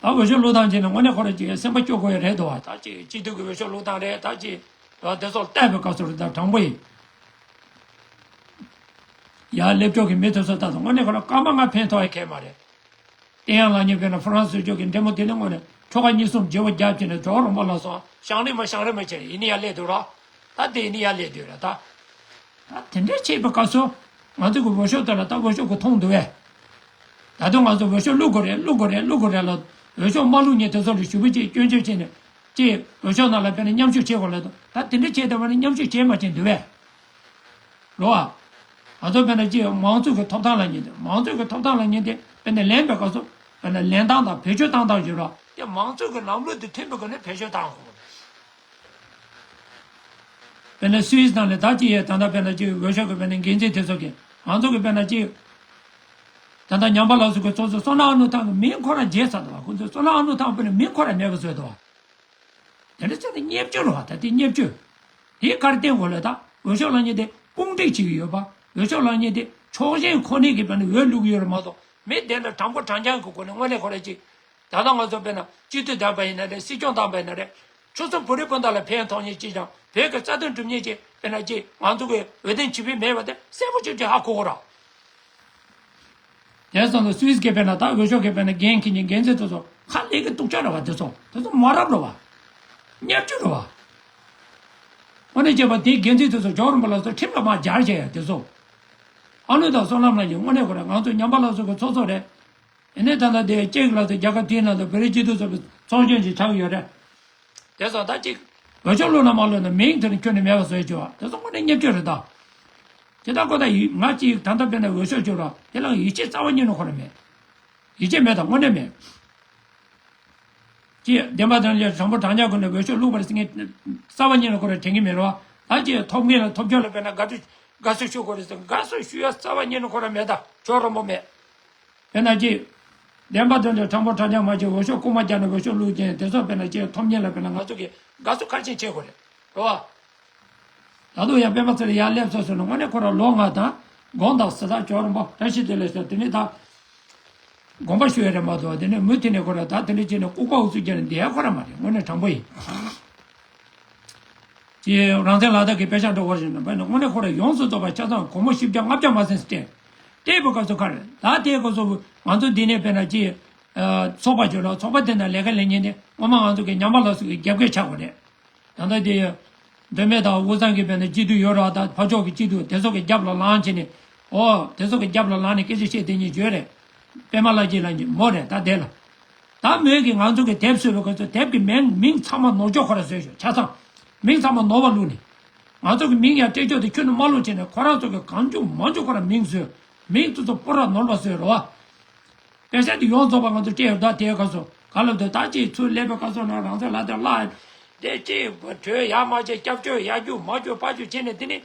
འོས་ཤོག་བླུག་སྟངས་བྱས་ནས་དངོས་གནས་ཁོ་རང་ཅིག་སེམས་པ་སྐྱོ་དགོས་ཡ་རེད་འདུག་བ། ད་ཅིག་སྤྱི་འཐུས་ཀྱི་འོས་ཤོག་བླུག་སྟངས་རེད། ད་ཅིག་ད་དེ་ཚོ་བལྟས་པའི་སྐབས་སུ་རེད་ད་དྲང་པོ་ཡིན། ཡར་སླེབས་ཕྱོགས་ཀྱི་མི་དེ་ཚོ་ད་དུང་དངོས་གནས་ཁོ་རང་སྐར་མ་ལྔ་ཕན་ཐོགས་ཡ་གང་ཡང་མ་རེད། དེ་ཡང་ལ་ཉེ་བས་ན་ཧྥ་རན་སི་ཕྱོགས་ཀྱི་འདྲེ་མོ་དེ་ནི་དངོས་གནས་ཁྲོ་ཁ་གཉིས་གསུམ་བརྗེ་བོ་རྒྱབ་བྱས་ནས་ཇོ་རིན་པོ་ལ་སོང་ཞང་རི་མ་ཞང་རི་མ་བྱས་ནས་ཡིན་ནི་ཡར་སླེབས་འདུག་ར། ད་དེ་ཡིན་ནི་ཡར་སླེབས་འདུག་ར་ད། ད་དེ་འདྲ་བྱས་པའི་སྐབས་སུ་ང་ཚོ་གི་འོས་ཤོག་དེ་ལ་ད་འོས་ཤོག་གི་མཐོང་འདུག་བས། ད་དུང་ང་ཚོ་འོས་ཤོག་བླུག་དགོས་རེད་བླུག་དགོས་རེད་བླུག་དགོས་རེད་ལ་འོས་ཤོག་མ་བླུག་མཁན་དེ་ཚོ་ལ་ཞུ་བ་ཅིག་སྐྱོན་བརྗོད་བྱས་ནས་ཅིག་འོས་ཤོག་ནང་ལ་དཔེར་ན་མཉམ་ཞུགས་བྱེད་དགོས་ལ་ད་དེ་འདྲ་བྱས་བསྡད་པ་ནི་མཉམ་ཞུགས་བྱེད་མ་བྱེད་འདུག་བས། རོ་ཨ། ང་ཚོ་དཔེར་ན་ཅིག་མང་གཙོ་གི་ཐོབ་ཐང་ལ་ཉན་ཏེ་མང་གཙོ་གི་ཐོབ་ཐང་ལ་ཉན་ཏེ་དཔེར་ན་ལེན་པའི་སྐབས་སུ་དཔེར་ན་ལེན་སྟངས་དང་བེད་སྤྱོད་བཏང་སྟངས་ཡོད་རོ། དེ་མང་གཙོ་གི་ལམ་ལུགས་དེ་མཐུན་པའི་སྒོ་ནས་བེད་སྤྱོད་བཏང་དགོས། དཔེར་ན་སུད་སི་ནང་ལ་ད་ཅི་ཡས་ད་ལྟ་དཔེར་ན་ཅིག་འོས་ཤོག་གི་དཔེར་ན་འགན་འཛིན་དེ་ཚོ་གིས་ང་ཚོ་གི་དཔེར་ན་ཅིག་ད་ལྟ་ཉམས་པ་ལགས་སུ་གི་ཚོགས་གཙོ་བསོད་ནམས་ཨ་ནུ་ཐང་གི་མིང་ཁོ་ར་བརྗེད་ཚར་འདུག་བ། ཁོ་ཚོས་བསོད་ནམས་ཨ་ནུ་ཐང་དཔེར་ན་མིང་ཁོ་ར་མེད་པ་བཟོས་འདུག་བ། དེ་འདྲ་བྱས་ཏེ་བརྙས་བཅོས་རེད་བ། ད་དེ་བརྙས་བཅོས། དེ་ག་རེ་བསྟན་དགོས་ལབ་ད་འོས་ཤོག་ལེན་མཁན་དེ་དཔུང་སྒྲིག་བྱེད་ཀྱི་ཡོད་པ། འོས་ཤོག་ལེན་མཁན་དེ་ཕྱོགས་ཞེན་ཁོ་ནའི་གི་དཔེར་ན་འོས་བླུག་གི་ཡོད་རེད་མ་གཏོགས་མི་དེ་འདྲ་དྲང་པོ་དྲང་རྐྱང་གི་སྒོ་ནས་དངོས་གནས་ཁོ་ར་ཅིག་ད་ལྟ་ང་ཚོ་དཔེར་ན་སྤྱི་འཐུས་བདམས་པ་ཡིན་ན་རེད། སྲིད་སྐྱོང་བདམས་པ་ཡིན་ན་རེད། ཁྱོད་ཚོ་བོད་རིགས་སྤུན་ཟླ་ལ་ཕན་ཐོགས་མཁན་ཅིག་དང་བོད་ཀྱི་རྩ་དོན་སྒྲུབ་མཁན་ཅིག་དཔེར་ན་ཅིག་ང་ཚོ་གི་འོས་ལྡན་ཆོས་པ་མེད་པ་དེ་གསལ་པོ་ཅིག་ཅིག་ཧ་གོ་གོ་ར། དེ་སོང་ལ་སུད་སི་གི་དཔེར་ན་ད་འོས་ཤོག་གི་དཔེར་ན་འགན་འཁྱེར་མཁན་འགན་འཛིན་དེ་ཚོ་ཁ་ལས་ཀྱི་སྡུག་ཅག་རེད་བ། དེ་ཚོ་དེ་ཚོ་མ་རབས་རེད་བ། ཉེས་སྤྱོད་རེད་བ། དངོས་གནས་བྱས་པ་དེའི་འགན་འཛིན་དེ་ཚོ་ཇོ་རིན་པོ་ལ་སོགས་ཁྲིམས་ལ་མ་སྦྱར་བྱས་ཡ་དེ་ཚོ། ཨ་ནུ་དང་བསོད་ནམས་ལགས་ཀྱིས་དངོས་གནས་ཁོ་རང་ང་ཚོ་ཉམས་པ་སླར་གསོ་གི་ཚོགས་གཙོ་རེད། ཡིན་ནའི་ད་ལྟ་དེ་ཅེག་ལ་སོགས་རྒྱལ་ཁབ་དེའི་ནང་དུ་བོད་རིགས་སྤྱི་འཐུས་ཚོགས་པའི་ཚོགས་གཞོན་ཞིག་ཆགས་ཡོད་རེད། དེ་སོགས་ད་ཅིག་འོས་ཤོག་བླུགས་ན་མ་བླུགས་ན་མིང་དེ་ནི་ཁྱོན་ནས་མེད་པ་བཟོས་བྱུང་བ་དེ་ཚོ་དངོས་གནས་ཉེས་སྤྱོད་རེད་ད། དེ་ལྟར་ཁོ་ད་ཡིད་ང་ཅིག་ད་ལྟ་དཔེར་ན་འོས་ཤོག་བཅུག་རོགས་དེ་ལ་ཡིད་ཆེས་རྩ་བ་ཉིད་ནས་ཁོ་རང་མེད། ཡིད་ཆེས་མེད་དང་དངོས་གནས་མེད། ཅེས་བདེན་པ་དོན་ལས་དྲང་པོ་དྲང་རྐྱང་ཁོ་ནས་འོས་ཤོག་བླུགས་པར་ཟེར་མཁན་རྩ་བ་ཉིད་ནས་ཁོ་རང་དྲན་གྱི་མེད་རོགས། ད་ཅིག་ཐོབ་མཁན་ལ་ཐོབ་ཆོག་ལ་དཔེར་ན་དགའ་བསུ་དགའ་བསུ་ཞུ་དགོས་རེད་ཟེར་དགའ་བསུ་ཞུ་ཡ་རྩ་བ་ཉིད་ནས་ཁོ་རང་མེད་ད་ཇོ་རིན་པོ་མེད། དཔེར་ན་ཅིག་བདེན་པ་དོན་དུ་དྲང་པོ་དྲང་རྐྱང་མ་བྱས་འོས་ཤོག་རྐུ་མ་རྒྱག་ནས་འོས་ཤོག་བླུགས་ཀྱིན་དེ་ཚོ་དཔེར་ན་ཅིག་ཐོབ་མཁན་ལ་དཔེར་ན་ང་ཚོ་གིས་དགའ་བསུ་ག་རེ་བྱེད་དགོས་རེད་རོ། ད་དུང་ཡང་སྤེན་པ་ཚེ་རིང་ཡར་སླེབས་སོང་ཟེར་ནས་དངོས་གནས་ཁོ་རང་ལོ་ལྔ་དང་དགོངས་དག་ཟེར་ད་ཇོ་རིན་པོ་བཀྲ་ཤིས་བདེ་ལེགས་ཟེར་དེ་ནས་ད་དགོངས་པ་ཞུ་ཡ་རེད་མ་གཏོགས་དེ་ནས་མུ་མཐུད་ནས་ཁོ་རང་ད་དེ་འདྲ་བྱས་ནས་ལྐུགས་པ་འུ་ཚུགས་རྒྱག་ནས་བསྡད་ཡ་ཁོ་རང་མ་རེད། དངོས་གནས་དྲང་པོ་ཡིན། ཅེས་རང་བཙན་ལག་བསྟར་གྱི་དཔེ་ཆ་འགྲོ་བར་བཞིན་དུ་དཔེར་ན་དངོས་གནས་ཁོ་རང་ཡོངས་སུ་རྫོགས་པ་ཆ་ཚང་སྒོར་མོ་བཞི་བརྒྱ་ལྔ་བརྒྱ་མ་ཟིན་སྤྲད། སྤྲད་པའི་སྐབས་སུ་ག་རེ་ད་ལྟའི་སྐབས་སུ་ང་ཚོ་འདི་ནས་དཔེར་ན་ཅིག་ཚོགས་པ་བརྗོད་ལ་ཚོགས་པ་དེ་ནང་ལས་ཀ་ལས་མཁན་དེ་སྔོན་མ་ང་ཚོ་གི་ཉམས་པ་སླར་གསོ་གི་རྒྱབ་འགལ་ཆགས་པ་རེད། ད་ལྟ་དེ་མདོ་སྨད་དང་དབུས་གཙང་གི་དཔེར་ན་སྤྱི་འཐུས་ཡོད་ར་ད་ཕར་ཕྱོགས་ཀྱི་སྤྱི་འཐུས་དེ་ཚོ་གི་རྒྱབ་ལ་ལངས་བྱས་ནས་ཨོ་དེ་ཚོ་གི་རྒྱབ་ལ་ལངས་ནས་སྐད་ཆ་བཤད་དེ་ཉིད་བརྗོད་རེད། པད་མ་ལྷ་རྗེ་ལགས་ཀྱི་མོ་རེད་ད་དེ་ལ། ད་མོས་ཀྱིས་ང་ཚོ་གི་དེབ་བཟོས་པའི་སྐབས་སུ་དེབ་ཀྱི་མིང་མིང་ཚང་མ་ནོར་འཆོག་ཁོ་ར་བཟོས་ཤོག་ཆ་ཚང་། མིང་ཚང་མ་ནོར་བ་བླུགས་ནས། ང་ཚོ་གི་མིང་ཡང་སྤྲད་ཆོག་དེ་ཁྱོན་ནས་མ་བླུགས་བྱས་ནས་ཁོ་རང་ཚོ་གི་གང་བྱུང་མང་བྱུང་ཁོ་ར་མིང་བཟོས། མིང་དེ་ཚོ་པོ་ར་ནོར་བ་བཟོས་རོ། པེ་ས་དེ་ཡོངས་རྫོགས་པ་ང་ཚོ་སྤྲད་ཡོད་ད་དེའི་སྐབས་སུ་ག་ལ་འདོད་ད་ཅིག་ཚུར་སླེབས་པའི་སྐབས་སུ་ན་རང་ཚོ་ལ་དེ་ལ་དེ་ཅིག་བྲོས་ཡ་མ་བྱས་སྐྱབས་བཅོལ་ཡ་རྒྱུ་མ་རྒྱུ་པ་རྒྱུ་བྱས་ནས་དེ་ནི་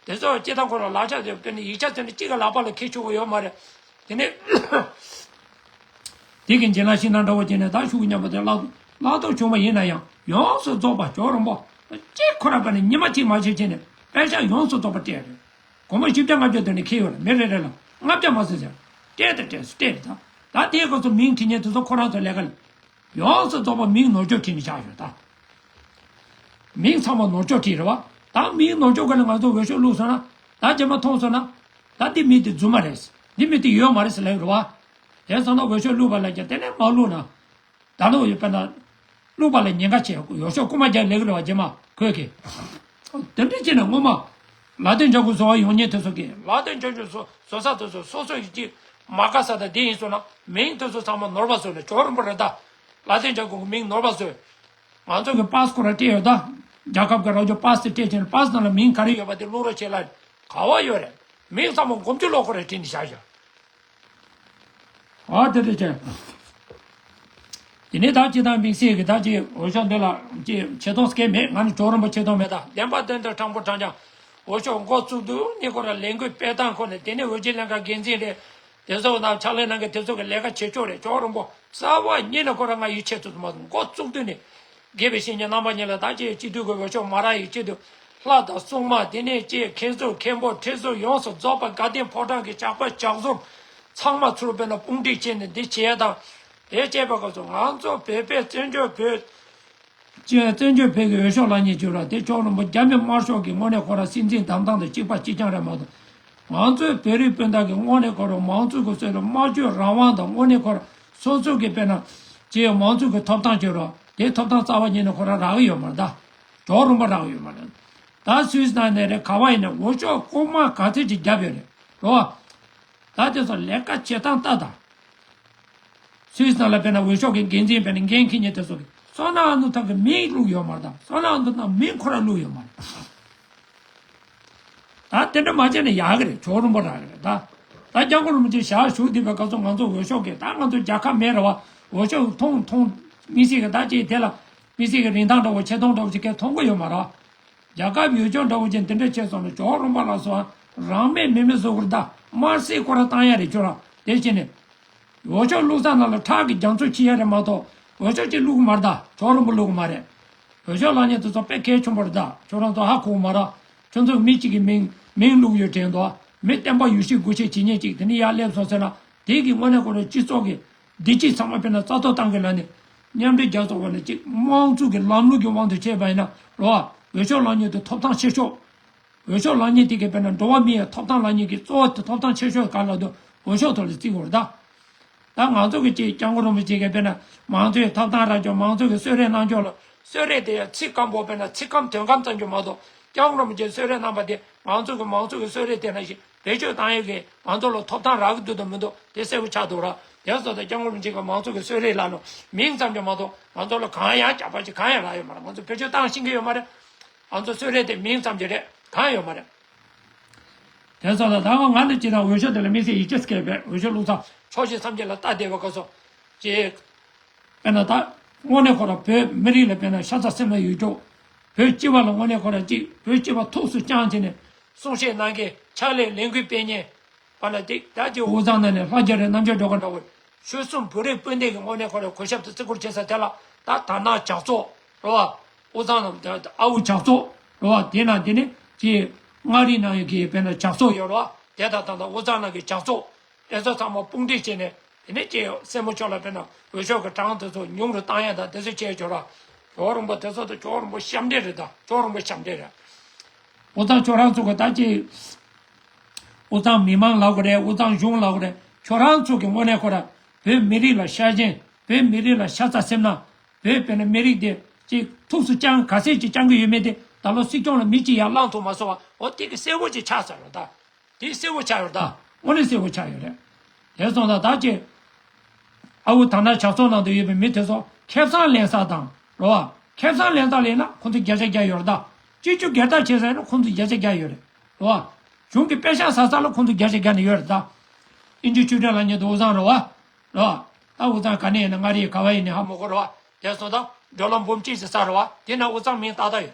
དེ་ཚོ་སྤྱི་བཏང་ཁོ་ར་ལག་ཆ་དེ་དེ་ནི་ཡིག་ཆ་ཚོ་ནི་གཅིག་གི་ལག་པ་ལ་ཁེལ་ཆོག་གི་ཡོད་མ་རེད། དེ་ནི་དེ་གི་འཇིན་ལ་ཤིང་ནག་འདྲ་བོ་བྱས་ནས་ད་ཤུགས་མཉམ་པོ་དེ་བརླག་བརླག་ཐོག་བྱུང་བ་ཡིན་ན་ཡང་ཡོངས་སུ་རྫོགས་པ་ཇོ་རིན་པོ་གཅིག་ཁོ་ར་བ་ནི་ཉི་མ་གཅིག་མ་བྱས་བྱས་ནས་པད་ཤག་ཡོངས་སུ་རྫོགས་པ་སྤྲད་རེད། སྒོར་མོ་བཞི་བརྒྱ་ལྔ་བརྒྱ་དེ་ནས་ཁེལ་ཡོད་རེད། མི་རེ་རེ་ལ་ལྔ་བརྒྱ་མ་ཟིན་ཟེར། སྤྲད་དེ་སྤྲད་སྤྲད་རེད་ད། ད་དེའི་སྐབས་སུ་མིང་བྲིས་མཁན་དེ་ཚོ་ཁོ་རང་ཚོ་ལས་ཀ་ལས། ཡོངས་སུ་རྫོགས་པ་མིང་ནོར་འཆོག་བྲིས་ནས་བཞག་ཡོད་ད། མིང་ཚང་མ་ནོར་འཆོག་བྲིས་རེད་བ། ད་མིང་ནོར་འཆོག་ག་ལ་ང་ཚོ་འོས་ཤོག་བླུགས་སོང་ན། ད་རྗེས་མ་མཐོང་སོང་ན། ད་འདི་མི་དེ་རྫུན་མ་རེད། འདི་མི་དེ་ཡོད་མ་རེད་ཟེར་ལབ་ཡོད་རེད་བ། དེ་སོང་ན་འོས་ཤོག་བླུགས་པ་ལ་ཀྱང་དེ་ནས་མ་བླུགས་ན། ད་ནི་ཡོད་པ་ན། བླུགས་པ་ལ་ཉེན་ཁ་ཆེ་འོས་ཤོག་རྐུ་མ་རྒྱག་ལེགས་རེད་བ་རྗེས་མ་ཁོས་ཀྱིས། དེ་འདྲ་བྱས་ན་སྔོན་མ། ལ་དོན་འཇོག་གི་བཟོ་བ་ཡོང་མཁན་དེ་ཚོ་གིས་ལ་དོན་འཇོག་གི་བཟོ་བཟོ་ས་དེ་ཚོ་སོ་སོ་ཡི་གཅིག་མ་དགའ་ས་དང་དེ་ཡིན་སོང་ན་མིང་དེ་ཚོ་ཚང་མ་ནོར་བ་བཟོས་ནས་ཇོ་རིན་པོ་རེད་ད། ལ་དོན་འཇོག་གི་མིང་ནོར་བ་བཟོས། ང་ཚོ་གི་པཱ་སི་ཁོ་ར་སྤྲད་ཡོད་ད། རྒྱལ་ཁབ་ཀྱི་རང་སྐྱོང་པཱ་སི་དེ་སྤྲད་བྱས་ནས་པཱ་སི་ནང་ལ་མིང་ག་རེ་ཡོད་པ་དེ་བླུགས་རོགས་བྱེད་ལ། ག་བ་ཡོད་རེད། མིང་ཚང་མ་མགོ་མཇུག་ལོག་ཁོ་ར་བྲིས་ནས་བཞག་བཞག་ཨ་དེ་དེ་ཅན། དེ་ནས་ད་ཅི་དང་དམིགས་བསལ་གྱི་ད་ཅི་འོས་ཤོག་འདི་ལ་ཅི་ཆེ་མཐོང་སྐད་མེད། ང་ནི་གྲོགས་རིན་པོ་ཆེ་མཐོང་མེད་ད། བདེན་པ་བདེན་དང་དྲང་པོ་དྲང་རྐྱང་། འོས་ཤོག་འགོ་བཙུགས་དུས་ནི་ཁོ་ར་ལས་འགུལ་སྤེལ་སྟངས་ཁོ་ནས་དེ་ནས་འོས་བསྡུ་ལྷན་ཁང་འགན་འཛིན་རེད། དེ་ཚོ་དང་ཕྱག་ལས་གནང་མཁན་དེ་ཚོ་གི་ལས་ཀ་བྱེད་ཕྱོགས་རེད། གྲོགས་རིན་པོ་རྩ་བ་ཉིད་ནས་ཁོ་ར་ང་ཡིད་ཆེས་ཐུབ་ཐུབ་མ་སོང་། འགོ་བཙུགས་དུས་ནས་དགེ་བའི་བཤེས་གཉེན་རྣམ་པ་གཉིས་ལ་ད་ཅི་སྤྱི་འཐུས་ཀྱི་འོས་ཤོག་མ་རག་ཡི་ཆེད་དུ། ལྷ་དང་སྲུང་མ་དེ་ནས་ཅེས་མཁན་ཟུར་མཁན་པོ་ཁྲི་ཟུར་ཡོངས་སུ་རྫོགས་པ་དགའ་ལྡན་ཕོ་བྲང་གི་ཇག་པ་ཇག་ཟུར་ཚང་མ་ཚུར་དཔེར་ན་དཔུང་སྒྲིག་བྱས་ནས་འདི་བྱས་དང་། དེ་བྱས་པ་སྐབས་སུ་ང་ཚོ་བོད་པའི་བཙན་བྱོལ་བོད་ཅེས་བཙན་བྱོལ་བོད་ཀྱི་འོས་ཤོག་ལེན་མཁན་བྱོས་ར་དེ་ཕྱོགས་རིན་པོ་རྒྱ་མི་དམར་ཤོག་གི་དངོས་གནས་ཁོ་ར་སྲིད་འཛིན་བདམས་སྟངས་དང་གཅིག་པ་གཅིག་རྐྱང་རེད་མ་གཏོགས། ང་ཚོའི་བོད་རིགས་སྤུན་ཟླ་གི་དངོས་གནས་ཁོ་ར་མང་གཙོ་གི་སྲོལ་ལ་སྨྲ་བརྗོད་རང་དབང་དང་དངོས་གནས་ཁོ་ར་སོ་སོ་གི་དཔེར་ན་ཅེས་མང་གཙོ་གི་ཐོབ་ཐང་བྱོས་ར་དེ་ཐོབ་ཐང་རྩ་བ་ཉིད་ནས་ཁོ་ར་རག་གི་ཡོད་མ་རེད་ད། གྲོགས་རིན་པོ་རག་ཡོད་མ་རེད། ད་སུད་སི་ནང་ནས་རེད་ག་བ་ཡིན་ན་འོས་ཤོག་རྐུན་མ་ག་ཚད་ཅིག་བརྒྱབ་ཡོད་རེད་རོ། ད་དེ་ཚོ་ལས་ཀ་བྱེད་སྟངས་ལྟ་དང་། སུད་སི་ནང་ལ་དཔེར་ན་འོས་ཤོག་གི་འགན་འཛིན་དཔེར་ན་འགན་འཁྱེར་མཁན་དེ་ཚོ་གིས་བསོད་ནམས་ཨ་ནུ་ཐང་གི་མིང་བླུགས་ཡོད་མ་རེད་ད། བསོད་ནམས་ཨ་ནུ་ཐང་མིང་ཁོ་ར་བླུགས་ཡོད་མ་རེད། ད་དེ་འདྲ་མ་བྱས་ན་ཡག་གི་རེད། གྲོགས་རིན་པོ་རག་གི་རེད་ད། ད་སྐྱབས་མགོན་རིན་པོ་ཆེ་ཞལ་བཞུགས་བསྡད་པའི་སྐབས་སུ་ང་ཚོ་འོས་ཤོག་གི་ད་ང་ཚོ་རྒྱལ་ཁ་མེད་རེད་བ། འོས་ཤོག་མཐོང་མཐོང་མི་སྲིད་གི་ད་ཅིག་དེ་ལ་མི་སྲིད་གི་རིན་ཐང་འདྲ་བོ་ཆེ་མཐོང་འདྲ་བོ་ཅིག་གས་མཐོང་གི་ཡོད་མ་རེད། རྒྱལ་ཁབ་ཡུལ་ལྗོངས་འདྲ་བོ་ཅན་དེ་འདྲ་བྱས་སོང་ན་གྲོགས་རིན་པོ་ལ་སོགས་རང་མེད་མི་མེད་བཟོ་གི་རེད་ད། དམར་སེར་ཁོ་ར་བཏང་ཡ་རེད་ཁྱོད་རང་དེ་བྱས་ནས། འོས་ཤོག་བླུགས་ས་ནང་ལ་ཁྲག་གི་རྒྱ་མཚོ་འཁྱིལ་ཡ་རེད་མ་གཏོགས་འོས་ཤོག་ཅིག་བླུགས་མ་རེད་ད། གྲོགས་རིན་པོ་བླུགས་མ་རེད། འོས་ཤོག་ལེན་མཁན་དེ་ཚོ་དཔེ་གལ་ཆེན་པོ་རེད་ད། ཁྱོད་རང་ཚོ་ཧ་གོ་མ་རེད། ཁྱོད་ཚོ་མི་གཅིག་གི་མིང་མིང་བླུགས་ཡོད་དྲན་འདུག་མི་བསྟན་པ་ཡིད་བཞིན་དགོས་ཆེད་བྱེད་མཁན་ཅིག་དེ་ནས་ཡར་སླེབས་སོང་ཟེར་ན་དེ་གི་དངོས་གནས་ཁོ་རང་སྤྱི་ཚོགས་ཀྱི་བདེ་སྐྱིད་ཚང་མ་དཔེར་ན་རྩ་གཏོར་བཏང་གི་ལ་ནི། མཉམ་འབྲེལ་རྒྱལ་ཚོགས་འོག་ནས་གཅིག་དམངས་གཙོ་གི་ལམ་ལུགས་ཀྱི་དབང་དུ་བྱས་པ་ཡིན་ན་རེད་བ། འོས་ཤོག་ལེན་མཁན་དེ་ཐོབ་ཐང་ཆེ་ཤོས། འོས་ཤོག་ལེན་མཁན་དེ་གའི་དཔེར་ན་འགྲོ་བ་མིའི་ཐོབ་ཐང་ལེན་མཁན་གྱི་གཙོ་བོ་དེ་ཐོབ་ཐང་ཆེ་ཤོས་ག་ལ་འདུག་འོས་ཤོག་ཐོག་ལ་བརྩི་དགོས་རེད་ད། ད་ང་ཚོ་གི་ཅིག་སྐྱབས་མགོན་རིན་པོ་ཆེ་གིས་དཔེར་ན་མང་གཙོའི་ཐོབ་ཐང་རག་རྒྱུ། མང་གཙོ་གི་གསོལ་རས་གནང་རྒྱུ་ལ། གསོལ་རས་དེ་ཡང་ཚིག་སྐམ་པོ། དཔེར་ན་ཚིག་སྐམ་དོན་སྐམ་ཙམ་གྱི་མ་གཏོགས། སྐྱབས་མགོན་རིན་པོ་ཆེས་གསོལ་རས་གནང་པ་དེ་ང་ཚོ་གི་མང་གཙོ་གི་གསོལ་རས་དེ་ནང་བཞིན་བེད་སྤྱོད་བཏང་ཡས་ཀྱི་ང་ཚོ་ལ་ཐོབ་ཐང་རག་གི་འདུག་དང་མི་འདུག་དེ་གསལ་པོ་ཆགས་འདུག་ར། དེ་སོགས་དང་སྐྱབས་མགོན་རིན་པོ་ཆེ་གི་མང་གཙོ་གི་གསོལ་རས་ལ་ནོ། མིང་ཙམ་གྱི་མ་གཏོགས་ང་ཚོ་ལ་གང་ཡང་རྒྱག་པ་ཅིག་གང་ཡང་རག་ཡོད་མ་རེད། ང་ཚོ་བེད་སྤྱོད་བཏང་ཤེས་ཀྱི་ཡོད་མ་རེད། ང་ཚོ་གསོལ་རས་དེ་མིང་ཙམ་གྱི་རེད། གང་ཡོད་མ་རེད། དེ་སོགས་ལ་ད་ང་ང་ནི་ཅི་དང་འོས་ཤོག་དེ་ལ་དམིགས་བསལ་ཡིད་ཆེས་སྐྱེས་པའི། འོས་ཤོག་བླུགས་ས་ཕྱོགས་བཞི་མཚམས་བརྒྱད་ལ་ལྟ་བསྡད་པའི་སྐབས་སུ། ཅེས། དཔེར་ན་ད་དངོས་གནས་ཁོ་རང་བོད་མི་རིགས་ལ་དཔེར་ན་ཤ་ཚ་སེམས་ལ་ཡོད་ཀྱོག་བོད་སྤྱི་པ་ལ་དངོས་གནས་ཁོ་རང་ཅིག་བོད་སྤྱི་པ་ཐུགས་སུ་བཅངས་བྱས་ནས་གསུང་བཤད་གནང་མཁན། ཕྱག་ལས་ལས་འགུལ་སྤེལ་མཁན། པ་ལ་དེ་ད་ཅིག་དབུས་གཙང་ནང་ནས་ལྷ་རྒྱ་རི་རྣམ་རྒྱལ་སྒྲོལ་དཀར་འདྲ་བོ། ཆོལ་གསུམ་བོད་རིགས་སྤུན་ཟླའི་གི་དངོས་གནས་ཁོ་རང་གུས་ཞབས་དང་བརྩི་བཀུར་བྱེད་ས་དེ་ལ་ད་དར་ནག་ཇག་ཚོགས་རེད་བ། དབུས་གཙང་ནང་ཨ་དབུ་ཇག་ཚོགས་རེད་བ། དེ་ནང་དེ་ནས་ཅིག་མངའ་རིས་ནང་ཡོད་མཁན་དཔེར་ན་ཇག་ཚོགས་ཡོད་རེད་བ། དེ་དང་ད་ལྟ་དབུས་གཙང་ནང་གི་ཇག་ཚོགས་དེ་ཚོ་ཚང་མ་དཔུང་སྒྲིག་བྱས་ནས། དེ་ནས་ཅིག་སྲས་མོ་མཆོག་ལ་དཔེར་ན་འོས་ཤོག་གི་གྲངས་དེ་ཚོ་ཉུང་རུ་བཏང་ཡ་དང་དེ་ཚོ་བྱས་ཡོད་རེད། ཇོ་བོ་རིན་པོ་དེ་ཚོ་དང་ཇོ་བོ་རིན་པོ་ཞབས་འདྲེན་རེད། ད་ཇོ་བོ་རིན་པོ་ཞབས་འདྲེན་རེད། དབུས་གཙང་ཁྱོད་རང་ཚོ་གི་ད་ཅིག་དབུས་གཙང་མི་མང་ལབ་དགོས་རེད། དབུས་གཙང་གཞུང་ལབ་དགོས་རེད། ཁྱོད་རང་ཚོ་གི་དངོས་གནས་ཁོ་ར་བོད་མི་རིགས་ལ་ཤ་ཞེན། བོད་མི་རིགས་ལ་ཤ་ཚ་སེམས་ན། བོད་དཔེར་ན་མི་རིགས་དེ་ཅིག་ཐུགས་སུ་བཅངས་ག་ཚད་ཅིག་བཅངས་ཀྱི་ཡོད་མེད་དེ་ད་ལོ་སྲིད་སྐྱོང་ལ་མི་གཅིག་ཡར་ལངས་ཐུབ་མ་སོང་བ། འོ་དེ་གི་གསལ་པོ་ཅིག་ཆགས་ཚར་རེད་ད། དེ་གསལ་པོ་ཆགས་ཡོད་རེད་ད། དངོས་གནས་གསལ་པོ་ཆགས་ཡོད་རེད། དེ་སོང་ཙང་ད་ཅིག་ཨ་ཁུ་དར་ནག་ཇག་ཚོགས་ནང་དུ་ཡོད་པའི་མི་དེ་ཚོ་ཁེ་བཟང་ལེན་ས་དང་རེད་བ། ཁེ་བཟང་ལེན་སྟངས་ལེན་ན་ཁོང་ཚོ་བརྒྱ་ཆ་བརྒྱ་ཡོད་རེད་ད། སྤྱི་སྤྱོད་སྒེར་བདག་བྱེད་ས་ཡིན་ན་ཁོང་ཚོ་བརྒྱ་ཆ་བརྒྱ་ཡོད་རེད། རེད་བ། གཞུང་གི་པེ་ཤག་ཟ་ས་ལ་ཁོང་ཚོ་བརྒྱ་ཆ་བརྒྱ་ནས་ཡོད་རེད་ད། ཨིན་ཇི་ཆོས་སྒྲོན་ལབ་མཁན་དེ་དབུས་གཙང་རེད་བ། རེད་བ། ད་དབུས་གཙང་ག་ནས་ཡིན་ན་མངའ་རིས་ག་བ་ཡིན་ནའི་ཧ་མ་གོ་རེད་བ། དེ་སོང་ཙང་འགྲོ་ལམ་འབུམ་གཅིག་ཅིག་ས་རེད་བ། དེ་ན་དབུས་གཙང་མིང་ཏག་ཏག་ཡོད།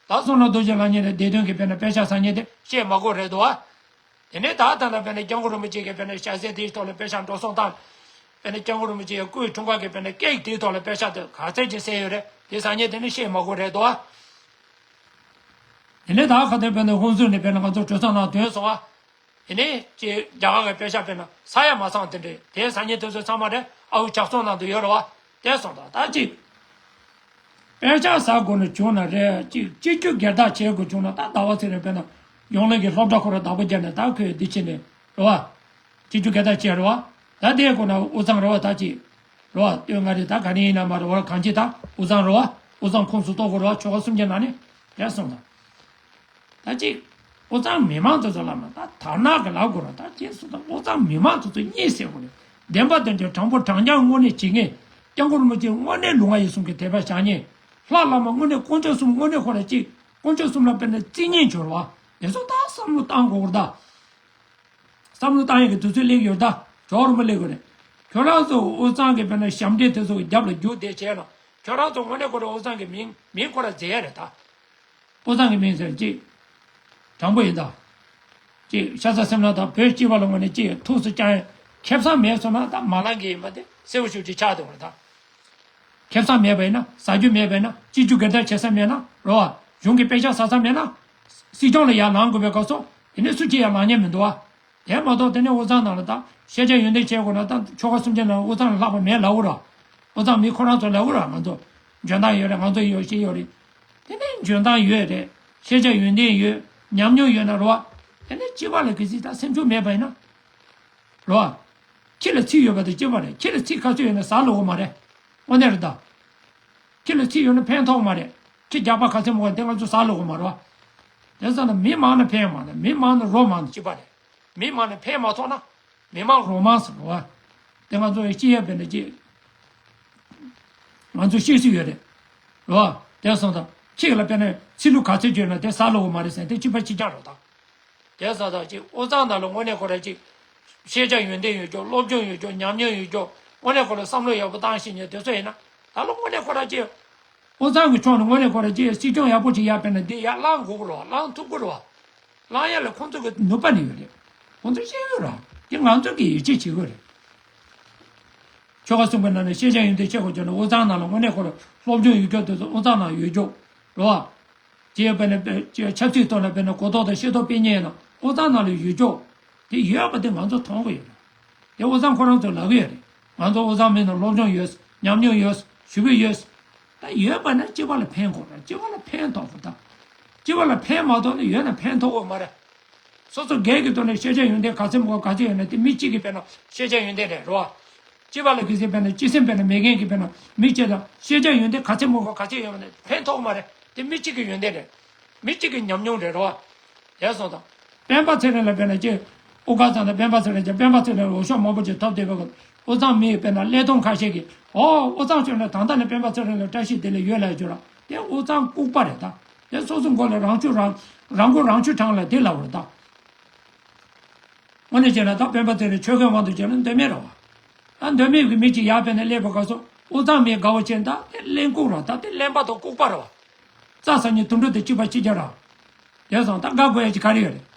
ད་བསམ་གྲུབ་རྡོ་རྗེ་ལབ་མཁན་དེ་བདེ་དོན་གྱི་དཔེར་ན་པེ་ཤག་ཟ་མཁན་དེ་བཤད་མ་དགོས་རེད་འདུག་བ། དེ་ནས་ད་ལྟ་ན་དཔེར་ན་སྐྱབས་མགོན་རིན་པོ་ཆེ་གིས་དཔེར་ན་ཞལ་ཟས་དེའི་ཐོག་ལ་པེ་ཤག་འགྲོ་སོང་བཏང་། དཔེར་ན་སྐྱབས་མགོན་རིན་པོ་ཆེ་ཡི་སྐུའི་འཁྲུངས་སྐར་གྱི་དཔེར་ན་ཀེག་དེའི་ཐོག་ལ་པེ་ཤག་དེ་ག་ཚད་ཅིག་བསད་ཡོད་རེད། དེ་ཟ་མཁན་དེ་ནི་བཤད་མ་དགོས་རེད་འདུག་བ། དེ་ནས་ད་ཁ་ཐོན་དཔེར་ན་ཧུན་སུར་ནས་དཔེར་ན་ང་ཚོ་གྲོས་ཚོགས་ནང་ཐོན་སོང་བ། དེ་ནས་ཅིག་རྒྱ་གར་གྱི་པེ་ཤག་དཔེར་ན་ས་ཡ་མ་ཚང་དེ་འདྲས་དེ་ཟ་མཁན་དེ་ཚོ་ཚང་མ་རེད། ཨ་ཁུ་ཇག་ཚོགས་ནང་དུ་ཡོད་རེད་བ། དེ་སོང་ཙང་ད་ཅིག་པེ་ཤག་ཟ་དགོས་ན་བྱུང་ན་རེད། ཅིག་སྤྱི་སྤྱོད་སྒེར་བདག་བྱེད་དགོས་བྱུང་ན་ད་ཟླ་བ་ཚེ་རིང་དཔེར་ན་ཡོང་ལེ་གི་སློབ་གྲྭ་ཁོ་ར་བདག་པོ་རྒྱབ་ནས་ད་ཁོས་འདི་བྱས་ནས་རེད་བ། སྤྱི་སྤྱོད་སྒེར་བདག་བྱས་རེད་བ། ད་དེ་དགོས་ན་དབུས་གཙང་རེད་བ། ད་ཅིག་རེད་བ། སྟོད་མངའ་རིས་ད་ག་ནས་ཡིན་ན་མ་རེད་བ། གང་ཅི་ད་དབུས་གཙང་རེད་བ། དབུས་གཙང་ཁོངས་སུ་གཏོགས་དགོས་རེད་བ། ཆོལ་ཁ་གསུམ་གྱི་ནང་ནས་དེ་སོང་ཙང་། ད་ཅིག་དབུས་གཙང་མི་མང་དེ་ཚོ་ལ་མ་ད་དར་ནག་གི་ལབ་དགོས་ར། ད་ཅིག་སུ་ད་དབུས་གཙང་མི་མང་དེ་ཚོ་གཉིད་སད་དགོས་རེད། བདེན་པ་དེ་འདྲའི་དྲང་པོ་དྲང་རྐྱང་དངོས་གནས་བྱེད་མཁན། སྐྱབས་མགོན་རིན་པོ་ཆེ་དངོས་གནས་ལུས་ངག་ཡིད་གསུམ་གྱི་དད་པ་བྱ་མཁན། ལྷ་བླ་མ་དངོས་གནས་དཀོན་མཆོག་གསུམ་དངོས་གནས་ཁོ་ར་ཅིག་དཀོན་མཆོག་གསུམ་ལ་དཔེར་ན་བརྩི་མཁན་བྱོས་ར་བ། དེ་ཚོ་ད་བསམ་བློ་བཏང་དགོས་ར་ད། བསམ་བློ་བཏང་ཡག་གི་དུས་ཚོད་སླེབས་ཡོད་ད། ཇོ་བོ་རིན་པོ་སླེབས་དགོས་རེད། ཁྱོད་རང་ཚོ་དབུས་གཙང་གི་དཔེར་ན་ཞབས་འདྲེན་དེ་ཚོ་གི་རྒྱབ་ལ་རྒྱུག་བསྡད་བྱས་ན། ཁྱོད་རང་ཚོ་དངོས་གནས་ཁོ་རང་དབུས་གཙང་གི་མིང་མིང་ཁོ་རང་བརྗེ་ཡ་རེད་ད། དབུས་གཙང་གི་མིང་ཟེར་ཅིག་དྲང་པོ་ཡིན་ད། ཅིག་ཤ་ཚ་སེམས་ལ་ད་བོད་སྤྱི་པ་ལ་དངོས་གནས་ཅིག་ཐུགས་སུ་བཅངས་ཡ་ཁེ་བཟང་མེད་སོང་ན་ད་མ་ལངས་གི་ཡིན་པ་དེ་གསལ་པོ་ཞེ་པོ་ཅིག་ཆགས་འདུག་རེད་ད། ཁེ་བཟང་མེད་པ་ཡིན་ན། ཟ་རྒྱུ་མེད་པ་ཡིན་ན། སྤྱི་རྒྱུ་སྒེར་བདག་བྱེད་ས་མེད་ན་རེད་བ། གཞུང་གི་པེ་ཤག་ཟ་ས་མེད་ན། སྲིད་སྐྱོང་ལ་ཡར་ལངས་དགོས་པའི་སྐབས་སུ་དེ་ནས་སུ་གཅིག་ཡར་ལངས་མཁན་མི་འདུག་བ། དེ་མ་གཏོགས་དེ་ནས་དབུས་གཙང་ནང་ལ་ད་ཤེས་བྱ་ཡོན་ཏན་བྱེད་དགོས་ན་ད་ཆོལ་ཁ་གསུམ་ཆ་ནང་དབུས་གཙང་ལ་ལྷག་པ་མེད་ལབ་དགོས་ར། དབུས་གཙང་མི་ཁོ་རང་ཚོ་ལབ་དགོས་ར། ང་ཚོ་འཇོན་ཐང་ཡོད་རེད། ང་ཚོ་ཡོད་ཤེས་ཡོད་རེད། དེ་ནས་འཇོན་ཐང་ཡོད་རེད། ཤེས་བྱ་ཡོན་ཏན་ཡོད། ཉམས་མྱོང་ཡོད་ན་རེད་བ། དེ་ནས་སྤྱི་པ་ལ་གལ་སྲིད་ད་སེམས་ཤུགས་མེད་པ་ཡིན་ན། རེད་བ། ཁྱི་ལ་ཚིག་ཡོད་པ་དང་གཅིག་པ་རེད། ཁྱི་ལ་ཚིག་ག་ཚོད་ཡོད་ན་ཟ་ལོ་གོ་མ་རེད། དངོས་གནས་རེད་ད། ཁྱི་ལ་ཚིག་ཡོད་ན་ཕན་ཐོགས་མ་རེད། ཁྱི་རྒྱགས་པ་ག་ཚོད་མང་བ་དེ་ང་ཚོ་ཟ་ལོ་གོ་མ་རེད་བ། དེ་ཙམ་ན་མི་མང་ན་ཕན་མང་ན། མི་མང་ན་རོ་མང་ན་གཅིག་པ་རེད། མི་མང་ན་ཕན་མ་ཐོགས་ན་མི་མང་རོ་མང་ཟེར་རེད་བ། དེ་ང་ཚོ་ཡི་སྐྱེ་ཡ་དཔེར་ན་ཅིག་ང་ཚོ་ཤེས་སུ་ཡོད་རེད། རེད་བ། དེ་སོང་ཙང་ཁྱི་ལ་དཔེར་ན་ཚིག་ལུ་ག་ཚོད་ཡོད་ན་དེ་ཟ་ལོ་གོ་མ་རེད་ཟེར་དེ་གཅིག་པ་གཅིག་རྐྱང་རེད་ད། དེ་ས་ད་ཅིག་དབུས་གཙང་ནང་ལ་དངོས་གནས་ཁོ་རང་ཅིག་ཤེས་བྱ་ཡོན་ཏན་ཡོད་ཀྱོག་སློབ་སྦྱོང་ཡོད་ཀྱོག་ཉམས་མྱོང་ཡོད་ཀྱོག་དངོས་གནས་ཁོ་རང་བསམ་བློ་ཡག་པོ་བཏང་ཤེས་མཁན་དེ་ཚོ་ཡིན་ན། ད་ལོ་དངོས་གནས་ཁོ་རང་ཅིག་དབུས་གཙང་གི་ཕྱོགས་ནས་དངོས་གནས་ཁོ་རང་ཅིག་སྲིད་སྐྱོང་ཡག་པོ་ཅིག་ཡར་དཔེར་ན་འདི་ཡར་ལངས་དགོས་ཀྱི་རེད་བ། ལངས་ཐུབ་ཀྱི་རེད་བ། ལངས་ཡ་ལ་ཁོང་ཚོ་གི་ནུས་པ་ནི་ཡོད་རེད། ཁོང་ཚོ་ཤེས་ཡོད་རེད། དེ་ང་ཚོ་གིས་ཡིད་ཆེས་བྱེད་དགོས་རེད། ཆོལ་ཁ་གསུམ་གྱི་ནང་ནས་ཤེས་བྱ་ཡོན་ཏན་ཆེ་བ་བྱུང་ན་དབུས་གཙང་ནང་ལ་དངོས་གནས་ཁོ་རང་སློབ་སྦྱོང་ཡོད་ཀྱོག་དེ་ཚོ་དབུས་གཙང་ནང་ཡོད་ཀྱོག་རེད་བ། ཅེས་པ་ནི་ཆབ་སྲིད་ཐོག་ལ་དཔེར་ན་གོ་རྟོགས་དང་ཤེས་རྟོགས་སྤེལ་མཁན་ཡིན་ན་དབུས་གཙང་ནང་ལ་ཡོད་ཀྱོག་དེ་ཡོད་པ་དེ་ང་ཚོ་མཐོང་གི་ཡོད་རེད། དེ་དབུས་གཙང་ཁོ་རང་ཚོས་ལབ་ཀྱི་ཡོད་རེད། ང་ཚོ་དབུས་གཙང་མི་རྣམས་སློབ་སྦྱོང་ཡོད། ཉམས་མྱོང་ཡོད། ཞུ་གི་ཡོད། ད་ཡོད་པ་ན་སྤྱི་པ་ལ་ཕན་དགོས་རེད། སྤྱི་པ་ལ་ཕན་ཐོགས་དགོས་ད། སྤྱི་པ་ལ་ཕན་མ་ཐོགས་ན་ཡོད་ན་ཕན་ཐོགས་དགོས་མ་རེད། སོ་སོ་སྒེར་གྱི་ཐོག་ནས་ཤེས་བྱ་ཡོན་ཏན་ག་ཚད་མང་པོ་ག་ཚད་ཡོད་ན་དེ་མི་གཅིག་གི་དཔེར་ན་ཤེས་བྱ་ཡོན་ཏན་རེད་རོ། སྤྱི་པ་ལ་གི་ཟེར་དཔེར་ན་སྤྱི་སེམས་དཔེར་ན་མེད་མཁན་གྱི་དཔེར་ན་མི་གཅིག་དང་ཤེས་བྱ་ཡོན་ཏན་ག་ཚད་མང་པོ་ག་ཚད་ཡོད་ན་ཕན་ཐོགས་མ་རེད། དེ་མི་གཅིག་གི་ཡོན་ཏན་རེད། མི་གཅིག་གི་ཉམས་མྱོང་རེད་རོ། དེ་སོང་དང་། སྤེན་པ་ཚེ་རིང་ལ་དཔེར་ན་ཅིག་དབུ་དཀར་ཚང་དང་སྤེན་པ་ཚེ་རིང་ཅིག་སྤེན་པ་ཚེ་རིང་ལ་འོས་ཤོག་མང་པོ་ཅིག་ཐོབ་བསྡད་པའི་སྐབས་དབུ་གཙང་མི་ཡི་དཔེར་ན་ཀླད་སྟོང་ཁ་ཤས་ཀྱིས་ཨོ་དབུ་གཙང་ཤོར་ན་ད་ལྟ་ནས་སྤེན་པ་ཚེ་རིང་ལ་བཀྲ་ཤིས་བདེ་ལེགས་ཡོད་ལབ་རྒྱུ་ར། དེ་དབུ་གཙང་ལྐུགས་པ་རེད་ད། དེ་སོ་སོ་མགོ་ལ་རང་ཆུ་རང་རང་མགོ་རང་ཆུ་དྲངས་ལ་དེ་ལབ་རེད་ད། དངོས་གནས་བྱས་ན་ད་སྤེན་པ་ཚེ་རིང་ཆོལ་ཁའི་དབང་དུ་བྱས་ན་འདོད་མེད་རེད་བ། ད་འདོད་མེད་ཀྱི་མི་གཅིག་ཡར་ཕེབས་ནས་སླེབས་པའི་སྐབས་སུ་དབུ་གཙང་མི་དགའ་བོ་བྱས་ད་དེ་གླེན་ལྐུགས་ར་ད་དེ་གླེན་པ་དང་ལྐུགས་པ་རེད་བ། རྩྭ་ཟ་ཉིན་དུད་འགྲོ་དེ་གཅིག་པ་གཅིག་རྐྱང་ར། དེ་སོང་ད་དགའ་དགོས་ཡ་ཅིག་ག་རེ་ཡོད་རེད།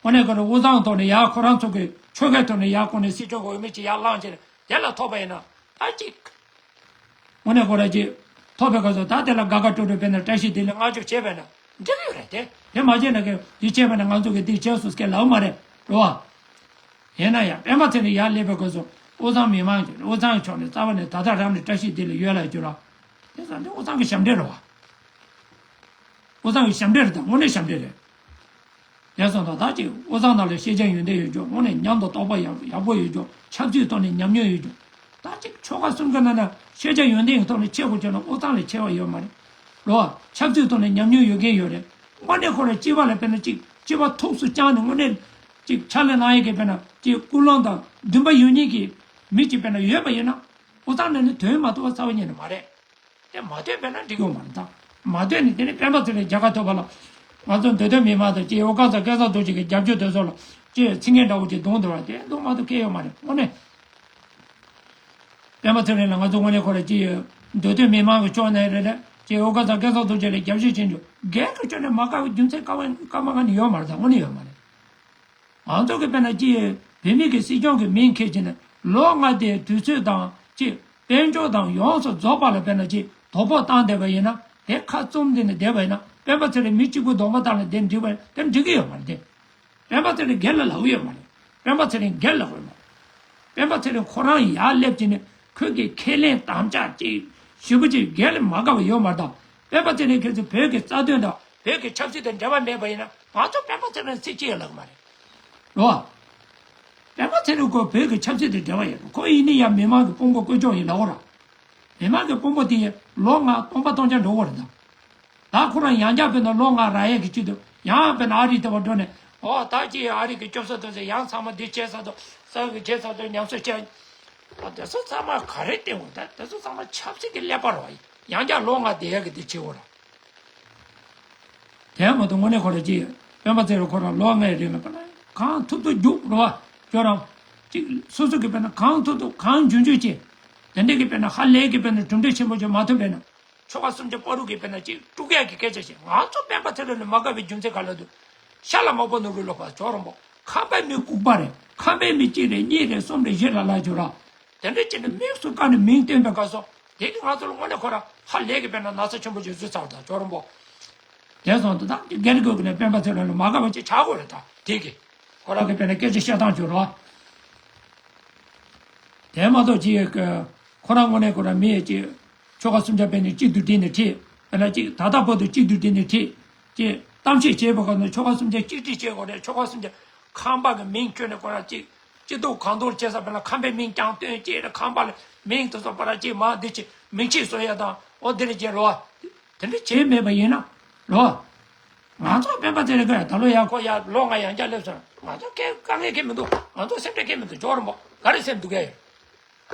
དངོས་གནས་ཁོ་རང་དབུ་གཙང་ཐོག་ནས་ཡར་ཁོ་རང་ཚོ་གི་ཆོལ་ཁའི་ཐོག་ནས་ཡར་ཁོ་ནས་སྲིད་སྐྱོང་གི་འོས་མི་གཅིག་ཡར་བླངས་བྱས་ནས་དེ་ལ་ཐོབ་པ་ཡིན་ན་ད་ཅིག་དངོས་གནས་ཁོ་རང་ཅིག་ཐོབ་པའི་སྐབས་སུ་ད་དེ་ལ་དགའ་དགའ་སྤྲོ་སྤྲོ་དཔེར་ན་བཀྲ་ཤིས་བདེ་ལེགས་བསྔགས་བརྗོད་བྱས་པས་ན་འགྲིག་གི་ཡོད་རེད་དེ། དེ་མ་བྱས་ན་གི་འདི་བྱས་པས་ན་ང་ཚོ་གི་འདི་བྱས་སོང་སྐད་ལབ་མ་རེད་རོ། ཡིན་ན་ཡང་སྤེན་པ་ཚེ་རིང་ཡར་སླེབས་པའི་སྐབས་སུ་དབུ་གཙང་མི་མང་གིས་དབུ་གཙང་ཕྱོགས་ནས་རྩ་བ་ནས་ད་ལྟ་རང་ནས་བཀྲ་ཤིས་བདེ་ལེགས་ཡོད་ལབ་རྒྱུ་ར། དེ་ཙང་འདི་དབུ་གཙང་གི་ཞབས་འདྲེན་རེད་བ། དབུ་གཙང་གི་ཞབས་འདྲེན་རེད་ད་དངོས་གནས་ཞབས་འདྲེན་རེད། དེ་སོང་ཙང་ད་ཅིག་དབུ་གཙང་ནང་ལ་ཤེས་བྱ་ཡོན་ཏན་ཡོད་རྒྱུ་དངོས་གནས་ཉམས་དང་རྟོགས་པ་ཡག་ཡག་པོ་ཡོད་རྒྱུ་ཆབ་སྲིད་ཐོག་ནས་ཉམས་མྱོང་ཡོད་རྒྱུ། ད་ཅིག་ཆོལ་ཁ་གསུམ་ག་ནང་ན་ཤེས་བྱ་ཡོན་ཏན་གྱི་ཐོག་ནས་ཆེ་དགོས་བྱུང་ན་དབུ་གཙང་ལས་ཆེ་བ་ཡོད་མ་རེད། རོ། ཆབ་སྲིད་ཐོག་ནས་ཉམས་མྱོང་ཡོད་མཁན་ཡོད་རེད། དངོས་གནས་ཁོ་རང་སྤྱི་པ་ལ་དཔེར་ན་ཅིག་སྤྱི་པ་ཐུགས་སུ་བཅངས་ནས་དངོས་གནས་ཅིག་ཕྱག་ལས་གནང་ཡས་ཀྱི་དཔེར་ན་ཅིག་ཀུན་སློང་དང་འདུན་པ་ཡོད་མཁན་གྱི་མི་ཅིག་དཔེར་ན་ཡོད་པ་ཡིན་ན་དབུ་གཙང་ནང་ནས་ཐོན་མ་ཐུབ་པ་རྩ་བ་ཉིད་ནས་མ་རེད། དེ་མ་ཐོན་པས་ན་འགྲིག་ཡོད་མ་རེད་ད། མ་ཐོན་ནས་དེ་ནས་སྤེན་པ་ཚེ་རིང་རྒྱལ་ཁ་ཐོབ་པ་ལ། ང་ཚོ་འདོད་དོན་མི་མང་དང་ཅིག་དབུ་དཀར་ཚང་སྐལ་བཟང་རྡོ་རྗེ་གི་རྒྱབ་སྐྱོར་དེ་ཚོ་ལ་ཅིག་ཚིག་ངན་འདྲ་བོ་ཅིག་རྡུང་འདུག་བ་དེ་རྡུང་མ་ཐུབ་སྐལ་ཡོད་མ་རེད་དངོས་གནས། སྤེན་པ་ཚེ་རིང་ལ་ང་ཚོ་དངོས་གནས་ཁོ་ར་ཅིག་འདོད་དོན་མི་མང་གི་ཕྱོགས་ནས་རེད་རེད་ཅིག་དབུ་དཀར་ཚང་སྐལ་བཟང་རྡོ་རྗེ་ལ་རྒྱབ་སྐྱོར་བྱེད་རྒྱུ་སྒེར་གྱི་ཕྱོགས་ནས་མ་དགའ་བའི་རྒྱུ་མཚན་སྐར་མ་སྐར་མ་ང་ནས་ཡོད་མ་རེད་ད་དངོས་གནས་ཡོད་མ་རེད། ང་ཚོ་གི་དཔེར་ན་ཅི་ཡོད་བོད་མི་གི་སྲིད་སྐྱོང་གི་མིང་འཁྱེར་གྱི་ནས་ལོ་ལྔ་དེའི་དུས་ཚོད་དང་ཅི་དཔལ་འབྱོར་དང་ཡོངས་སུ་རྫོགས་པ་ལ་དཔེར་ན་ཅི་དོ་ཕོག་བཏང་བསྡད་པ་ཡིན་ན་དེ་ཁ་བཙུམ་དེ་ནས་བསྡད་པ་ཡིན་ན་སྤེན་པ་ཚེ་རིང་མི་གཅིག་པུ་གདོང་པ་བཏང་ལ་དེ་འགྲིག་པ་དེ་འགྲིག་གི་ཡོད་མ་རེད་དེ། སྤེན་པ་ཚེ་རིང་སྒེར་ལ་ལབ་ཀྱི་ཡོད་མ་རེད། སྤེན་པ་ཚེ་རིང་སྒེར་ལབ་ཀྱི་ཡོད་མ་རེད། སྤེན་པ་ཚེ་རིང་ཁོ་རང་ཡར་སླེབས་ཀྱི་ནས་ཁོས་ཀྱི་ཁས་ལེན་དམ་བཅའ་ཅིག་ཞེ་པོ་ཅིག་སྒེར་ལ་མ་དགའ་བ་ཡོད་མ་རེད་ད། སྤེན་པ་ཚེ་རིང་ཁྱེད་ཚོ་བོད་ཀྱི་རྩ་དོན་དང་བོད་ཀྱི་ཆབ་སྲིད་དང་འབྲེལ་བ་མེད་པ་ཡིན་ན་ང་ཚོ་སྤེན་པ་ཚེ་རིང་ཚིག་གཅིག་ཡང་ལབ་ཀྱི་མ་རེད། རེད་བ། སྤེན་པ་ཚེ་རིང་ཁོ་བོད་ཀྱི་ཆབ་སྲིད་དང་འབྲེལ་བ་ཡོད་པ་ཁོ་ཡིན་ནི་ཡང་མི་མང་གི་དཔུང་པ་བཀོད་ཕྱོགས་ཡིན་ལབ་ཀྱི་རེད། མི་མང་གི་དཔུང་པ་དེ་ཡིས་ལོ་ལྔ་སྟོང་པ་སྟོང་རྐྱང་འགྲོ་གི་རེད་ད། ད་ཁོ་རང་ཡང་བསྐྱར་དཔེར་ན་ལོ་ལྔ་རག་ཡས་ཀྱི་ཆེད་དུ་ཡང་དཔེར་ན་ཨ་རི་ལྟ་བུ་འགྲོ་ནས་ཨོ་ད་ཅི་ཨ་རི་གི་སྐྱོབ་གསོ་དེ་ཚོ་ཡང་ཚང་མ་འདི་བྱས་ཚར་དུས་ས་གི་བྱས་ཚར་དུས་ཉམས་གསོ་བྱས། ཨ་དེ་ཚོ་ཚང་མ་ག་རེ་བསྟན་དགོས་ད་དེ་ཚོ་ཚང་མ་ཆབ་སྲིད་ཀྱི་ཀླད་པ་རེད་བ། ཡང་བསྐྱར་ལོ་ལྔ་བསྡད་ཡས་ཀྱི་འདི་བྱེད་དགོས་རེད། དེ་མ་གཏོགས་དངོས་གནས་ཁོ་རང་ཅི་སྤེན་པ་ཚེ་རིང་ཁོ་རང་ལོ་ལྔའི་རིང་ལ་དཔེར་ན་གང་ཐུབ་ཐུབ་རྒྱུགས་རེད་བ། ཁྱོད་རང་ཅིག་སོ་སོ་གི་དཔེར་ན་གང་ཐུབ་ཐུབ་གང་འཇོན་འཇོན་བྱས། དེ་འདྲས་ཀྱི་དཔེར་ན་ཧ་ལས་ཀྱི་དཔེར་ན་གྲུབ་འབྲས་ཆེན་པོ་ཅིག་མ་ཐོན་པས་ན། ཆོལ་ཁ་གསུམ་ཆ་བར་དུ་གི་དཔེར་ན་ཅིག་དཀྲུག་ཡག་གི་སྐད་ཆ་བཤད། ང་ཚོ་སྤེན་པ་ཚེ་རིང་ལ་མ་དགའ་བའི་རྒྱུ་མཚན་ག་ལ་འདུག་ཤ་ལ་མ་བོ་ནོར་བུ་ལོག་པ་ཇོ་རོང་པོ་ཁམས་པའི་མི་ལྐུགས་པ་རེད། ཁམས་པའི་མི་གཅིག་རེད་གཉིས་རེད་གསུམ་རེད་བཞི་རེད་ལབ་ཆོག་ར། དེ་འདྲ་བྱས་ནས་དམིགས་སུ་བཀར་ནས་མིང་བཏོན་པའི་སྐབས་སུ་དེ་གི་ང་ཚོ་ལ་དངོས་གནས་ཁོ་ར་ཧ་ལས་གི་དཔེར་ན་ན་ཚ་ཆེན་པོ་ཅིག་བཟོས་ཚར་བ་དང་ཇོ་རོང་པོ། དེ་སོང་དུ་ད་སྒེར་གྱི་ནས་སྤེན་པ་ཚེ་རིང་ལ་མ་དགའ་བ་ཅིག་ཆགས་དགོས་རེད་ད་དེ་གི། ཁོ་རང་གི་དཔེར་ན་སྐད་ཆ་བཤད་སྟངས་ཆོག་ར། དེ་མ་གཏོགས་ཅིག་ཁོ་རང་དངོས་གནས་ཁོ་རང་མི་ཡི་ཅིག་ཆོལ་ཁ་གསུམ་ཆ་དཔེར་ན་གཅིག་ཏུ་བསྒྲིལ་ནས་ཁྲིད། དཔེར་ན་ཅིག་ད་ལྟ་བར་དུ་གཅིག་ཏུ་བསྒྲིལ་ནས་ཁྲིད། ཅིག་གཏམ་བཤད་བྱེད་པ་ག་ནས་ཆོལ་ཁ་གསུམ་ཆ་གཅིག་སྒྲིལ་བྱེད་དགོས་རེད། ཆོལ་ཁ་གསུམ་ཆ་ཁམས་པ་གི་མིང་བསྐྱོན་ནས་ཁོ་རང་ཅིག་སྐྱིད་སྡུག་གང་མཐོང་བྱེད་ས་དཔེར་ན་ཁམས་པའི་མིང་རྐྱང་བཏོན་ཅིག་རེད། ཁམས་པ་ལ་མིང་དེ་ཚོ་པ་ར་ཅིག་མ་འདི་ཅིག་མིང་ཆད་བཟོ་ཡ་དང་འོ་འདི་རེད་ཅེས་རོ། དེ་འདྲ་བྱས་མེད་པ་ཡིན་ན་རོ། ང་ཚོ་སྤེན་པ་ཚེ་རིང་གིས་ད་ལོ་ཡང་ཁོ་ཡར་ལོ་ལྔ་ཡང་བསྐྱར་སླེབས་སོང་། ང་ཚོ་སྐད་དཀའ་ངལ་གང་ཡང་མི་འདུག་ང་ཚོ་སེམས་ཁྲལ་གང་ཡང་མི་འདུག་ཇོ་རོང་པོ་ག་རེ་སེམས་སྡུག་གི་ཡོད།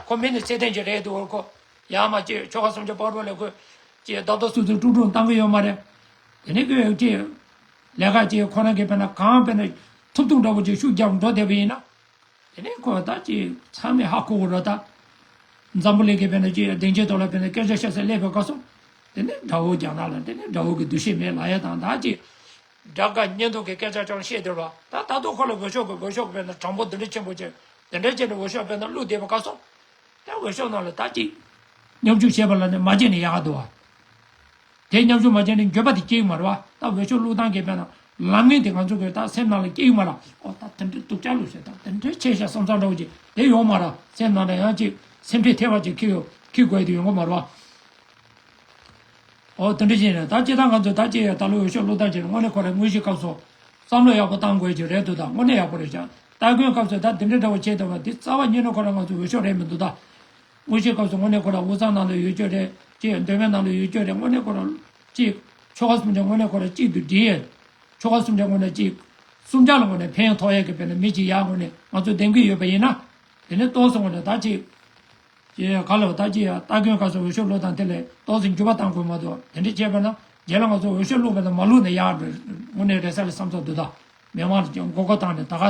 ཁོ་མི་ནི་ཚད་ལྡན་ཅིག་རེད་འདུག་ཁོ་ཡང་མ་ཅིག་ཆོལ་ཁ་གསུམ་ཆ་བར་དུ་ལ་ཁོས་ཅིག་རྡབ་རྡབ་སུ་སུ་དཀྲུག་དཀྲུག་བཏང་གི་ཡོད་མ་རེད། དེ་ནི་ཁོས་ཅིག་ལས་ཀ་ཅིག་ཁོ་རང་གིས་དཔེར་ན་གང་དཔེར་ན་ཐུབ་ཐུབ་འདྲ་པོ་ཅིག་ཤུགས་རྒྱབ་འགྲོ་བསྡད་པ་ཡིན་ན། དེ་ནས་ཁོ་ད་ཅིག་ཚང་མས་ཧ་གོ་གི་རེད་ད། འཛམ་བུ་གླིང་གི་དཔེར་ན་ཅིག་སྡིངས་ཆའི་ཐོག་ལ་དཔེར་ན་སྐད་ཆ་བཤད་ས་སླེབས་པའི་སྐབས་སུ། དེ་ནས་དགྲ་བོ་རྒྱ་ནག་ལ་དེ་ནས་དགྲ་བོ་གི་འདུ་ཤེས་མེད་ལབ་ཡ་དང་ད་ཅིག་དགྲ་དགའ་གཉེན་སྡུག་གི་སྐད་ཆ་ཅང་བཤད་དེ་རོ། ད་ད་དུང་ཁོ་ལ་འོས་ཤོག་གི་འོས་ཤོག་དཔེར་ན་གྲངས་འབོར་འདི་འདྲ་ཆེན་པོ་ཅིག་དེ་འདྲ་བྱས་ནས་འོས་ཤོག་དཔེར་ན་བླུགས་བསྡད་པའི་སྐབས་སུ། ད་འོས་ཤོག་ནང་ལ་ད་ཅིག་མཉམ་ཞུགས་བྱས་པ་ལ་ནི་མ་བྱས་ནས་ཡག་ག་འདུག་བ། དེ་མཉམ་ཞུགས་མ་བྱས་ནས་འགྱོད་པ་དེ་སྐྱེ་གི་མ་རེད་བ། ད་འོས་ཤོག་བླུགས་སྟངས་ཀྱི་དཔེར་ན་ལམ་ངན་དེ་ང་ཚོ་གི་ད་སེམས་ནང་ལ་སྐྱེ་གི་མ་རེད། ཨོ་ད་དེ་འདྲའི་སྡུག་ཅག་ལོས་ཤེས་ད་དེ་འདྲའི་ཆེ་ཤ་བསམ་ཚང་འདྲ་བོ་ཅིག་དེ་ཡོང་མ་རེད། སེམས་ནང་ལ་ཡང་ཅིག་སེམས་ཁྲལ་ཐེབས་པ་ཅིག་ཁེལ་ཡོད། འཁྱེར་དགོས་དེ་ཡོང་གི་མ་རེད་བ། ཨོ་དེ་འདྲ་བྱས་ནས་ད་སྤྱིར་བཏང་ང་ཚོས་ད་ཅི་ཡང་ད་ལོ་འོས་ཤོག་བླུག་སྟངས་བྱས་ནས་དངོས་གནས་ཁོ་རང་དངོས་གཞིའི་སྐབས་སུ་བསམ་བློ་ཡག་པོ་བཏང་དགོས་ཀྱི་རེད་འདུག་ད་དངོས་གནས་ཡག་པོ་རེད་ཤག་སྟ་གོན་སྐབས་སུ་ད་དེ་འདྲ་འདྲ་བོ་བྱས་བསྡད་པ་འདི་རྩ་བ་ཉིད་ནས་ཁོ་རང་ང་ཚོ་འོས་ཤོག་རེད་མི་འདུག་ད་དངོས་གཞིའི་སྐབས་སུ་དངོས་གནས་ཁོ་རང་དབུས་གཙང་ནང་ལ་ཡོད་རྒྱུ་རེད། ཅི་ཡང་མདོ་སྨད་ནང་ལ་ཡོད་རྒྱུ་རེད། དངོས་གནས་ཁོ་རང་ཅི་ཆོལ་ཁ་གསུམ་ཆ་དངོས་གནས་ཁོ་རང་གཅིག་ཏུ་སྒྲིལ་ཡས། ཆོལ་ཁ་གསུམ་ཆ་དངོས་གནས་གཅིག་གསུམ་ཆ་ལ་དངོས་གནས་ཕན་ཐོགས་ཡས་ཀྱི་དཔེར་ན་མི་གཅིག་ཡར་དངོས་གནས་ང་ཚོ་འདེམས་ཀྱི་ཡོད་པ་ཡིན་ན། དེ་ནས་ཏོག་ཙམ་དངོས་གནས་ད་ཅི། ཅེས་ག་ལ་ད་ཅི་ཡང་སྟ་གོན་སྐབས་སུ་འོས་ཤོག་བླུག་སྟངས་དེ་ལས་ཏོག་ཙམ་འགྱུར་བ་གཏང་དགོས་མ་གཏོགས་དེ་འདྲ་བྱས་པ་ན་རྗེས་ལ་ང་ཚོ་འོས་ཤོག་བླུག་པ་དང་མ་བླུག་ནས་ཡག་འགྲོ་དངོས་གནས་རེད་ས་རེད་བསམ་ཚོར་འདུག་ད་མི་མང་ལ་ཀྱང་མགོ་སྐོར་བཏང་ནས་ད་ག་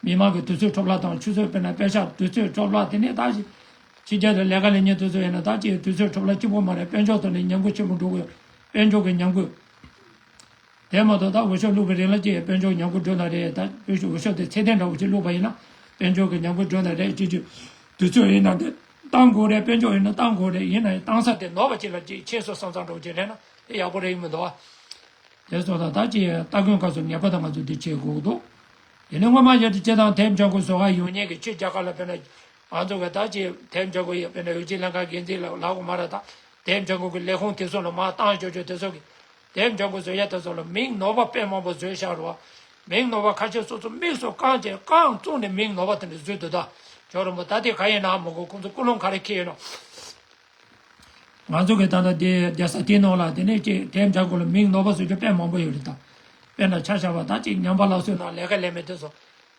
མི་མང་གི་དུས་ཚོད་འཕྲོ་བརླག་དང་ཆུ་ཚོད་དཔེར་ན་པེ་ཤག་དུས་ཚོད་འཕྲོ་བརླག་དེ་ནས་ད་ཅི་ཕྱི་རྒྱལ་དུ་ལས་ཀ་ལས་ཉིན་དུས་ཚོད་ཡིན་ན་ད་ཅི་དུས་ཚོད་འཕྲོ་བརླག་གཅིག་པོ་མ་རེད། དཔལ་འབྱོར་ཐོག་ནས་ཉམས་རྒུད་ཆེན་པོ་འགྲོ་གི་ཡོད། དཔལ་འབྱོར་གྱི་ཉམས་རྒུད། དེ་མ་གཏོགས་ད་འོས་ཤོག་བླུགས་པའི་རིང་ལ་ཅིག་དཔལ་འབྱོར་ཉམས་རྒུད་འགྲོ་ན་རེད། ད་འོས་ཤོག་འོས་ཤོག་དེ་ཚད་ལྡན་འདྲ་བོ་ཅིག་བླུགས་པ་ཡིན་ན་དཔལ་འབྱོར་གྱི་ཉམས་རྒུད་འགྲོ་ན་རེད། ཅིག་ཅིག་དུས་ཚོད་ཡིན་ན་འདི་བཏང་དགོས་རེད། དཔལ་འབྱོར་ཡིན་ན་བཏང་དགོས་རེད། ཡིན་ན་ཡང་བཏང་ས་དེ་ནོར་བ་ཅིག་ལ་ཅིག་ཕྱིན་སོང་བསམ་བསམ་འདྲ་བོ་ཅིག་རེད་ན་དེ་ཡག་པོ་རེད་ཡིན་མི་འདུག་ཨ། དེ་སོགས་ད་ད་ཅིག་སྟ་གོན་སྐབས་སུ་ངེས་པར་དུ་ང་ཚོས་འདི་བྱེད་དགོས་ཀྱི་འདུག་དེ་ནས་སྔོན་མ་ཡོད་དེ་སྤྱིར་བཏང་དེབ་སྦྱང་དགོས་བཟོ་ག་ཡོང་མཁན་གྱི་ཕྱི་རྒྱལ་ཁག་ལ་དཔེར་ན་ང་ཚོ་གི་ད་ཅིག་དེབ་སྦྱང་དགོས་ཡོད་དཔེར་ན་འོས་ཆེན་ལྷན་ཁང་འགན་འཛིན་ལ་ལབ་དགོས་མ་རེད། ད་དེབ་སྦྱང་དགོས་ཀྱི་ལས་ཁུངས་དེ་ཚོ་ལ་མར་བཏང་ཆོག་ཆོག་དེ་ཚོ་གི་དེབ་སྦྱང་དགོས་བཟོ་ཡ་དེ་ཚོ་ལ་མིང་ནོར་བ་དཔེ་མང་པོ་བཟོས་བཞག་རེད་བ། མིང་ནོར་བ་ཁ་ཤས་སོ་སོ་དམིགས་སུ་བཀང་བྱས་རྐང་བཙུགས་ནས་མིང་ནོར་བ་དེ་འདྲ་བཟོས་འདུག་ད་ཇོ་རིན་པོ་ད་དེ་ག་ཡིན་ན་མ་གོ་ཁོང་ཚོ་ཀུན་སློང་ག་རེ་འཁྱེར་ཡོད་ན། ང་ཚོ་གི་ད་ལྟ་དེ་རྒྱལ་ས་དེའི་ནང་ལ་དེ་ནས་ཅིག་དེབ་སྦྱང་དགོས་ལ་མིང་ནོར་བ་བཟོ་རྒྱུ་དཔེ་མང་པོ་ཡོད་རེད་ད། དཔེར་ན་ཆ་བཞག་པ་ད་ཅིག་ཉམས་པ་སླར་གསོའི་ནང་ལས་ཀ་ལས་མེད་དེ་ཚོ།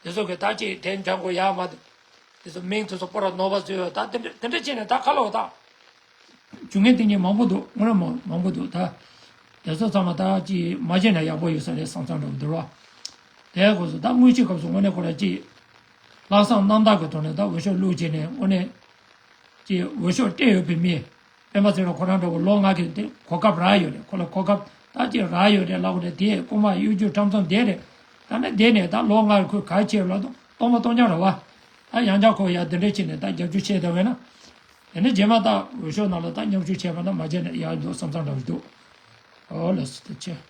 དེ་ཚོ་གི་ད་ཅིག་དེབ་སྦྱང་དགོས་ཡག་མ་དེ་ཚོ་མིང་དེ་ཚོ་པོ་ར་ནོར་བ་བཟོས་ཡོད་ད། དེ་འདྲ་དེ་འདྲ་བྱས་ནས་ད་ཁ་ལོ་ད། བྱུང་ངན་དེ་ཉིད་མང་པོ་འདུག་དངོས་གནས་མང་མང་པོ་འདུག་ད་དེ་ཚོ་ཚང་མ་ད་ཅིག་མ་བྱས་ན་ཡག་པོ་ཡོད་ས་རེད་བསམ་བསམ་འདྲ་བོ་འདུག་རོ། དེའི་སྐབས་སུ་ད་དངོས་གཞི་སྐབས་སུ་དངོས་གནས་ཁོ་ར་ཅིག་ལྷག་བསམ་རྣམ་དག་གི་ཐོག་ནས་ད་འོས་ཤོག་བླུགས་བྱས་ནས་དངོས་གནས་ཅིག་འོས་ཤོག་སྤྲད་ཡོད་པའི་མི་སྤེན་པ་ཚེ་རིང་ཁོ་རང་འདྲ་བོ་ལོ་ལྔ་གི་དེ་གོ་སྐབས་རག་ཡོད་རེད། ཁོ་ལ་གོ་སྐབས་ད་ཅིག་རག་ཡོད་རེད་ལབ་དགོས་རེད། དེ་རྐུན་མ་གཡོ་སྒྱུ་ཁྲམ་གསུམ་དེ་རེད། ད་ནི་དེ་ནས་ད་ལོ་ལྔ་ཁོས་ག་བྱས་ལ་གཏོང་མ་གཏོང་རྐྱང་རེད་བ། ད་ཡང་བསྐྱར་ཁོ་ཡ་དེ་འདྲ་བྱས་ནས་ད་རྒྱབ་སྐྱོར་བྱས་བསྡད་པས་ན། དེ་ནས་རྗེས་མ་ད་འོས་ཤོག་ནང་ལ་ད་མཉམ་ཞུགས་བྱས་པ་ན་མ་བྱས་ན་ཡག་འདུག་བསམ་བསམ་འདྲ་བོ་འདུག་ཨོ་ལགས་སོ་ཐུགས་རྗེ་ཆེ།